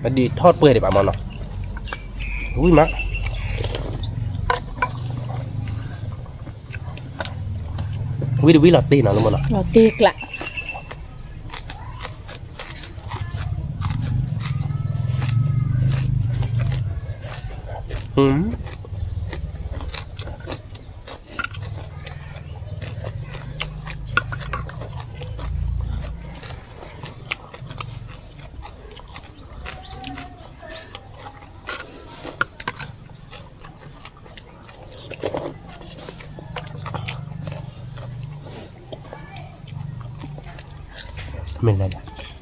ဒံးထီၣ်တပှဲၤဒံးဘၣ်မးနီၤ, ဝံၣ်မး, ဝံၣ်တဝံၣ်လီၤတ့နီၤလၢမးနီၤ, လီၤတ့ကျး လီၤတ့ကျး, อืม မ့ၢ်လဲၣ်,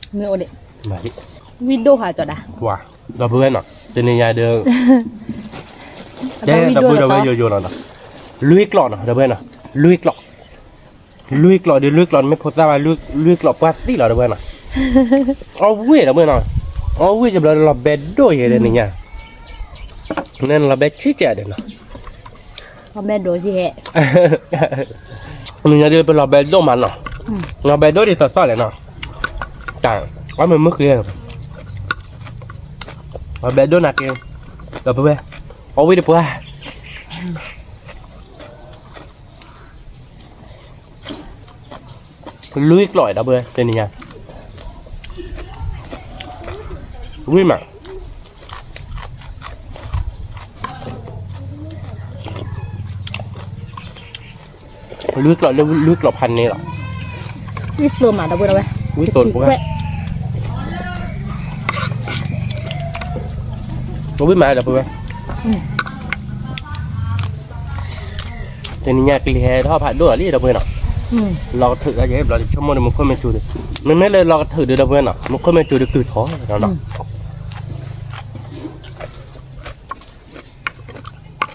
မ့ၢ်အိၣ်ဒံး, မၤဒံး, ဝံၣ်ဒိၣ်ဟးကၠီၤဒၣ်, ဝါ, ဒီပုၢ်ဝဲၢ်နီၤ, တနံၤညါဒီး, တဲဒီပုၢ်ဝဲၢ်ယိယိနီၤ, လွံၢ်ကျိးနီၤ ဒီပုၢ်ဝဲၢ်နီၤ, လွံၢ်ကျိး, လွံၢ်ကျိးဒီးလွံၢ်ကျိး မ့ၢ်ဖိသၣ်ဘၣ် လွံၢ်ကျိးပှၢ်သံလီၤ ဒီပုၢ်ဝဲၢ်နီၤ, အီၣ်ဝံၣ်ဒီပုၢ်ဝဲၢ်နီၤ, အီၣ်ဝံၣ်ယဘျီလီၤဘဲဒိၣ်ယဲဒီးနံၤညါ, နလီၤဘဲဆံးကဲဒီးနီၤ အီၣ်ဘဲဒိၣ်ယဲ, နံၤညါဒီးပလီၤဘဲဒိၣ်မးနီၤ, လီၤဘဲဒိၣ်ဒ်သိးသိးလဲၣ်နီၤ, တၢ်, အီၣ်မ့ၢ်မုၢ်ဃ့, လီၤဘဲဒိၣ်နာ်က့, ဒီပုၢ်ဝဲၢ်, အီၣ်ဝံၣ်ဒီပုၢ်ဝဲၢ် လွံၢ်ကျိးဒီပုၢ်ဝဲၢ် တနံၤညါ, ဝံၣ်မး, လွံၢ်ကျိးလၢလွံၢ်ကျိးဖးန့ၣ်လီၤ, ဝံၣ်သိးမးဒီပုၢ်ဝဲၢ်, ဝံၣ်သိးဒီပုၢ်ဝဲၢ်, ဝံၣ်မးဒီပုၢ်ဝဲၢ် တနံၤညါကလံၤဟဲထီၣ်ဖးဒိၣ်လီၤလံ ဒီပုၢ်ဝဲၢ်နီၤ, လီၤကထုးဒီးယဲဘျီ ဆိကမိၣ်ဒီးမူခိၣ်မ့ၢ်ထူဒီး, မ့မ့ၢ်လၢလီၤကထုးဒီး ဒီပုၢ်ဝဲၢ်နီၤ မူခိၣ်မ့ၢ်ထူဒီးကုၢ်ထီၣ်နီၤ,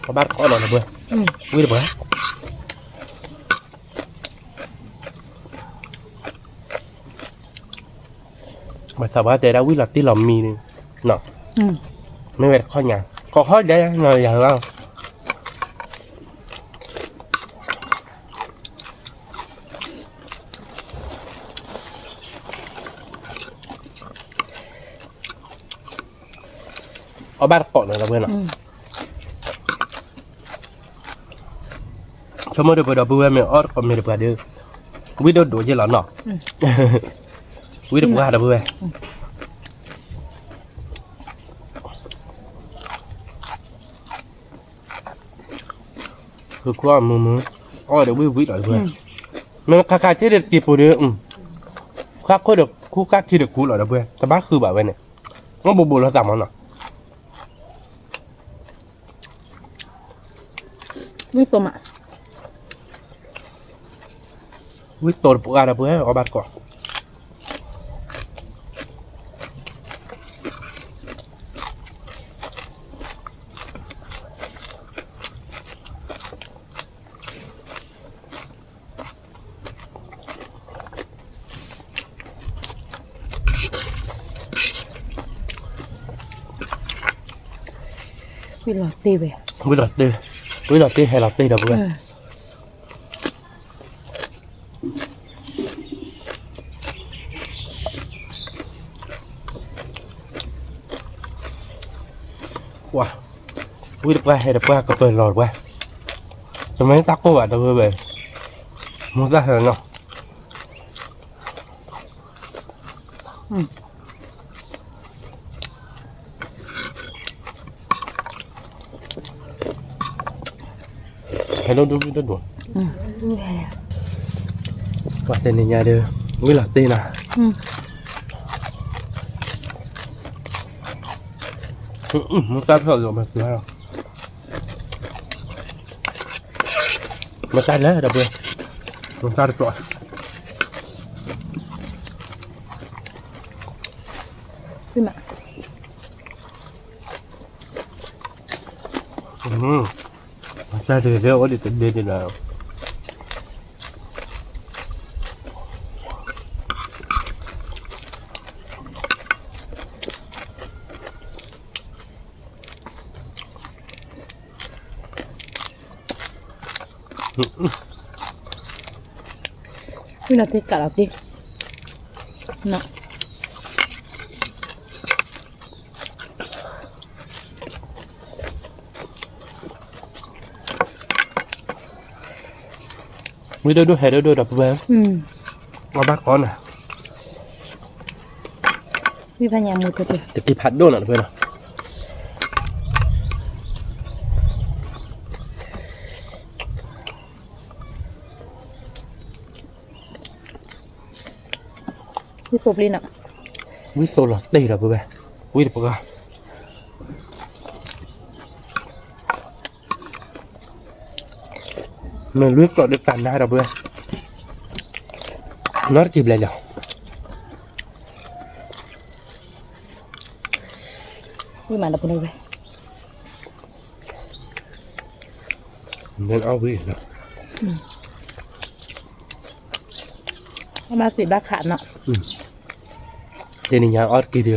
အဘၣ်တကိးနီၤ ဒီပုၢ်ဝဲၢ်, ဝံၣ်ဒီပုၢ်ဝဲၢ် ဘၣ်ဆၣ်ပှၤတဲဒၣ်ဝံၣ်လီၤတ့ၢ်လီၤမံန့ၣ်, မ့ၢ်ဝဲတခီညါ, ကီၢ်ခီၣ်ဒဲးနီၤယၤလီၤ, အီၣ်ဘၣ်တကိးနီၤ ဒီပုၢ်ဝဲၢ်နီၤ, ဆိကမိၣ်ဒီးပဒီပုၢ်ဝဲၢ်မ့ၢ် အီၣ်တကိးမ့ၢ်တပှၢ်ဒီး, ဝံၣ်ဒိၣ်ဒိၣ်ယဲလီၤနီၤ, ဝံၣ်တပှၢ် ဒီပုၢ်ဝဲၢ် ဃုခူအီၣ်မုာ်မုာ်, အီၣ်ဒီးဝံၣ်ဝံၣ်လီၤ ဒီပုၢ်ဝဲၢ်, မ့ၢ်ခါခါထံၣ်ဒီးတက့ၤပူၤဒီး, ခါခိၣ်ဒီးခူခါခံဒီးခူလီၤ ဒီပုၢ်ဝဲၢ်, တဘၣ်ဃုဘၣ်ဝဲန့ၣ်, မ့ၢ်ဘိးဘိးလီၤသးမးနီၤ ဝံၣ်သိးမး, ဝံၣ်သိးတပှၢ် ဒီပုၢ်ဝဲၢ် အီၣ်ဘၣ်တကိး ဝံၣ်လီၤတ့ၢ်ဝဲ, ဝံၣ်လီၤတ့ၢ်, ဝံၣ်လီၤတ့ၢ်ဟဲလီၤတ့ၢ် ဒီပုၢ်ဝဲၢ်, ဝံၣ်တပှၢ်ဟဲတပှၢ်ကပၢၤလီၤတပှၢ်, တမ့ၢ်တၢ်ကိၢ်ဘၣ် ဒီပုၢ်ဝဲၢ်, မိၢ်သၣ်ဟဲနီၤ ဟဲဒိၣ်ဒိၣ်ဒိၣ်ဒိၣ်, ပှၤတနံၤညါဒီး ဝံၣ်လီၤတ့ၢ်နၤ, မ့ၢ်တၢ်ဖျိးလီၤမၤစၢၤလီၤ, မၤတၢ်လဲၣ် ဒီပုၢ်ဝဲၢ်, မၤတၢ်တကျိး တၢ်တဂ့ၤအိၣ်ဒံးတဒ့ဒံးလီၤ, ဝံၣ်လီၤတ့ၢ်ကးလီၤတ့ၢ်, ဝံၣ်ဒိၣ်ဒိၣ်ဟဲဒိၣ်ဒိၣ်ဒီပုၢ်ဝဲၢ်, အဘၣ်ကီနၤ, ဝံၣ်ဖးညါမူတက့ၢ်, တက့ၢ်ဖးဒိၣ်နၤတပၢၢ်နီၤ, ဝံသိပျ့ၤနီၤ, ဝံသိလီၤတ့ၢ်ဒီပုၢ်ဝဲၢ်, ဝံတပှၢ် မ့ၢ်လွံၢ်ကီးဒီးတၢ်နါဒီပုၢ်ဝဲၢ်, နီတက့ၤဘျဲၣ်လီၤ, ဝံမးဒီပုၢ်ဝဲၢ်, အီၣ်ဝံ, အမၤသ့ၣ်ဘၣ်ခးနီၤ, တနံၤညါအီၣ်တက့ၤဒီး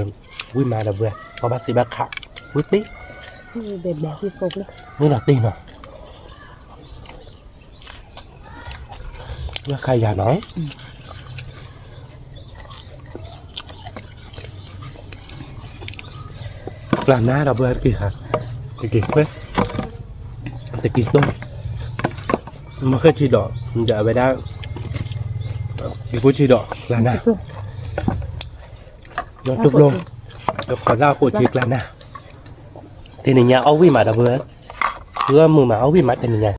ဝံမးဒီပုၢ်ဝဲၢ်, အီၣ်ဘၣ်သ့ၣ်ဘၣ်ခး, ဝံတ့ၢ်, ဝံလီၤတ့ၢ်နီၤ ဝဲခါယၤနီၤ, ကျါနါဒီပုၢ်ဝဲၢ်တက့ၤခါ, တက့ၤခွဲ, တက့ၤတိၢ်, မ့ၢ်ဃဲထံဒီး ဒီးအဝဲဒၣ်, တက့ၤကွၢ်ထံဒီးကျါနါ, ဒီးတဘျီ, ဒီးခိးလၢအဃိထံကျါနါ, တနံၤညါအီၣ်ဝံမးဒီပုၢ်ဝဲၢ်, ဃုအီၣ်မုာ်မးအီၣ်ဝံမးတနံၤညါ,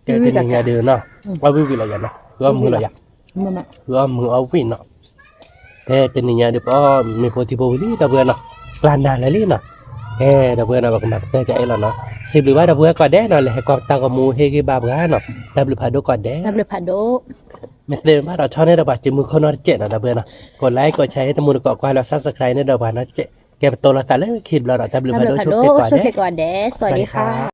ကဲတနံၤညါဒီးနီၤ, အီၣ်ဝံဝံလီၤယၤနီၤ, ဃုအီၣ်မုာ်လီၤယၤ, ဃုအီၣ်မုာ်အီၣ်ဝံနီၤ, ဖဲတနံၤညါဒီးပအီၣ်မ့ၤဖိထံဖိဝံၤလံဒီပုၢ်ဝဲၢ်နီၤ, ကျါနၤလၢာ်လံနီၤ, ဖဲဒီပုၢ်ဝဲၢ်နီၤ ပကမၤကတၢၢ်ကအံၤလီၤနီၤ, စံးဘျုးဘၣ်ဒီပုၢ်ဝဲၢ်ကိးဂၤဒဲးနီၤ လဲၤဟဲကွၢ်တၢ်ဂီၤမူဟ့ၣ်ဂံၢ်ဘါပှၤနီၤ, တၢ်ဘျုးဖးဒိၣ်ကိးဂၤဒဲး, မ့ၢ်သ့ၣ်ဘၣ်ဒီးဆီန့ၢ်ဒီးပှၤစုမုၢ်ခိၣ်နီတစဲးနီၤ ဒီပုၢ်ဝဲၢ်နီၤ, ကိးlikeကိးshareတမူတကိးကွၢ်လီၤ subscribeန့ၢ်ဒီးပှၤနီတစဲး, ကဲပတိၢ်လိာ်သးလၢခံတဘျီဒီး တၢ်ဘျုးဖးဒိၣ်ဆိၣ်ဂ့ၤကိးဂၤဒဲး, စဝၤဒံခါ